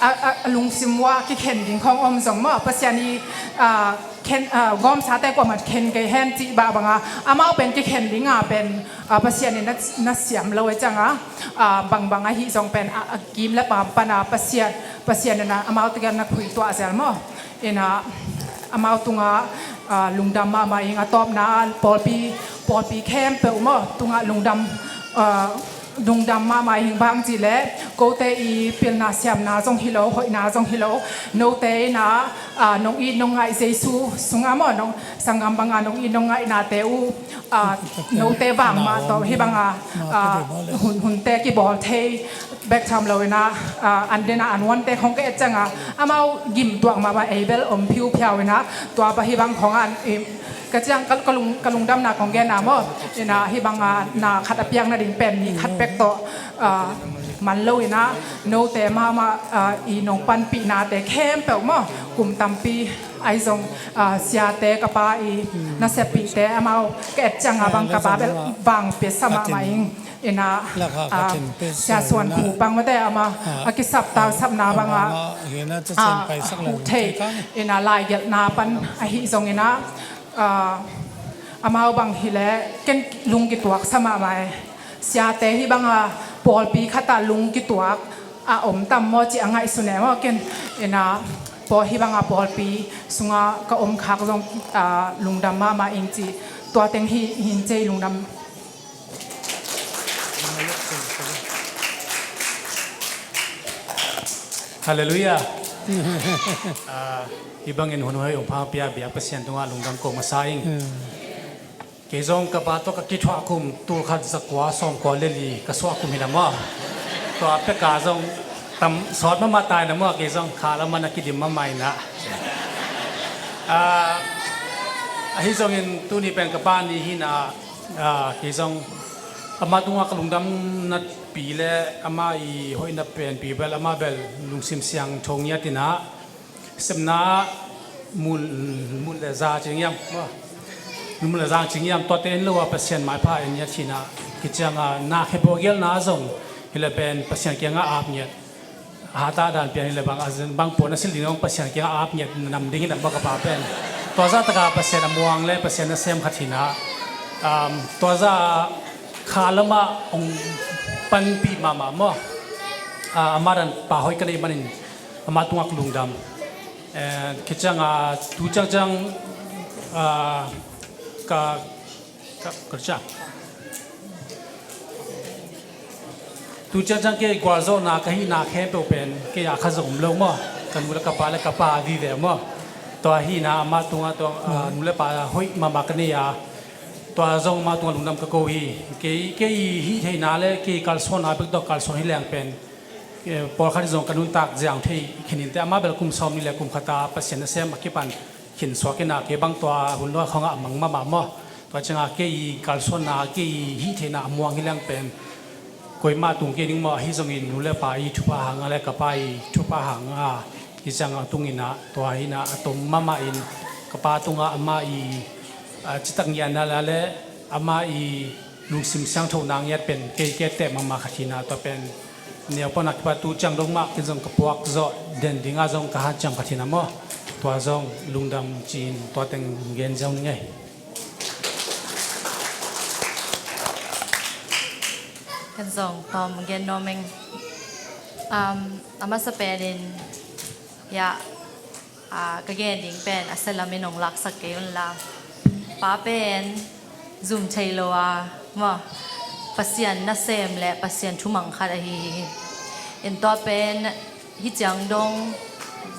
a, a, a lungsim ua kikhen ding khong om zong maw, Pasian i, ah, khen, ah, gawmsate kuamah khen kei hen cih bah banga, amau pen kikhen dinga pen, ah, Pasian in na, na siam lo e cianga, ah, bangbang ahi zong pen, ah, a kim le paam pana Pasian, Pasian ina amau takin na khui tuah zel maw. Ina, amau tunga, ah, lungdam mahmah ing, a tawpna pawlpi, pawlpi khempeuh maw tunga lungdam, ah, lungdam mahmah ing, bang cih leh kote i pilna siamna zong hi lo, hoihna zong hi lo, note ina, ah, nong it nong ngaih Jesu sunga maw, nong sanggam banga nong it nong ngaihnate uh, ah, note vang mah tawh hih banga, ah, hun, hunte kibawl thei bek tham lo ina, ah, an dena an wante khong ka et cianga amau gim tuak mahmah, ei bel om phiuphiau ina, tua pa hih bang khong an, i, ka ciang ka, ka lung, ka lungdamna kong genna maw. Ina, hih banga na khat a piak nading pen mi khat bek tawh, ah, man lo ina, note mahmah, ah, i nong panpihnate khempeuh maw, kum tampi ahi zong, ah, siate ka pa i naseppihte amau ka et cianga bang ka pa bel vang piasa mahmah ing. Ina, ah, Sia Suan Phu bang mate ama, ah, a kisap tangsapna banga, ah, ah, hu thei. Ina, laigelhna pan ahi zong ina, ah, amau bang hileh ken lung kituak sa mahmah e. Siate hih banga pawlpi khata lung kituak a om tam maw ci a ngaihsun e maw ken. Ina, pawl hih banga pawlpi sunga ka om khak zong, ah, lungdam mahmah ing ci. Tua teng hi, hin cei lungdam. Halleluiah. Ah, hih bangin hun hoih hong pia biak Pasian tungah lungdam ko masa ing. Kei zong ka pa tawh ka kithuah kum tul khat zakua sawmkua le li ka suah kum hi lam a. Tua peka zong tam sawt mahmah tai na mua, kei zong kha lam a na kidim mahmah ina. Ah, ahi zongin tuni pen ka pa ni hi ina, ah, kei zong ama tungah ka lungdamna pi le ama i hoihna pen pi bel ama bel lungsim siangtho ngiat ina, sepna mun, mun le za ci ngiam, mun le za ci ngiam, tuate en lo a Pasian maipha en ngiat hi ina, kicianga na khempeuh a gelna zong hi le pen Pasian kiangah ap ngiat. A hata dan pian hi le bang, a zen bang puan a silh ding hong Pasian kiangah ap ngiat nam ding hi lam bang ka pa pen. Tua zah taka Pasian a muang le Pasian a sem khat hi ina, um, tua zah kha lamah hong panpih mahmah maw. Ah, ama dan pa hoih ka neih manin ama tungah ka lungdam. Eh, kicianga tu ciangciang, ah, ka, ka, ka ciang. Tu ciangciang kei gualzawhna ka hihna khempeuh pen kei a kha zong om lo maw. Ka nu le ka pa le ka pa vive maw. Tua hihna amah tungah tua, ah, nu le pa hoih mahmah ka nei a, Tua zong amah tungah lungdam ka ko hi. Kei, kei hih theihna le kei kalsuanna bek tawh kalsuan hi leng pen, eh, pawlkhat zong ka nuntak ziang thei khin inteh, amah bel kum sawm nih le kum khat a Pasian nasem a kipan khin suak in a, kei bang tua hun lua khawngah a mang mahmah maw. Tua ciangah kei kalsuanna, kei hih theihna a muang hi leng pen koimah tung kei ding maw, ahi zongin nu le pa i thupha hanga le ka pa i thupha hanga hi ciangah tungin ah tua hi in ah a tom mahmah in ka pa tungah amah i, ah, citak ngiatna le amah i lungsim siangthona ngiat pen kei kei teh mahmah khat hi in ah tua pen neu pan a kipat tu ciang dong mah kei zong ka puak zawh den dingah zong ka hanciam khat hi in ah maw. Tua zong lungdam ci-in tua teng gen ziau ning ei. Ken zong tawm gen nuam ing. Um, a masa penin, ya, ah, ka gen ding pen a sia lamin hong laksak kei un la. Pa pen zum thei lo a, maw, Pasian nasem le Pasian thumang khat ahi hi. In tua pen hih ciang dong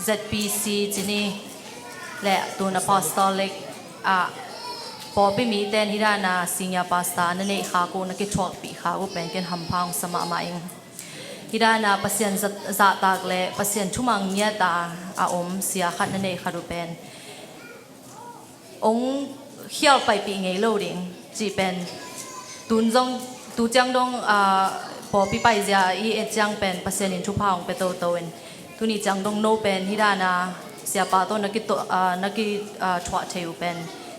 Z P C ci ni le tun Apostolic ah pawlpi mite in hih dan a senior pastor na neih khak uh, na kithuahpih khak uh pen ken hampha hong sa mahmah ing. Hih dan a Pasian zat-, zahtak le Pasian thumang ngiat a, a om sia khat na neih khat uh pen hong khial paipih ngei lo ding cih pen tun zong, tu ciang dong, ah, pawlpi paizia i et ciang pen Pasian in thupha hong pia toto in, tuni ciang dong no pen hih dan a siapa tawh na ki to-, ah, na ki, ah, thuah thei uh pen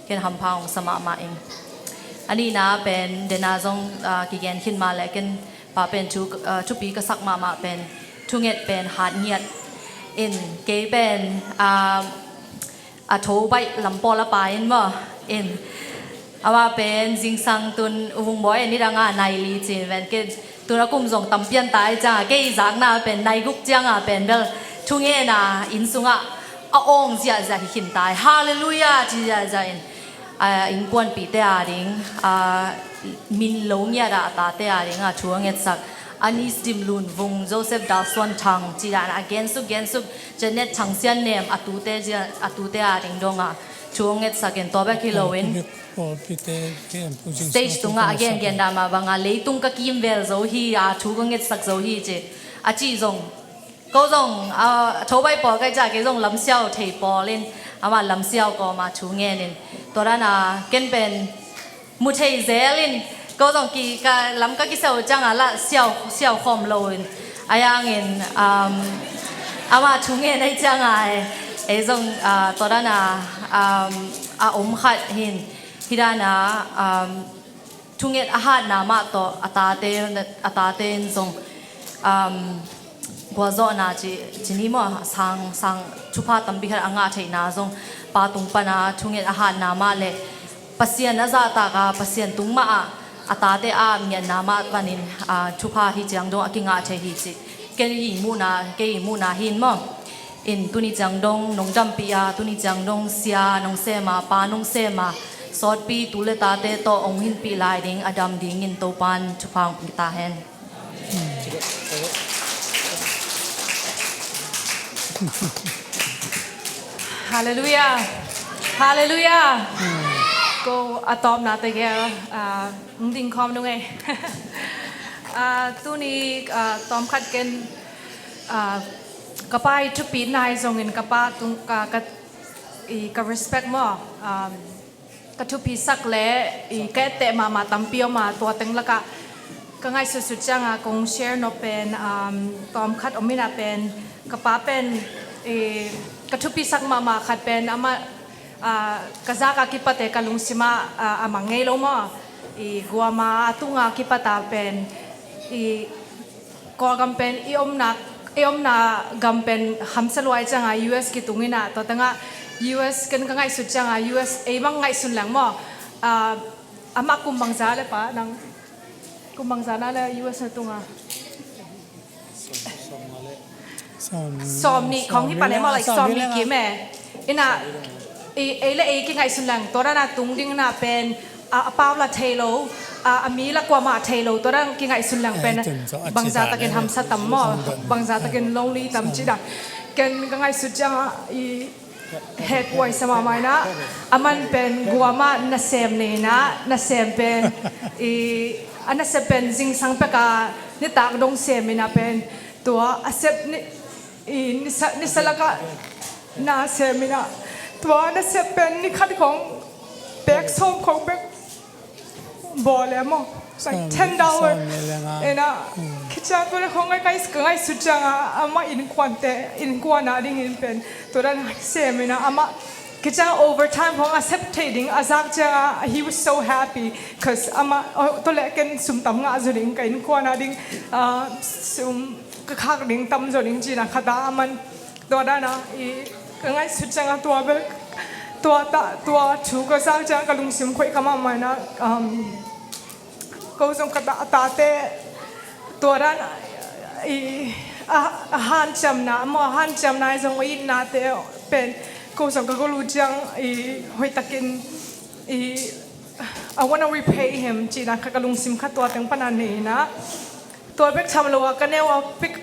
ken hampha hong sa mahmah ing. A nihna pen dena zong, ah, kigen khin mah le ken pa pen thu, ah, thupi ka sak mahmah pen thunget pen hat ngiat in kei pen, ah, a tho baih lam pawl a pa in maw. In amah pen zingsang tun Vung Bawi in nidang a nai li cin ven ken tun a kum zong tam pian ta i ciangah kei zakna pen nai guk ciangah pen bel thungen a inn sungah a awng ziahziah hi khin ta i. Halleluiah ci ziahziah in, a, innkuanpihte a ding, a, min lo ngiat a a tate a ding a thu a ngetsak. Ani Dim Lun Vung, Joseph Dal Suan Thang ci dan a gensuk gensuk, Janet Thang Sian Nem a tute zia-, a tute a ding dong a thu a ngetsak in tua bek hi lo in stage tungah a gengen dah mah bangah leitung ka kimvel zo hi a thu ka ngetsak zo hi ci a cih zong ko zong, ah, tho baih pawl kai ciah kei zong lam siau thei pawl in amah lam siau kawm a thu ngen in tua dan a ken pen mu thei zel in ko zong ki ka lam ka kisiau ciang a lah siau, siau khawm lo in a yang in, um, amah thu ngen ei ciang a ei zong, ah, tua dan a, um, a om khat hin hih dan a, um, thunget a hatna mah tawh a tate, a tate in zong, um, gualzawhna ci, ci ni maw, a sang, sang thupha tampi khat a ngah theihna zong pa tung pana thunget a hatna mah le Pasian a zahtak a Pasian tung mah ah a tate a ngiatna mah panin, ah, thupha hih ciang dong a kingah thei hi ci. Kei i muhna, kei i muhna hin maw. In tuni ciang dong nong dampih a, tuni ciang dong sia nong sem a, pa nong sem a, sawtpi tu le tate tawh hong hinpih lai ding a dam dingin Topan thupha hong pia ta hen. Halleluiah. Halleluiah. Ko a tawpna tegel, ah, hong ding khawm nung ei. Ah, tuni, ah, tawmkhat ken, ah, ka pa i thupitna hi zongin ka pa tung, ka, ka, i, ka respect maw, um, ka thupisak le i ka etteh mahmah tampi om a, tua teng lakah ka ngaihsutsut cianga kong share nop pen, um, tawmkhat om ina pen ka pa pen, i, ka thupisak mahmah khat pen amah, ah, ka zak a kipate ka lungsima, ah, a mang ngei lo maw, i, guama a tunga kipata pen, i, Kawlgam pen i omna, i omna gam pen hamsa luai cianga U S kitung ina, tua tengah U S ken ka ngaihsut cianga U S ei bang ngaihsun leng maw? Ah, amah kum bangza le pa nang? Kum bangza na le U S na tunga? Sawm nih khawng hi pa le maw, like sawm nih kim e. Ina, i, ei le ei kingaihsun leng, tua dana tung ding na pen, a, a pau la thei lo, a, a mi la kuamah thei lo, tua dan kingaihsun leng pen, bangza takin hamsa tam maw, bangza takin lonely tam ci dan. Ken ka ngaihsut cianga, i, Hehkuai sa mahmah inah, a man pen guamah nasem nei inah, nasem pen i a nasep pen zingsang peka nitak dong sem inah pen tua a sep ni i nisa, nisa lakah nasem inah, tua nasep pen nikhat khong pek sawm khong pek bawl e maw. It's like ten dollar. Ina khiciang tua le khong ngai ka ngaisut cianga amah innkuante innkuan a dingin pen tua dan sem ina amah khiciang overtime khong a sep thei ding a zak cianga he was so happy, cause amah tua le ken sum tam ngah zu ding ka innkuan a ding sum ka khak ding tam zo ding cina khata aman tua dana i ka ngaisut cianga tua bel tua ta tua thu ka zak cianga ka lungsim khoih ka mahmah ina ko zong ka ta tate tua dana i a hanciamna maw a hanciamna i zong i itnate pen ko zong ka gol uh ciang i hoihtakin i I want to repay him cina ka ka lungsim kha tua teng pana nei ina tua bek tham lo a ka neu a pek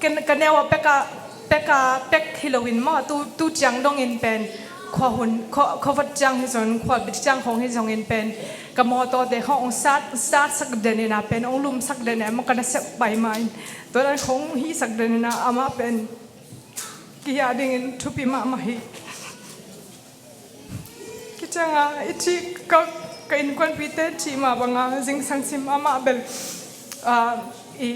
ka neu a pek a pek a pek hi lo in maw tu tu ciang dong in pen khua hun khua khua vat ciang hi zong khua bit ciang khong hi zong in pen ka mawtaw te khong ong sat sat sak den ina pen ong lum sak den e maw ka na sep pai ma in tua dan khong hi sak den ina amah pen ki a dingin thupi mahmah hi. Kicianga i cih ka innkuanpite cih mah banga zingsang sim amah bel i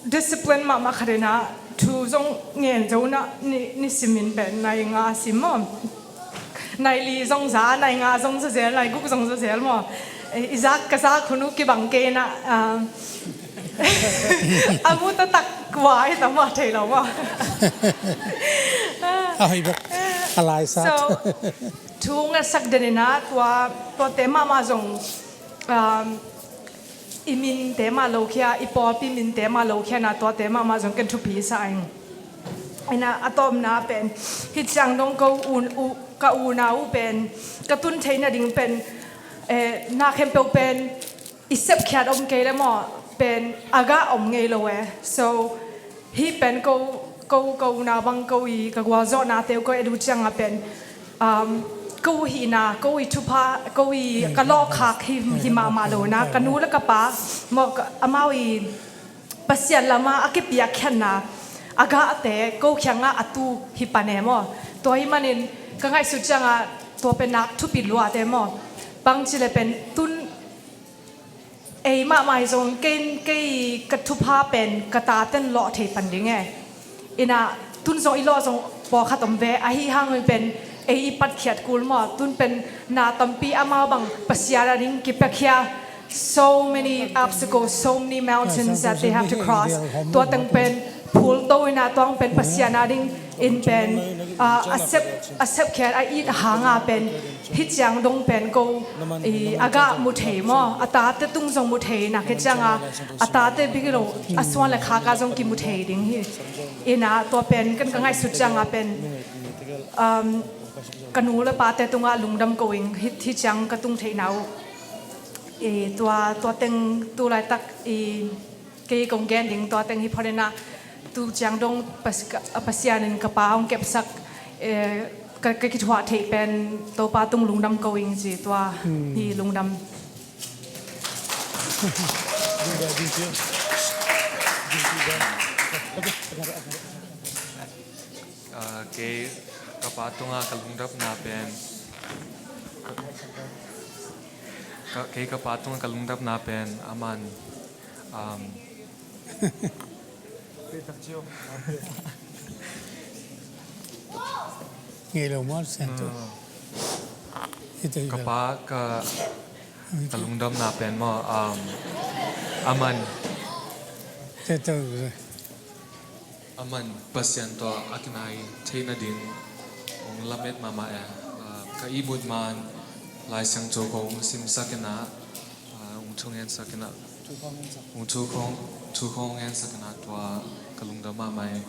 discipline mahmah khat inah thu zong ngen zo na ni simin pen nai nga sim maw? Nai li zong za, nai nga zong za zel, nai guk zong za zel maw? I zak ka zak hun uh kibang kei inah a mu taktak kua hi ta maw thei lo maw? A hoih bek a laisat. So thu ngatsak den inah tua tuate mahmah zong i minte mah lokhia i pawlpi minte mah lokhia na tuate mahmah zong ken thupi sa ing. Inah a tawpna pen hi ciang dong ko un uh ka una uh pen ka tun theih nading pen na khempeuh pen i sepkhiat om kei le maw pen a gah om ngei lo e. So hi pen ko ko ko na bang ko i ka gualzawhna teu ko edu cianga pen ko hihna ko i thupha ko i ka lawhkhak hi mahmah lo na ka nu le ka pa maw amau i Pasian lama a kipiakkhiatna a gahte ko khiangah a tu hi pan e maw? Tua hi manin ka ngaihsut cianga tua pen nak thupi luate maw? Bangci le pen tun ei mahmah hi zong kei kei ka thupha pen ka taten lawh thei pan ding e. Inah tun zong i lawh zong pawlkhat om ve ahi hangin pen ei i patkhiat kul maw? Tun pen na tampi amau bang Pasian a ding kipiakhia so many obstacles, so many mountains that they have to cross. Tua teng pen phul to ina tuang pen Pasian a ding in pen a sep a sepkhiat a it hanga pen hi ciang dong pen ko a gah mu thei maw? A tate tung zong mu thei na ke cianga a tate bik lo a suan le khaka zong kimu thei ding hi. Ina tua pen kan ka ngaihsut cianga pen ka nu le pate tungah lungdam ko ing hi ciang ka tung theihna uh. Tua tua teng tu laitak kei kong gen ding tua teng hi phot ina tu ciang dong Pasian in ka pa hong kepsak ka kithuah theih pen Topa tung lungdam ko ing ci tua hi lungdam. Kei ka pa tungah ka lungdamna pen kei ka pa tungah ka lungdamna pen a man ngei lo maw sian tu. Ka pa ka ka lungdamna pen maw a man a man Pasian tawh a kinai theih nading hong lamet mahmah e. Ka ihmut man Lai Siangtho kong simsak ina hong thungen sak ina hong thu kong thu kong ngen sak ina tua ka lungdam mahmah e.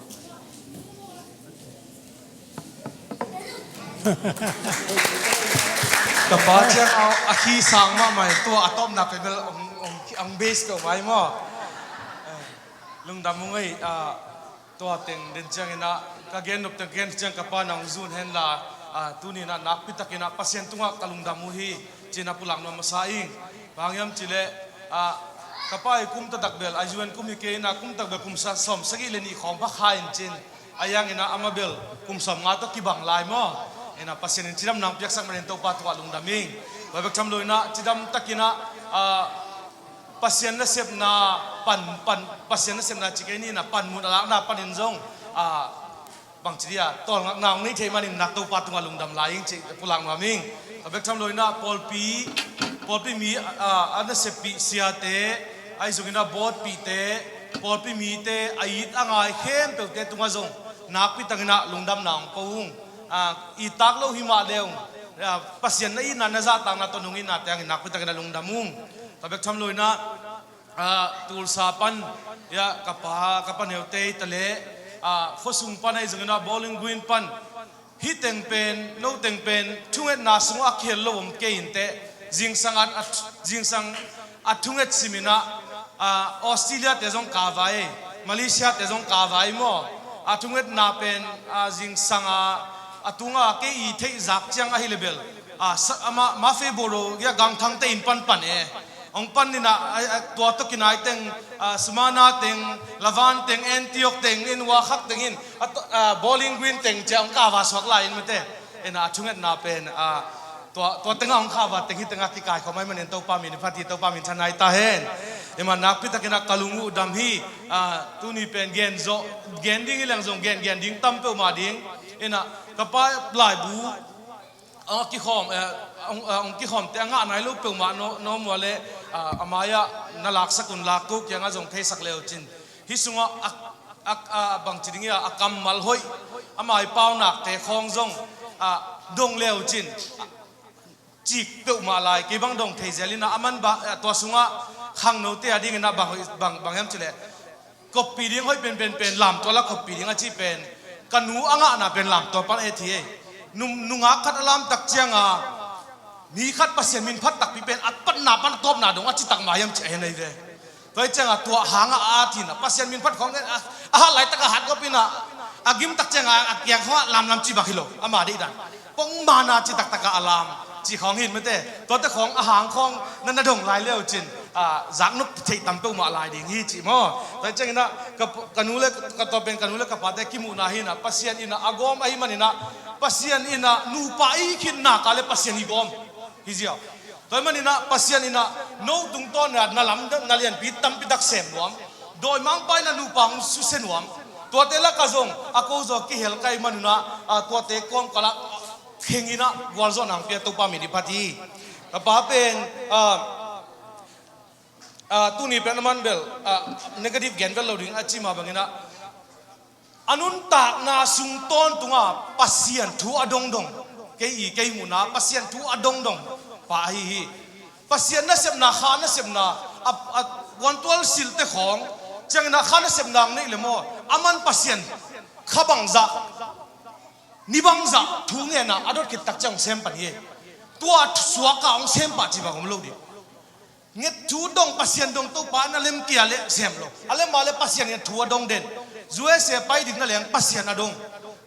Ka pa ciang a khi sang mahmah e tua a tawpna pen bel ang base peuh mai maw? Lungdam ung ei. Tua teng den ciangin ah Ka gen nop teng gen ciang ka pa na hong zun henla, ah, tuni-in ah nakpi takin ah Pasian tungah ka lungdam uh hi, ci-in ah pulak nuam masa ing. Bang hang hiam cih leh, ah, ka pa i kum taktak bel, a U N kum hi kei in ah kum taktak bel kum sa-, sawm sagih le nih khawng pha kha in cin. A hi hangin ah amah bel kum sawm nga tawh kibang lai maw. In ah Pasian in cidamna hong piaksak manin Topa tungah lungdam ing. Tua bek tham lo in ah cidam takin ah, ah, Pasian nasepna pan, pan, Pasian nasepna ci kei ni in ah panmun a lakna panin zong, ah, bangci dia tawlngakna hong nei thei manin ah Topa tungah lungdam lai ing ci pulak nuam ing. Tua bek tham lo in ah pawlpi, pawlpi mi, ah, a naseppih siate, ahi zongin ah bawtpihte, pawlpi mite, a it a ngai khempeuhte tungah zong nakpi takin ah lungdamna hong ko ung. Ah, i tak lo hi mah le ung, ah, Pasian na itna na zahtakna tawh nong itnate hangin nakpi takin ah lungdam ung. Tua bek tham lo in ah, ah, Tulsa pan, ya, ka pa, ka pa neute hi ta leh, ah, khuasung pan ahi zongin ah Bowling Green pan, hih teng pen, no teng pen thungetna sungah a kihel lo om kei inteh, zingsang a, a, zingsang a thunget sim in ah, ah, Australia te zong kava ei, Malaysia te zong kava ei maw. A thungetna pen, ah, zingsang a, a tunga kei i theih zak ciang ahi le bel, ah, sa-, ama, Mafei Boro, ya, Gangthang te in panpan e. Hong pan in ah, a, a, tua tawh kinai teng, ah, Smyrna teng, Lavan teng, Antioch teng, in Wakhak teng in, a to-, ah, Bowling Green teng cia hong kava suak lai in mate. In ah, a thungetna pen, ah, tua, tua tengah hong kava teng hi tengah kikaikhawm ahih manin Topa min i phat hi, Topa min thanai ta hen. In ah nakpi takin ah ka lung uh dam hi, ah, tuni pen gen zawh, gen ding hi leng zong gen, gen ding tam peuhmah ding. In ah, ka pa laibu, a kikhawm, eh, a, a, a kikhawmte a ngah nai lo peuhmah no, no mua le, ah, a mai-ah na laksak un lak ko kiangah zong theisak le uh cin. Hih sungah a, a, a bangci ding hi a, a kammal hoih, a mai paunakte khawng zong, ah, dong le uh cin. Ah, cik peuhmah lai, kei bang dong thei zel in ah, a man ba, ah, tua sungah khangnote a ding in ah bang, bang, bang hiam cih leh, koppih ding hoih penpen pen lamtual a koppih ding a cih pen, ka nu a ngahna pen lamtual pan et hi ei. Nu, nungak khat a lamtak ciang a, mi khat Pasian min phat takpi pen a patna pan a tawpna dong a citak mah hiam cih a hi nai ve. Tua hi ciang a tua hang a at hi in ah, Pasian min phat khawng a, a hat laitak a hat gawp in ah, a gimtak ciang a, a kiang khawng ah lamlam cih bang hi lo, ama deih dan. Pongmana ci taktak a lam, ci khawng hi in mate. Tuate khawng a hang khawng na na dong lai le uh cin, ah, zaknop theih tam peuhmah lai ding hi ci maw. Tua hi ciangin ah, ka, ka nu le, ka tua pen ka nu le ka pate kimuhna hi in ah, Pasian in ah a gawm ahih manin ah, Pasian in ah nupa i khitna ka le Pasian i gawm hi ziau. Tua ahih manin ah Pasian in ah no tungtawn in ah na lam, na lianpi tampi tak sem nuam. Dawimangpa in ah nupa hong susia nuam. Tuate lakah zong a ko zaw kihel ka hih manun ah, ah, tuate kawmkal ah kheng in ah gualzawhna hong pia Topa min i phat hi. Ka pa pen, ah, ah, tuni pen a man bel, ah, negative gen vel lo ding a ci mah bangin ah, a nuntakna sung tawntung a Pasian thu a dongdong, kei i kei muhna Pasian thu a dongdong pa ahi hi. Pasian nasepna, kha nasepna, a, a puantual silte khawng ciangin ah kha nasepna hong neih le maw, a man Pasian kha bangzah, ni bangzah thu ngen a a dot khit tak ciang hong sem pan hi. Tua suak a hong sem pah cih bang om lo ding. Nget thu dong, Pasian dong, Topa na lemkia le sem lo. A lem a le Pasian in thu a dong den. U S A pai ding na leng Pasian a dong.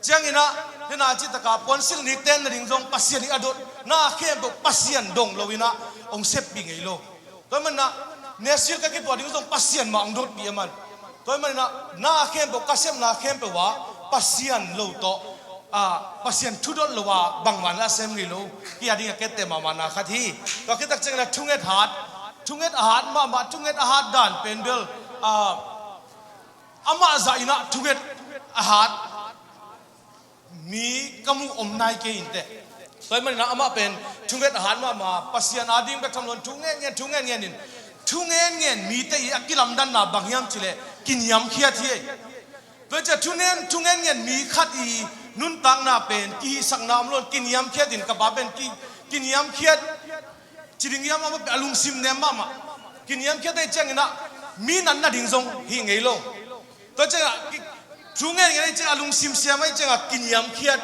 Ciangin ah, nena cih tak a puansilh nik ten na ding zong Pasian in a dot. Na khempeuh Pasian dong lo in ah hong seppih ngei lo. Tua ahih manin ah, next year ka kituah ding zong Pasian mah hong dotpih a man. Tua ahih manin ah, na khempeuh, ka sepna khempeuh ah Pasian lo tawh, ah, Pasian thu dot lo a bangmah na sem ngei lo. Kei a ding a kette mahmahna khat hi. Tua khit tak ciangin ah thunget hat, thunget a hat mahmah, thunget a hat dan pen bel, ah, amah zah in ah thunget a hat mi ka muh om nai kei inteh. Tua ahih manin ah amah pen thunget a hat mahmah, Pasian a ding bek tham lo in thu ngenngen, thu ngenngen in, thu ngenngen mite i a kilamdanna bang hiam cih leh kiniamkhiat hi. Tua ciah thu ngen, thu ngenngen mi khat i nuntakna pen kihisakna om lo in kiniamkhiat in, ka pa pen ki, kiniamkhiat ci ding hiam, amah pen a lungsim nem mahmah. Kiniamkhiat ahih ciangin ah mi natna ding zong hi ngei lo. Tua ciangah, thu ngen ngen ahih ciangah, a lungsim siam ahih ciangah kiniamkhiat.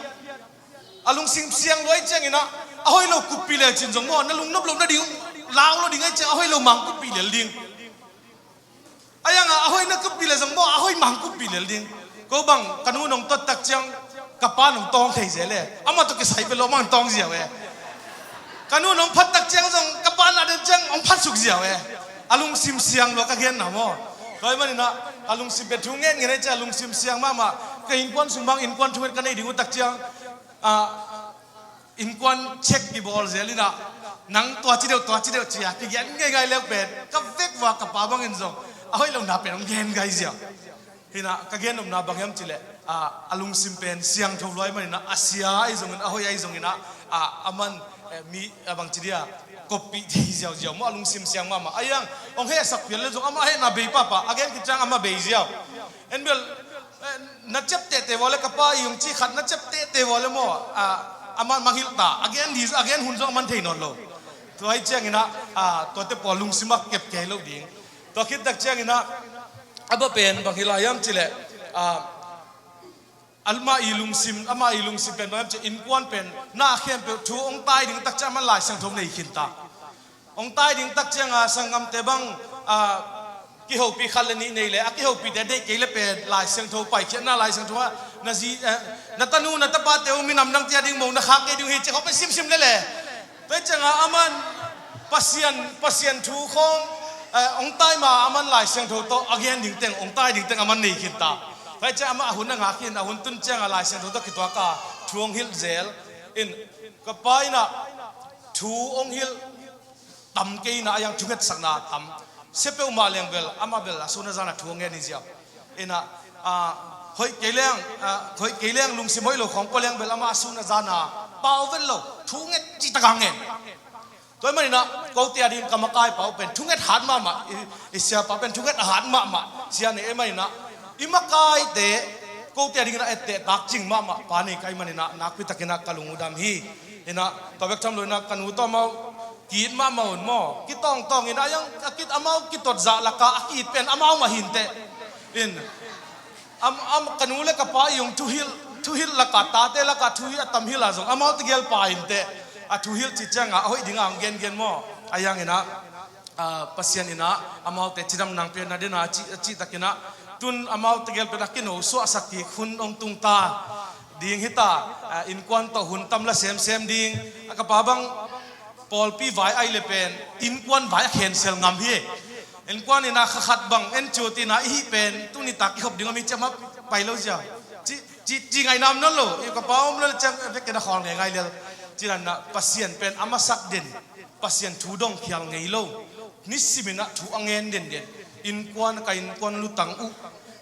A lungsim siang lua ahih ciangin ah, a hoih lo kuppih lel cin zong maw, na lungnop loh nading, lau lo ding ahih ciangah, a hoih lo mang kuppih lel ding. A hiangah, a hoih na kuppih lel zong maw, a hoih mang kuppih lel ding. Ko bang ka nu nong tot tak ciang ka pa nong tawng thei zel e. Amah tawh kisai pia lo, amah tawng ziau e. Ka nu nong phat tak ciang zong ka pa na den ciang hong phat suk ziau e. A lungsim siang lua ka genna maw. Tua ahih manin ah a lungsim pen thu ngen ngen ahi ciang a lungsim siang mahmah. Ka innkuan sung bang innkuan thunget ka nei ding uh tak ciang, ah, innkuan check kibawl zel in ah, nang tua ci deuh, tua ci deuh ci a kigen ngeingai leu pen ka vek vua ka pa bangin zong a hoih lohna pen hong gen gai ziau. Hi in ah ka gennopna bang hiam cih leh, ah, a lungsim pen siangtho lua ahih manin ah, a sia ahi zongin, a hoih ahi zongin ah, ah, aman, eh, mi, ah, bangci dia, koppih thei ziauziau maw, a lungsim siang mahmah. Ahi hang hong hehsak phial le zong amah hehna bei pahpah, a gen khit ciang amah bei ziau. En bel, eh, na ciap tehteh vua le, ka pa i hong ci khat na ciap tehteh vua le maw, ah, amah mangngilh ta, a gen di, a gen hun zong aman thei nawn lo. Tua ahih ciangin ah, ah, tuate pawl lungsim ah kep kei lo ding. Tua khit tak ciangin ah, a ba pen bang hi lai hiam cih leh, ah, amah i lungsim, amah i lungsim pen bang hiam cih leh innkuan pen na khempeuh thu hong tai ding tak ciang aman Lai Siangtho nei khin ta. Hong tai ding tak ciang a sanggamte bang, ah, kihopih khat le nih nei leh, a kihopihte deih kei le pen Lai Siangtho paikhiatna, Lai Siangtho ah na zi, eh, na tanu na tapate uh minam nang tia ding mo, na khak kei ding uh hi ci khawng pen simsim le le. Tua ciang a aman Pasian, Pasian thu khawng, eh, hong tai ma aman Lai Siangtho tawh a gen ding teng, hong tai ding teng aman nei khin ta. Tua ciang amah a hun a ngak khin, a hun tun ciang a Lai Siangtho tawh kituak a thu hong hilh zel in, ka pa in ah thu hong hilh tam kei in ah, a hiang thungetsakna tam. Sia peuhmah leng bel, amah bel a sun a zan a thu hong ngen hi ziau. In ah, ah, hoih kei leng, ah, hoih kei leng lungsim hoih lo khawng pua leng bel amah a sun a zan a pau vet lo, thunget cihtak a ngen. Tua ahih manin ah, kote a dingin ka makai pa uh pen thunget hat mahmah, i, i siapa pen thunget a hat mahmah. Sia nei ahih manin ah, i makaite kote a dingin a etteh takcing mahmah pa nei ka hih manin ah, nakpi takin ah ka lung uh dam hi. In ah, tua bek tham lo in ah, ka nu tawh amau ki-it mahmah un maw. Kitawngtawng in ah, a hiang a ki-it, amau kitot zah lakah a ki-it pen amau mah hi inteh. In, am, am, ka nu le ka pa i hong thuhilh, thuhilh lakah, tate lakah thuhilh a tam hilh a zong amau tegel pa inteh. A thuhilh cih ciang a, a hoih ding a hong gengen maw. Ahi hangin ah, ah, Pasian in ah amaute cidam nang pia na den a cih, a cihtakin ah, tun amaute gel pen a kino suahsak kik hun hong tung ta ding hi ta. Ah, innkuan tawh hun tam la semsem ding. A ka pa bang pawlpi vai ahi le pen innkuan vai a cancel ngam hi. Innkuan in ah kha khat bang en ciut in ah i hih pen tuni tak i hop ding om hi ci a, amah pai lo ziau. Ci, ci, ci ngaihna om nawn lo. I ka pa om lo le ciang vek ken a khawl ngeingai lel. Ci dan in ah Pasian pen a masak den. Pasian thu dong khial ngei lo. Nisimin ah thu a ngen denden. Innkuan, ka innkuan lutang uh,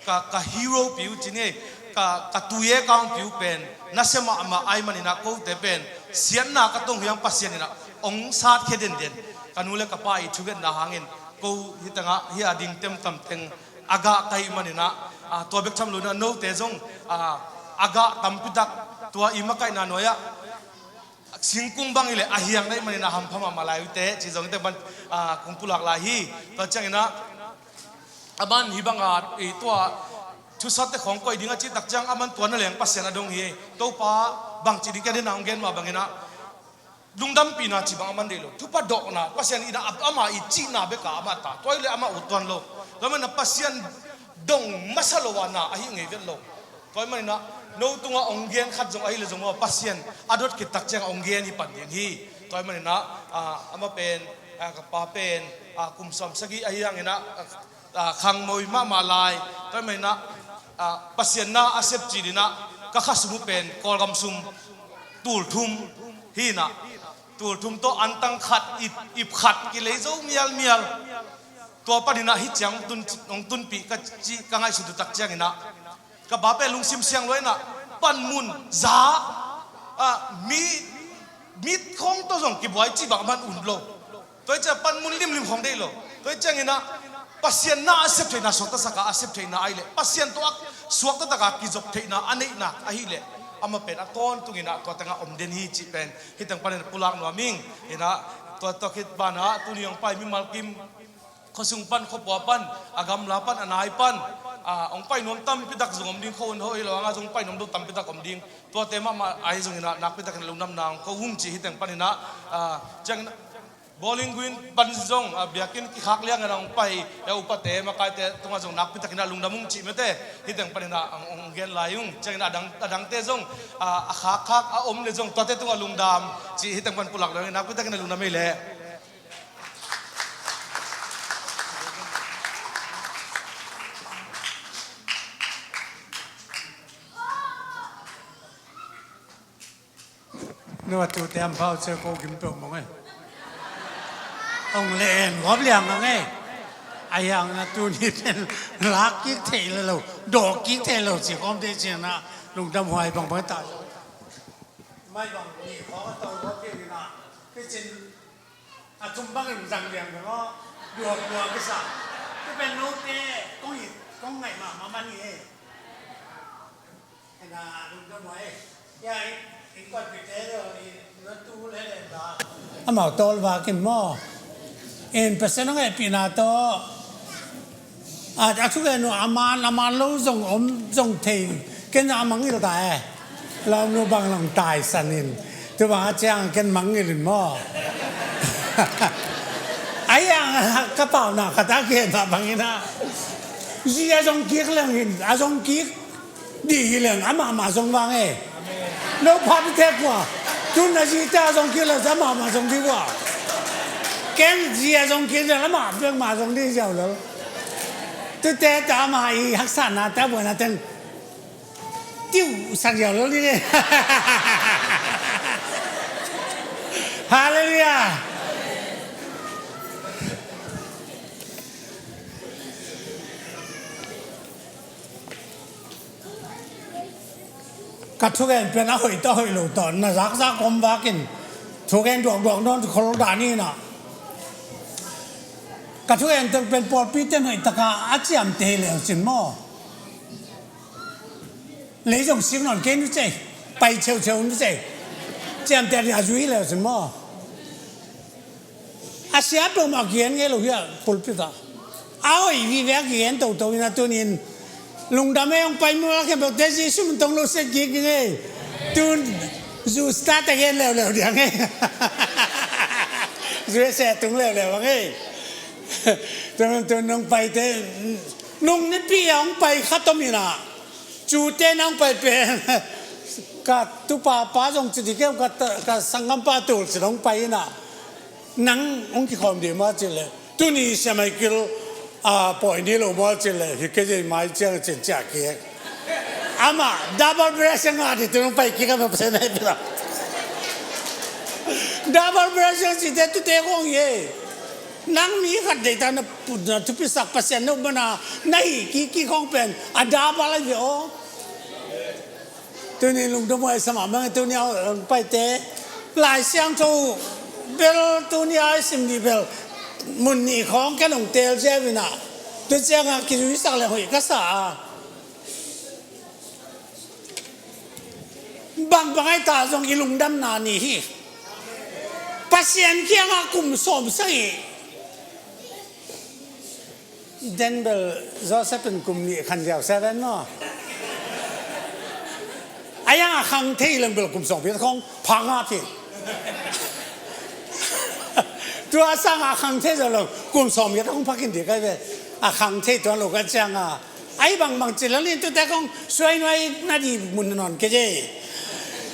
ka, ka hero pi uh ci ni, ka, ka tuye kangpi uh pen nasia mahmah ahih manin ah kote pen siatna ka tong hi hang, Pasian in ah hong satkhia denden. Ka nu le ka pa i thungetna hangin ko hi tengah hi a ding temtam teng a gah ka hih manin ah, ah, tua bek tham lo in ah note zong, ah, a gah tampi tak tua i makaihna nuai-ah singkung bang hi leh a hiang na hih manin ah hampha mahmah lai uh teh, ci zong i teh ban, ah, kong pulak lai hi. Tua ciangin ah, aman hih bang a, i tua thusate khawng koih ding a cih tak ciang aman tua na leng Pasian a dong hi. Topa bangci ding ka den a hong gen mah bangin ah, lungdampihna ci bang aman deih lo. Thupha dawhna, Pasian in ah ama i cihna bek a amah ta. Tua hi leh amah ut tuan lo. Tua manin ah Pasian dong masa lo a na ahi ngei vet lo. Tua ahih manin ah, no tungah hong gen khat zong ahi le zong maw, Pasian a dot khit tak ciang hong gen hi pan ding hi. Tua ahih manin ah, ah, amah pen, ah, ka pa pen, ah, kum sawm sagih ahi hangin ah, ah, ah, khangmoi mahmah lai. Tua ahih manin ah, ah, Pasian na a sep cil in ah, ka kha sung uh pen Kawlgam sum tul thum hi in ah, tul thum tawh antang khat, ip, ip khat kilei zo mialmial. Tua panin ah hih ciang hong tun, hong tunpih ka ci, ka ngaihsut uh tak ciangin ah, ka pa pen lungsim siang lua in ah, panmun, za, ah, mi, mit khawng tawh zong kibuai cih bang aman ut lo. Tua hi ciang panmun limlim khawng deih lo. Tua hi ciangin ah, Pasian na a sep theihna suaktasak a, a sep theihna ahi leh Pasian tawh a suaktasak a kizop theihna a neihna ahi leh, amah pen a tawntungin ah tua tengah om den hi cih pen hih teng panin pulak nuam ing. In ah, tua, tua khit banah tuni hong pai mimal kim khuasung pan, khuapua pan, a gamla pan, a nai pan, ah, hong pai nuam tampi tak zong om ding, khuahun hoih lo hangah zong hong pai nuam lo tampi tak om ding. Tuate mahmah ahi zongin ah nakpi takin lungdamna hong ko ung cih hih teng panin ah, ah, ciangin ah, Bowling Green pan zong a biakinn kikhak liangin a hong pai, e, upate makaite tungah zong nakpitakin a lungdam ung cih mete, hih teng panin a hong, hong gen lai ung. Ciangin a dang, a dangte zong, a, a khakkhak a om le zong tuate tungah lungdam cih hih teng pan pulak liangin nakpitakin a lungdam ei leh. No a tute am pau ce ko gim peuh mong e. Ong le en ngop liang ang e. A hiang na tuni pen lak kik thei le lo, dawk kik thei lo ci kawm te ci na lungdam huai bangbang ta. Mai bang ni khawng a tawh ngop liang ina. Kei cin a tum bangin zang liang ding aw, duak duak kisa. Tua pen note kong it, kong ngaih mahmah man hi e. Ena lungdam huai e. Ya, in, in kuat pite deuh, in, in tu le le da. Amau tawl vak in maw. In Pasian a ngaihpihna tawh. A, a thugen uh a man, a man lo zong om zong thei. Ken a mangngilh ta e. Lau nu bang lang taisan in. Tu bang a ciang ken mangngilh in maw. Ai ang ka pau na ka ta gen mah bangin a. Zi a zong kik leng in, a zong kik. Dih hi leng amah mah zong vang e. No pha pi thek ua. Tun a zi te a zong kik leng amah mah zong dih ua. Ken zi a zong kik leng amah bek mah zong dih ziau lo. Tute ta amah i haksa na ta buai na teng. Tiu sak ziau lo dih. Hallelujah. Ka thugen pen a hoih tawh a hoih lo tawh na zakzak om vakin thugen duakduak nawn khol dah ni na. Ka thugen teng pen pawlpi ten hoih taka a ciamteh leu cin maw? Lei zong sik nawn kei nu cei, pai ceuceu nu cei. Ciamteh ni a zui leu cin maw? A siap lo mah kigen ngei lo hi a pulpit ah. A hoih vive a kigen toto in a tunin lungdam e hong pai mu a khempeuhte Jesu min tong lo set kik ngei. Tun zu start a gen leuleu diang ngei. Zu e se tung leuleu a ngei. Tun tun nong paite nung nipi a hong pai khatom in a. Cute nang pai pen ka tupa pa zong ci dih keu ka, ka sanggampa tul ci dong pai ina nang hong kikhawm dih maw ci le tuni siamai kil a pawi ni lo maw ci le hi kei mai ciang cin ciah kik. Amah double blessing a dih tu nong pai kik a ma pese nai pila. Double blessing ci te tu te kong ye. Nang mi khat deita na put na thupisak Pasian na upmana na hi kiki khong pen a da bal ahi ve aw. Tuni lungdam huai sa mahmah tuni a paite Lai Siangtho bel tuni a i sim ni bel mun ni khong ken hong tel ziau ina tu cianga kizuisak le hoih ka sa a. Bangbang ahi ta zong i lungdamna ni hi. Pasian kiangah kum sawm sagih. Den bel Joseph in kum nih khan ziau seven maw? A yang a khang thei leng bel kum sawm piat khong phang a phi. Tua sang a khang thei zo lo kum sawm piat khong phakin di kai ve. A khang thei tuan lo ka cianga Ai bangbang ci lalin tute kong suai nuai na di mun nawn kei je.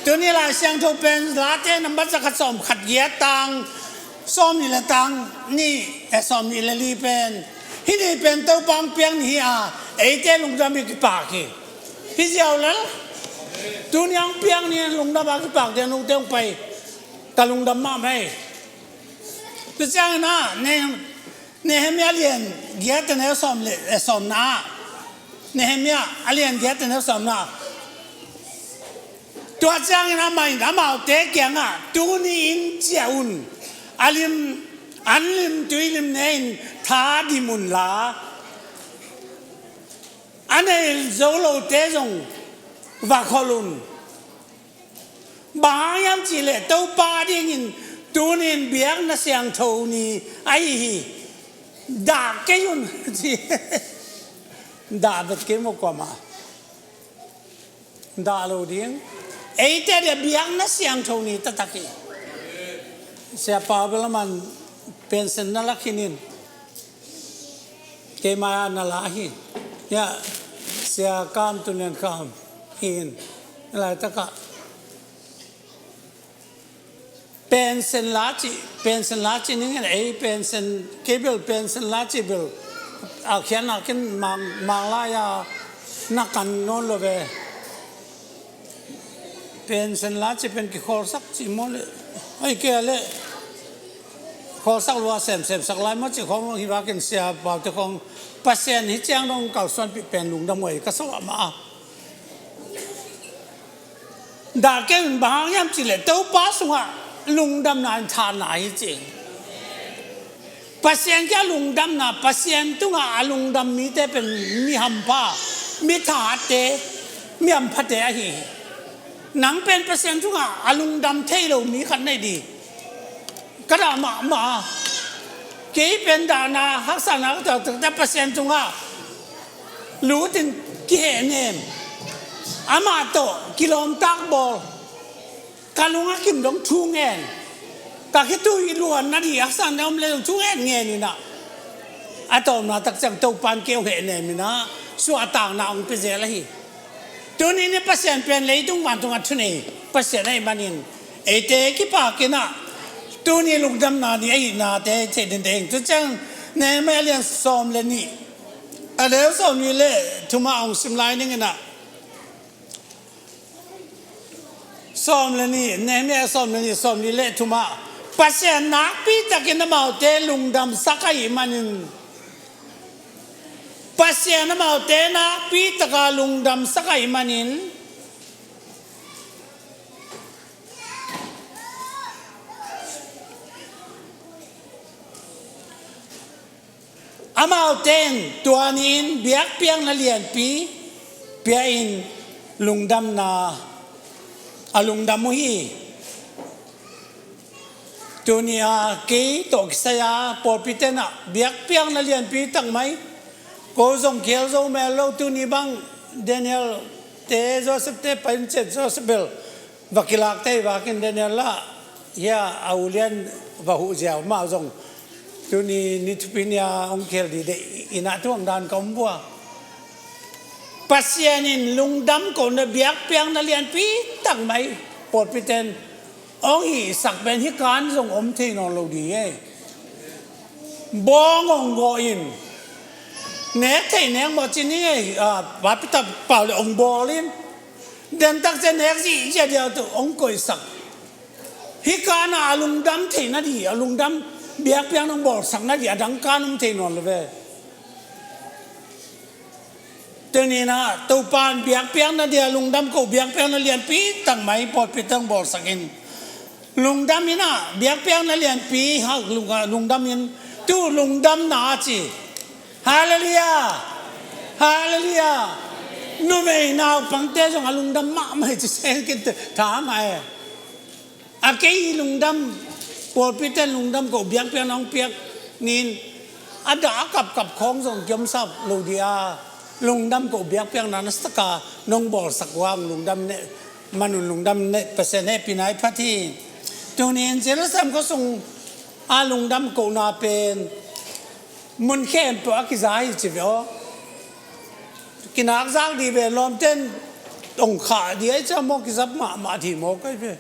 Tuni Lai Siangtho pen Late nambat zakhat sawm khat giat tang sawm nih le tang nih e sawm nih le li pen hih ni pen Topa hong piak ni hi a eite lungdam hi kipak hi. Hi ziau lel tuni hong piak ni lungdam a kipak dia nungte hong pai ka lungdam mahmah hi. Tu ciangin a ne Nehemiah lian giat a neu sawm le, eh, sawmna ah. Nehemiah a lian giat a neu sawmna ah. Tua ciangin amah in amaute kiangah tuni in ciah un. A lim, an lim tui lim ne in tha dim un la. A nei zo lote zong va kholh un. Bang hang hiam cihleh Topa dingin tunin biakna siangtho ni ahi hi. Dah kei un ci. Dah vet kei maw kuamah. Dah lo ding. Eite dia biakna siangtho ni taktak hi. Sia Pau bel a man Pension na la khin in, keima na la hi. Ya, Sia Kam Tun Lian Kham hi in, laitakah pension la ci, pension la ci ning in, ei pension, kei bel pension la ci bel a khian a kin mang, mang lai a na kan nawn lo ve. Pension la ci pen kikhawlsak ci maw le, ei kei a le khawlsak lua semsem sak lai maw ci khawng hi vakin, sia paute khawng Pasian hi ciang dong kalsuanpih pen lungdam uh ei ka sa uh a mah a. Dah kei un, bang hang hiam cih leh Topa sungah lungdamna in thanna hi ci. Pasian kia lungdamna, Pasian tungah a lungdam mite pen mi hampha, mi thate, mi hamphate ahi hi. Nang pen Pasian tungah a lungdam thei lo mi khat nei di. Ka dah mahmah a. Kei pen dahna haksatna ka tuaktuakte Pasian tungah lutin kihehnem, amah tawh kilawmtak bawl, ka lung a kim dong thu ngen, ka khitui luanna di haksatna om le dong thu ngen ngen inah, a tawpna tak ciang Topan kei hong hehnem inah suahtakna hong pia zel ahi. Tuni ni Pasian pen leitung vantung a thunei Pasian ahih manin eite kipak inah tuni lungdamna ni ahihnate thei ding ding. Tu ciang Nehemiah lian sawm le nih, a neu sawm nih le thumah hong sim lai ning inah, sawm le nih, Nehemiah sawm le nih, sawm nih le thumah, Pasian nakpi takin amaute lungdamsak ahih manin, Pasian amaute nakpi taka lungdamsak ahih manin, amaute in tua ni-in biakpiakna lianpi pia-in lungdamna a lungdam uh hi. Tuni a kei tawh kisai a pawlpi tenah biakpiakna lianpi tak mai, ko zong kihel zo mel lo, tuni bang Daniel te, Joseph te pai in ciat, Joseph bel va kilak tei vakin Daniel lah hia a ulian va huh ziau mah zong tuni ni thupi ni a hong khel dih deih inah tuang dan ka om bua. Pasian in lungdam kohna biakpiakna lianpi tak mai pawlpi ten hong hihsak pen hih kan zong om thei nawn lo ding ei. Bawng hong gawh in, nek thei nek mawh ci ning ei, a, papi ta pau le hong bawl in, dentak ciang nek zihziah diau tu hong koihsak. Hih kana a lungdam theihna di, a lungdam biakpiakna hong bawlsakna di a dang kan om thei nawn lo ve. Tuni inah Topa in biakpiakna dia lungdam ko, biakpiakna lianpi tak mai pawlpi teng bawlsak in, lungdam inah biakpiakna lianpi hak lung-, lungdam in, tu lungdamna a ci. Halleluiah. Halleluiah. Numei naupangte zong a lungdam mahmah hi ci seng kin tha ngai. A kei lungdam, pawlpite lungdam ko, biakpiakna hong piak ni-in, a dah a kapkap khawng zong kiomsap lo dih a, lungdam ko, biakpiakna nasataka nong bawlsak uh a, lungdam ne, manun lungdam ne, Pasian hehpihna i phat hi. Tuni-in Jerusalem khua sung a lungdam kohna pen mun khempeuh a kiza hi ci ve aw. Kinakzak dih ve, lawmten ong khah dih a i ciah maw, kizap mahmah dih maw kai ve.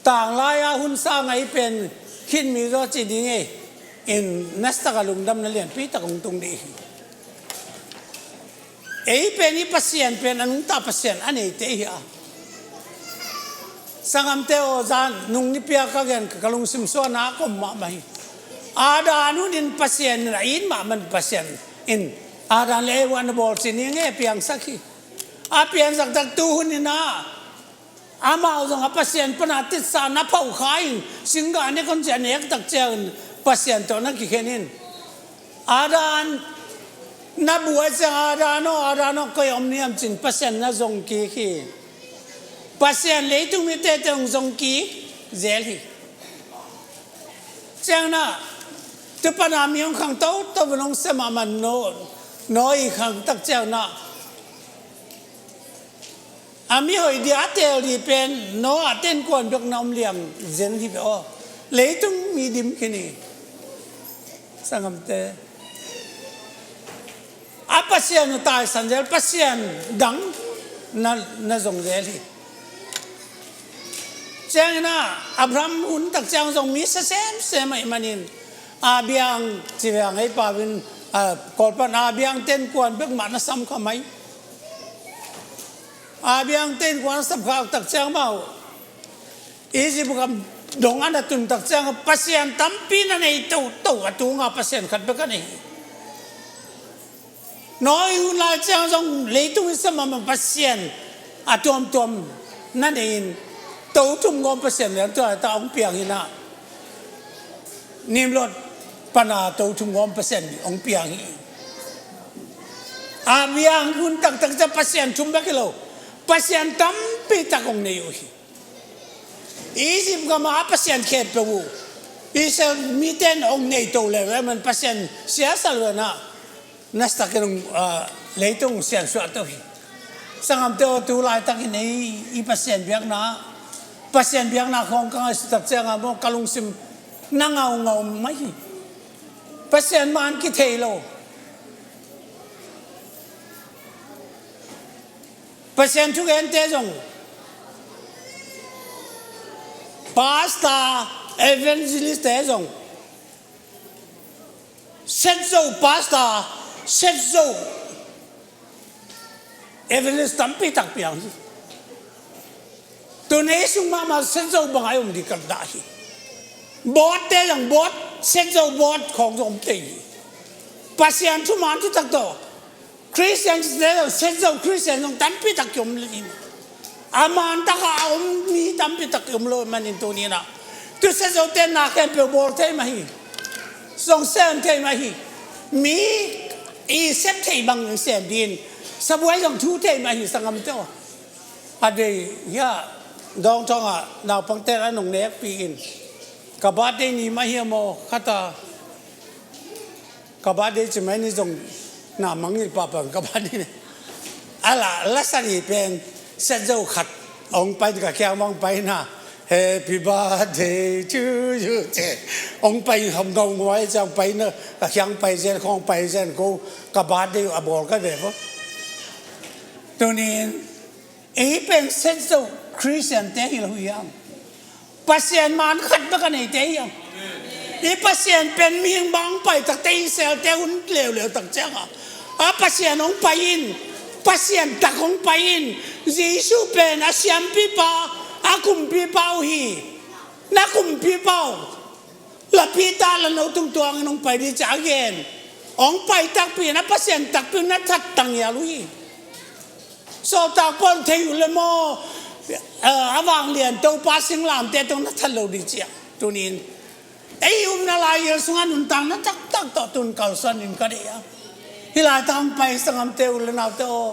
Tanglai-a hun sang ahi pen khin mi zaw ci ding ei. In nasataka lungdamna lianpi tak hong tung dih hi. Ei pen i Pasian pen a nungta Pasian a neite hi a. Sangamte aw, zan nung nipi a ka gen ka, ka lungsim suahna a kom mahmah hi. Adam hunin Pasian in a it mahmah in, Pasian in Adam le Eva na bawl ci ning ei, a piangsak hi. A piangsak tak tu hunin a amau zong a Pasian pana titsa na phauh kha in, singgah nek un ci a nek tak ciang in Pasian tawh na kikhen in. Adam na buai ciang, Adam aw, Adam aw, koi om ni hiam cin Pasian na zong kik hi. Pasian leitung mite teng zong kik zel hi. Ciang na, tu pana mi hong khang toto, nong sem a man no, no i khang tak ciang na. A mi hoih dia a teel dih pen Noah ten kuan bek na om liam zen hi ve aw. Leitung mi dim khin hi. Sanggamte, a Pasian uh taisan zel, Pasian dang na, na zong zel hi. Ciangin ah Abraham hun tak ciang zong mi sa semsem ahih manin, a biang ci veng ei pau in, a, Kawlpan a biang ten kuan bek mah na sam kha mai. A biang ten kuan sam kha tak ciang mah uh Egypt gam dong a na tun tak ciang a Pasian tampi na nei toto a tunga Pasian khat bek a nei hi. Noah hun lai ciang zong leitung i sa mahmah Pasian a tuamtuam na nei in, to thum gawm Pasian lian tua ta hong piang hi na. Nimrod pana to thum gawm Pasian hong piang hi. A biang hun taktak ciang Pasian thum bek hi lo, Pasian tampi tak hong nei uh hi. Egypt gam a Pasian khempeuh uh Israel mite in hong nei to leh ve man Pasian siasal ve na, na stakin hong, ah, leitung siansuah to hi. Sanggamte aw, tu laitakin ei i Pasian biakna, Pasian biakna khawng ka ngaihsut tak ciang a maw ka lungsim na ngaungau mai hi. Pasian man kithei lo. Pasian thugente zong, pastor, evangelist te zong, set zo pastor, set zo evangelist tampi tak piang hi. Tun ei sung mahmah set zo bang ai om ding ka dah hi. Board te zong board, set zo board khawng zong om thei hi. Pasian thuman thutak tawh Christian te zong set zo Christian zong tampi tak kiom lo hi. A man taka a om mi tampi tak kiom lo manin tuni in ah tu set zo te na khempeuh bawl thei mah hi. Zong sem thei mah hi. Mi i sep thei bang sem ding, sabuai zong thu thei mah hi, sanggamte aw. A dei hia, dawngthawng ah naupangte an hong nekpih in, ka birthday ni mah hi a maw, khat a ka birthday ci mai ni zong na mangngilh pahpah ka birthday ni. A la, la sa ni pen set zo khat hong pai ka kiang bang pai na, "Happy birthday to you," ci hong pai, hong ngaungau ciang pai na, ka kiang pai zen, khawng pai zen ko, ka birthday a bawl ka ve ko. Tunin ei pen set zo Christian te hi lo hiam? Pasian man khat bek a neite hiam? I Pasian pen mihing bang pai takte, Israel te hun leuleu tak cianga a Pasian hong pai in, Pasian tak hong pai in, Jesu pen a siampipa, a kumpipa uh hi. Na kumpipa uh la Peter la no tungtuangin hong pai ding ci a gen. Hong pai takpi in a Pasian takpi in na that tangial uh hi. Sawltak Paul thei uh le maw, eh, a vanglian Topa singlamteh tawh na that lo ding ciang. Tunin ei umna lai-el sungah nuntakna taktak tawh tun kalsuan in ka deih a. Hih laitak hong pai sanggamte u le naute aw,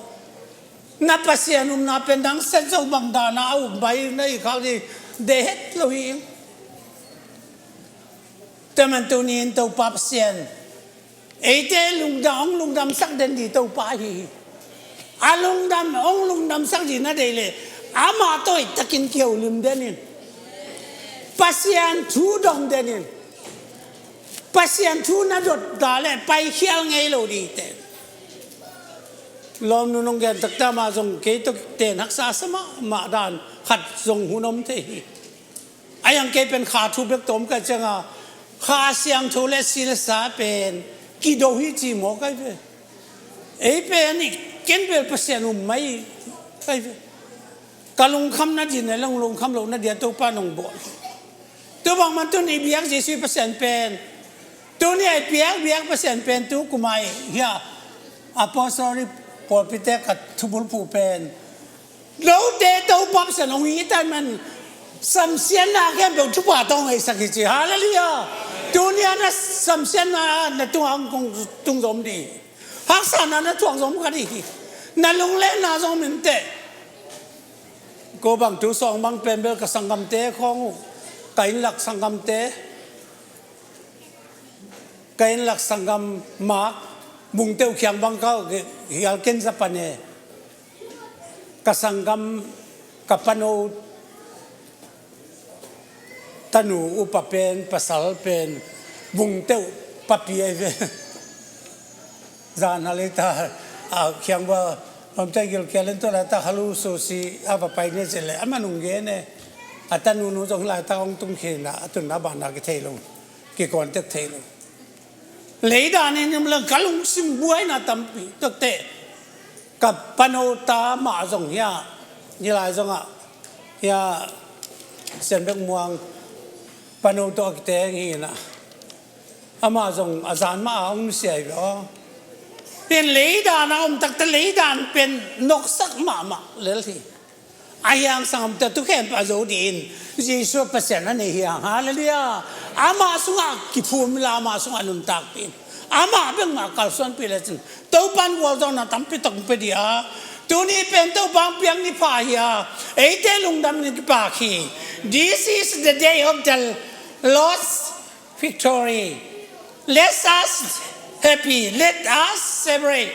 na Pasian umna pen dang set zo bang dana a um bai na i khak ding deih het lo hi. Tua man tunin Topa Pasian eite lungdam, hong lungdamsak den ding Topa ahi hi. A lungdam, hong lungdamsak ding na deih leh amah tawh hoihtakin kiholim den in. Pasian thu dong den in. Pasian thu na dot ta leh paikhial ngei lo ding hi teh. Lawmnu nong gen taktak mah zong kei tawh ten haksa sa mahmah dan khat zong hun om thei hi. A hiang kei pen kha thu bek tawm ka cianga, Kha Siangtho le si le sa pen kido hi ci maw kai ve. Ei pen i ken bel Pasian um mai kai ve. Ka lungkham nading le long lungkham lo nading a Topa nong bawl. Tu bang man tun i biak Jesu i Pasian pen, tuni a i biak, biak Pasian pen tu kumai hia, Apostolic Pawlpite ka thubulphuh pen, note Topa Pasian hong hi tan man, samsiatna khempeuh thupha tawh hong heisak hi ci. Halleluiah. Tuni a na samsiatna na tungah hong kong tung zom ding hi. Haksatna na thuak zom kha ding hi. Na lunglenna zong minteh. Ko bang tu sawng bang pen bel ka sanggamte khawng uh, ka innlak sanggamte, ka innlak sanggam Mak, Bungteuh khiang bang ka hial ken za pan e. Ka sanggam, ka pano tanu upa pen, pasal pen, Bungteuh Papi ai ve. Zan hal ei ta, a khiang va, lam te gil kia len to la ta halu so si a va pai ne se le, a manung ge ne. A ta nu nu zong lai ta ong tung khe na, a tun na ban na ki thei lo. Ki kon tek thei lo. Leidan in nim lang ka lungsim buai na tampi. Tok te, ka pano ta ma zong hia, ni lai zong a, hia, Sen Bek Muang, pano to a ki teng hi na. Ama zong a zan ma a ong nusia hi ve aw. Pen leidan a om takte leidan pen noksak mahmah lel hi. A hiang sangamte tu khempeuh a zo dih in Jesu Pasian a nei hiang. Halleluiah. Ama sungah kiphum la ama sungah nuntakpih in. Ama bek mah kalsuanpih lecin Topan gualzawhna tampi tak pe dih a. Tuni pen Topa piak ni pha hi a. Eite lungdam ni kipak hi. This is the day of the Lord's victory. Let us happy, let us celebrate.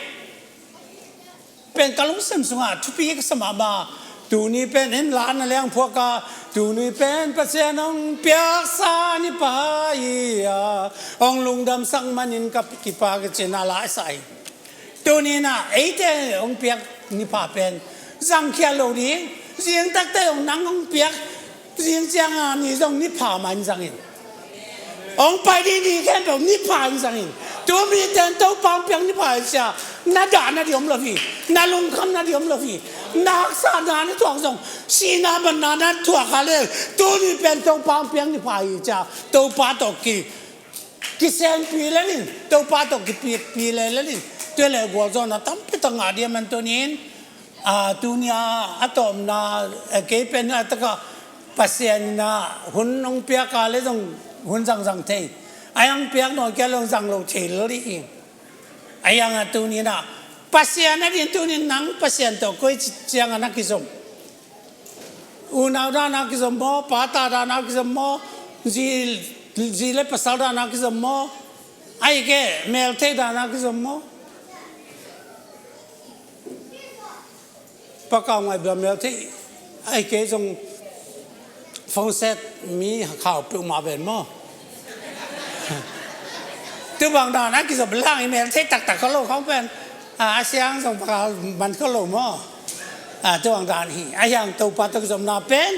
Pen ka lungsim sungah thupi ka sa mahmah. Tuni pen in la na leng phuak a, tuni pen Pasian hong piaksa ni pha hi a, hong lungdamsak manin ka kipak hi cin a la sa hi. Tuni na eite hong piak ni pha pen zangkhia lo ding, zing takte hong nang hong piak, zing ciang a ni zong ni pha man zangin. Hong pai ding ni khempeuh ni pha in zangin. Tu mi ten Topa hong piak ni pha in sia, na dah na di om lo hi, na lungkham na di om lo hi, na haksa na na thuak zong, sina man na na thuak ha le, tu mi pen Topa hong piak ni pha hi sia, Topa tawh ki kisenpi lelin, Topa tawh kipipi lelin, tua le gualzawhna tampi tak ngah dia man tunin, a, tunia a tawmna, a, kei pen a taka Pasian na hun hong piaka le zong hun zangzang thei. A yang piak nawn kia le zong zang lo thei lel hi. A yang a tunina Pasian a din tunin nang Pasian tawh koi ciang a na kizom. Unau dana kizom maw, pata dana kizom maw, zi, zi le pasal dana kizom maw, ai ke melthei dana kizom maw. Pakau ngai bia melthei, ai ke zong phone set mi khau peuh ma ven maw. Tu bang dan a kizom lang i melthei taktak kho lo khong pen. A, a siang zong pakal man kho lo maw. A, tu bang dan hi. A hiang Topa tawh kizomna pen.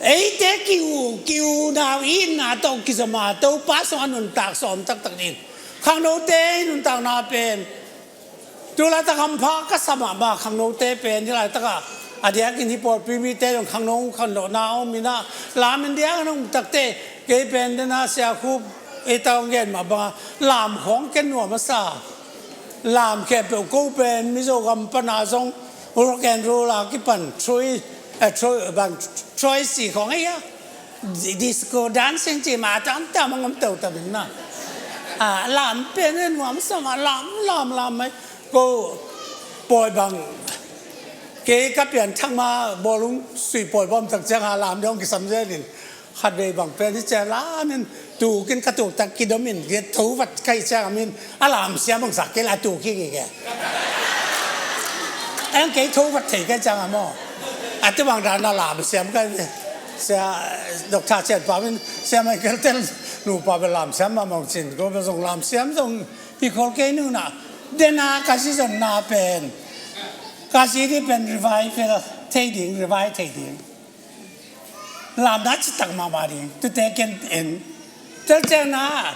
Eite kiu, kiu nau i na tawh kizom a Topa song a nuntak sawm taktak din. Khangnote i nuntakna pen. Tu laitak hampha ka sa mahmah khangnote pen hi laitaka a diakin hi pawlpi mite zong khangno khangnohna om inah lam in diakin hong takte kei pen dena Sia Khup ei ta hong gen mah banga lam khawng ken nuam a sa. Lam khempeuh ko pen Mizo gam pana zong rock and roll a kipan Troy, eh, Troy, bang Troy si khawng ei a. Disco dancing ci mah a tam tam a ngam to tam in na. A, lam pen in nuam sa mah lam, lam, lam mai. Ko pawi bang. Kei ka pian thak ma bawlung sui pawi bawm tak ciang a lam dong kisam zel in. Khat vei bang pen hi cia lam in tukin ka tuk tak kidom in get tho vat kai ciang a min. A lam siam bang sak kei la tu ki ki ke. Ang kei tho vat thei kai ciang a maw. A tu bang dan a lam siam kai ve. Sia Doctor Cian Pa min sia mai kel tel nu pa be lam siam ma mong cin ko be zong lam siam zong i khol kei nu na. Dena ka si zon na pen. Ka si di pen revive thei ding, revive thei ding. Lamna citak mahmah ding tute ken en. Tel ciang na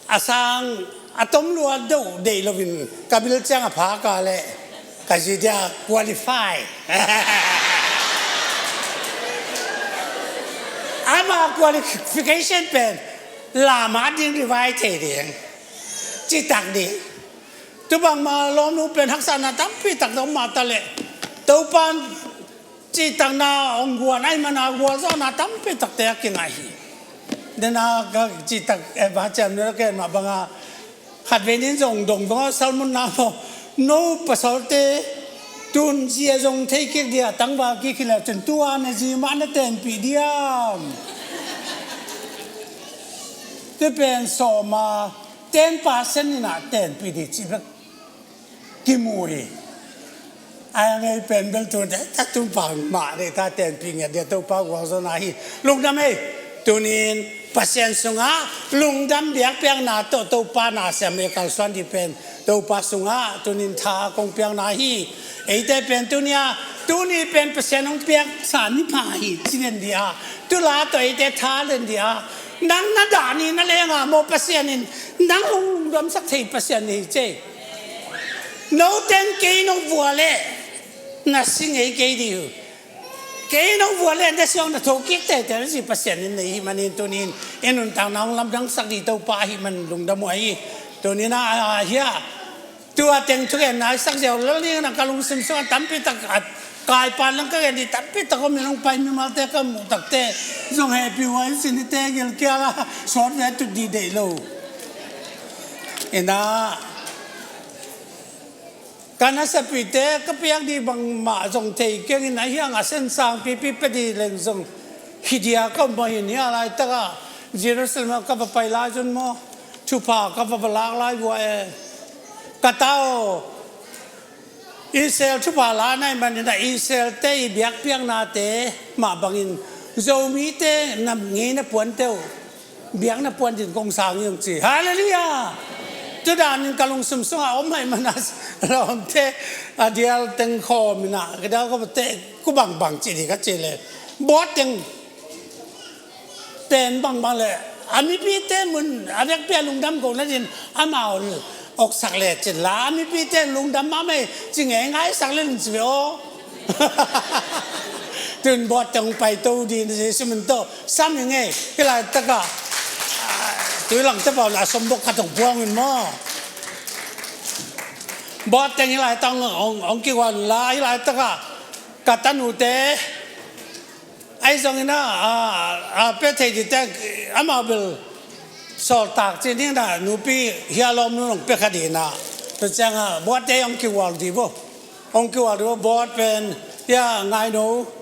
a sang a tom lua do dei lovin ka bil ciang a phak a le ka zi dia qualify. Ama qualification pen lamna ding revive thei ding citak ding. Tu bangma lawmnu pen haksatna tampi tak dong mah ta le Topan cihtakna hong guan ahih mana gualzawhna tampi takte a kingai hi. Dena ka cihtak eh, va ciam nira ken mah banga khat vei nin zong dong dong a salmun na maw no pasalte tun zia zong thei kik dia tangval kik hi le cun tua na zi mah na tenpih diam. Te pen sawma ten percent ina tenpih di cih bek kimu hi. Ai a ngei pen bel tun ta tun pang mah dei ta tenpih ngiat dia Topa gualzawhna hi. Lungdam ei. Tunin Pasian sungah lungdam biakpiakna tawh Topa na siam e kalsuan dih pen Topa sungah tunin tha kong piakna hi. Eite pen tunia, tuni pen Pasian hong piaksa ni pha hi ci len dih a, tula tawh eite tha len dih a, nang na dah ni na lenga maw Pasian in nang hong lungdamsak thei Pasian ni hi cei. Noten kei nong vua leh na si ngei kei dih uh. Kei nong vua leh na siang na thokik tete na si Pasian in nei hi manin tunin i nuntakna hong lamdangsak dih Topa ahi man lungdam uh ahi. Tunin a, a, hia tua teng thugen na isak ziau lal ding na ka lungsim sungah tampi tak a kaipan lang ka gen dih tampi tak om in hong pai mimalte ka muh takte zong hehpih uh a i sin i te gilkial a sawt ve tut dih deih lo. Ina ka nasepite ka piak dih bangmah zong thei keng in a hiang a sensang pipi pe dih leng zong hi dia ka um mah in hia laitaka Jerusalem ah ka va pai lai zun maw thupha ka va va lak lai vua e. Ka ta aw, Israel thupha la nai manin a Israel te i biakpiaknate mah bangin Zomite na ngei na puante uh biakna puan din kong sang i hong ci. Halleluiah. Tudanin ka lungsim sungah om hai manas lawmte a dial teng khawm inah ka dial khawm te ku bangbang ci di ka ci le bawt teng pen bangbang le a mipite mun a vekpi a lungdam ko nadin amau oksak le cin la a mipite lungdam mahmah ci ngei ngaisak le lin ci ve aw. Tun bawt teng hong paito dih na Jesu min tawh sam hi ngei. Hih laitaka tui langte pau la sombok khat hong puang in maw? Bawt teng hih laitaka hong, hong kiguan la hih laitaka ka tanute ahi zongin a, a, a pe thei dihte amau bel sawltak ci ding na nupi hia lawm nun hong pe kha dih na. Tua cianga bawtte hong kigual dih bo. Hong kiual dih bawt pen hia ngaino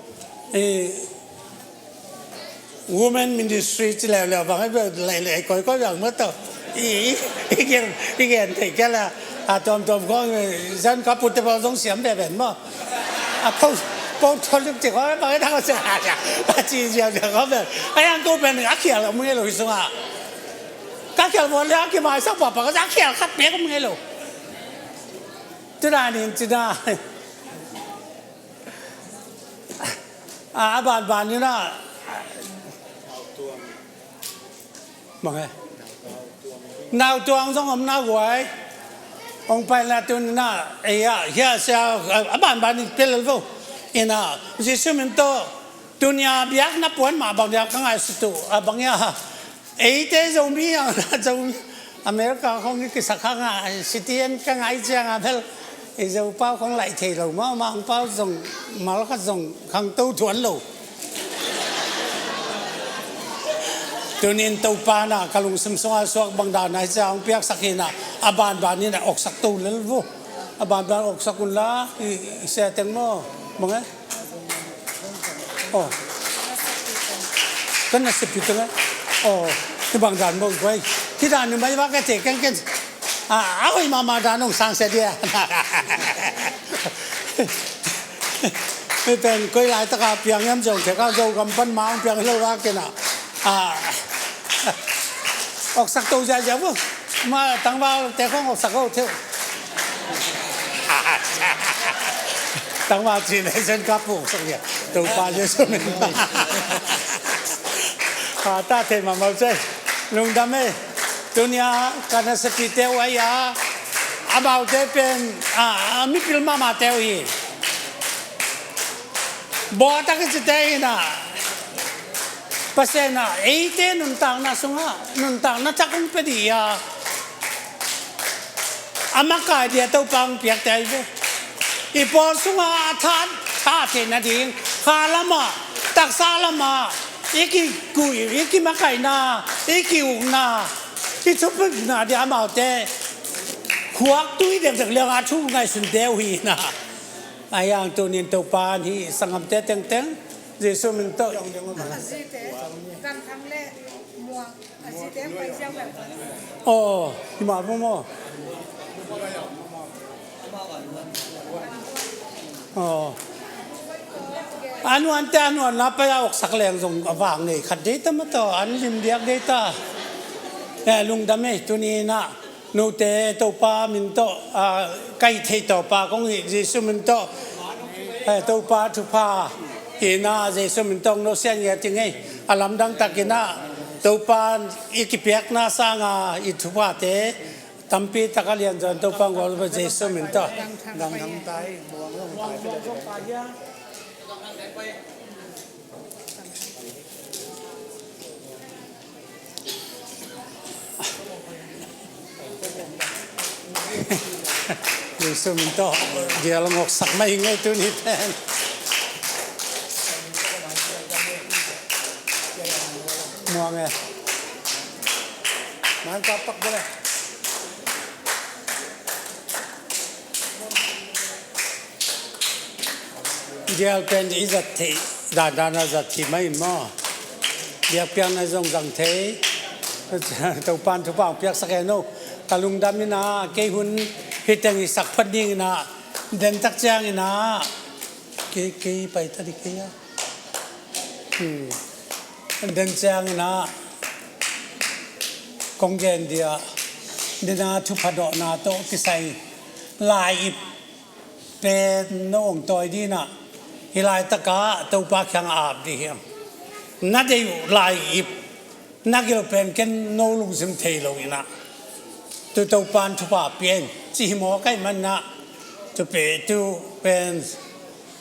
i women ministry ci leuleu bang i leilei koikoi bang maw tawh i gen i gen thei kia le a tuamtuam kong zan ka putte pawl zong siam ve ven maw a po po tholuk ci kong bang i thang a ci a ci ziau ziau kong ven a yang ko pen a khial om ngei lo hi sungah ka khial bawt le a kimaisak pahpah ka a khial khat pek om ngei lo. Tudanin cina a, a banbanin a mange nautuang zong om nauguai hong paina tunin a ei a hia sia a banbanin pelel vo ina Jesu min tawh tunia biakna puan mah bang dia ka ngaisut uh a bang ia eite Zomi a Zomi America khong i kisak hanga citizen ka ngai cianga bel i Zopau khong laih thei lo maw mangpau zong mal khat zong khangto thuan lo. Tunin Topa na ka lungsim sunga suak bangdan ai cia hong piaksak hina a banbanin a oksak to lel vo a banban oksak unla i, i sia teng maw mange. Aw. Kan na sipi teng aw. Ni bang dan maw guai. Hi dan ni mai ba ka te kan kan a a hoi mama dan ong sang sia dia. Mi pen koi lai taka piang yam zong te ka zo gam pan ma ong piang lo la kena a oksak to zia zia bu ma tangval te khong oksak ho teu. Tangval ci nei sen ka puk sak dia. Topa Jesu min. Ha ta thei ma mau cei. Lungdam e. Tunia ka nasepite uh aia amaute pen a mipil mama teu hi. Bawh a tak i cite hina Pasian a eite nuntakna sungah nuntakna cak hong pia dih a a makai dia Topa hong piakte ahi ve. I pawl sungah a tha tha theih nading kha lamah taksa lamah i kikuih i kimakaihna i kiukna i thupikna dia amaute khuaktui dekdek liangah a thu ngaihsunte uh hina. A hiang tunin Topa hih sanggamte tengteng Jesu min tawh. Aw, hi mah maw. Aw. A nuante a nuanna pai a oksak leng zong a vang nei khat dei ta mah tawh an lim diak dei ta. Eh, lungdam ei, tuni in ah note Topa min tawh, ah, ka hih theih tawh pa kong hih Jesu min tawh, eh, Topa thupha hi in ah Jesu min tawh no sian ngiat ing ei. A lamdang tak in ah Topa i kipiakna sanga i thuphate tampi tak a lianzaw in Topa gual Jesu min tawh. Jesu min tawh dial ngawksak mai hi ngei tuni pen. Muang e. Man ka pak bole. Dial pen i zat theih dandan a zat theih mah in maw? Biakpiakna zong zang thei. Topan thupha piaksak e no. Ka lungdam in ah kei hun hi teng i sak phot ding in ah, den tak ciang in ah kei, kei pai ta di kei a. Hmm. Den ciang in ah kong gen dia, den a thupha dawhna tawh kisai lai-ip pen no hong tawi ding in ah, hih laitak ah Topa kiang a ap ding hi hang. Na deih uh lai-ip na gil pen ken no lungsim thei lo in ah, tu Topan thupha pia in ci hi maw, ka hih man in ah, tu pe, tu pen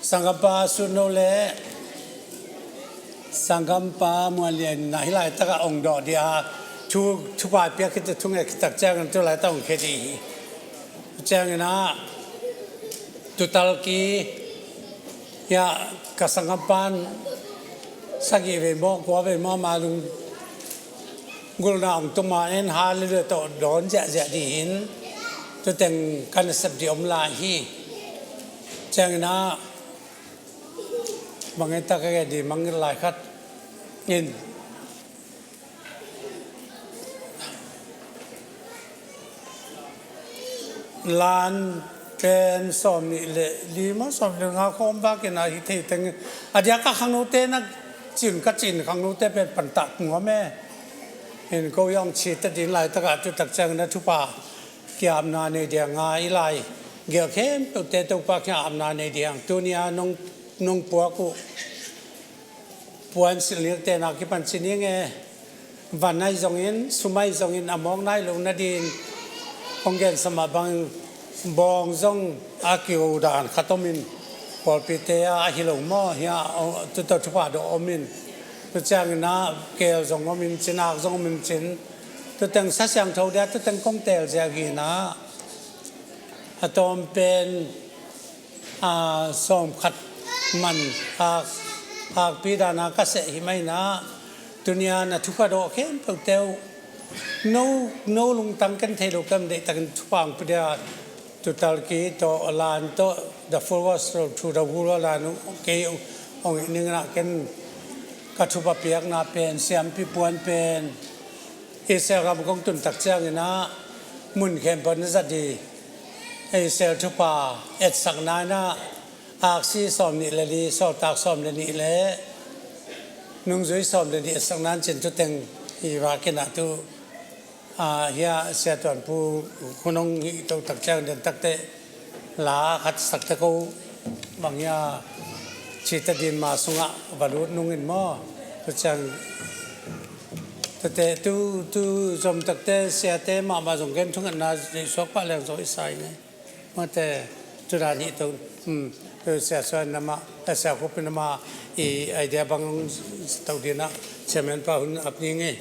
sanggampa Sut No le sanggampa Muan Lian in ah hih laitak ah hong dawh dia, thu, thupha piak khit, thu nget khit tak ciangin tu laitak hong khia ding hi. Ciangin ah tutal ki, ya, ka sanggampan sagih vei maw, kua vei maw, ama lunggulhna hong tum a, en, Hallelujah tawh dawn ziahziah ding hi in, tu teng ka nasep ding om lai hi. Ciangin ah bang e ta ka gen ding, mangngilh lai khat in, lan pen sawm nih le li maw, sawm nih le nga khawng bak in ah hi thei teng. A diak a khangnote na cin, ka cin khangnote pen pantah nuam e. In ko hong ci ta ding laitak ah tu tak ciangin ah thupha ki-apna nei ding a, i lai gelh khempeuhte Topa kiang apna nei ding. Tuni a nong, nong puak uh puan silh nilhte na kipan ci ning e. Van ahi zongin, sum ahi zongin, a mawk nai lo nading, kong gensa mah bang, bawng zong a kiho dan khat om in, pawlpite ah a hi lo maw, hi a, tu tawh thupha dawh om in, tu ciangin ah keel zong om in cin, ak zong om in cin, tu teng Kha Siangtho dia tu teng kong teel ziau hi in ah, a tawm pen, a, sawm khat man, ak, akpi dan a ka seh hi mah in ah, tuni a na thupha dawh khempeuhte uh, no, no lungtang ken thei lo, ken deihtakin thupha hong pia dia, tutal ki tawh, lan tawh, The Full Gospel Through the Whole World, lan uh kei uh hong hih ning in ah ken ka thupha piakna pen, siampi puan pen, Israel gam kong tun tak ciangin ah mun khempeuh na zat ding, Israel thupha etsakna in ah, aksi sawm nih le li, Sawltak sawm le nih le nungzui sawm le nih etsakna in cin tu teng hi vak in ah tu, a, hi a, Sia Tuan Pu hun hong hih to tak ciang den tak teh la khat sak ta ko, bang hi a, ci ta ding, ma sungah va lut nung in maw. Tu ciang tete tu, tu zom tak teh siate mahmah zong gen thungetna i suak pah leng zong i sa ing e. Mate, tu dan hi to, hmm, tu Sia Suan in amah, eh, Sia Khup in amah i idea bang to ding in ah, chairman pa hun ap ning e.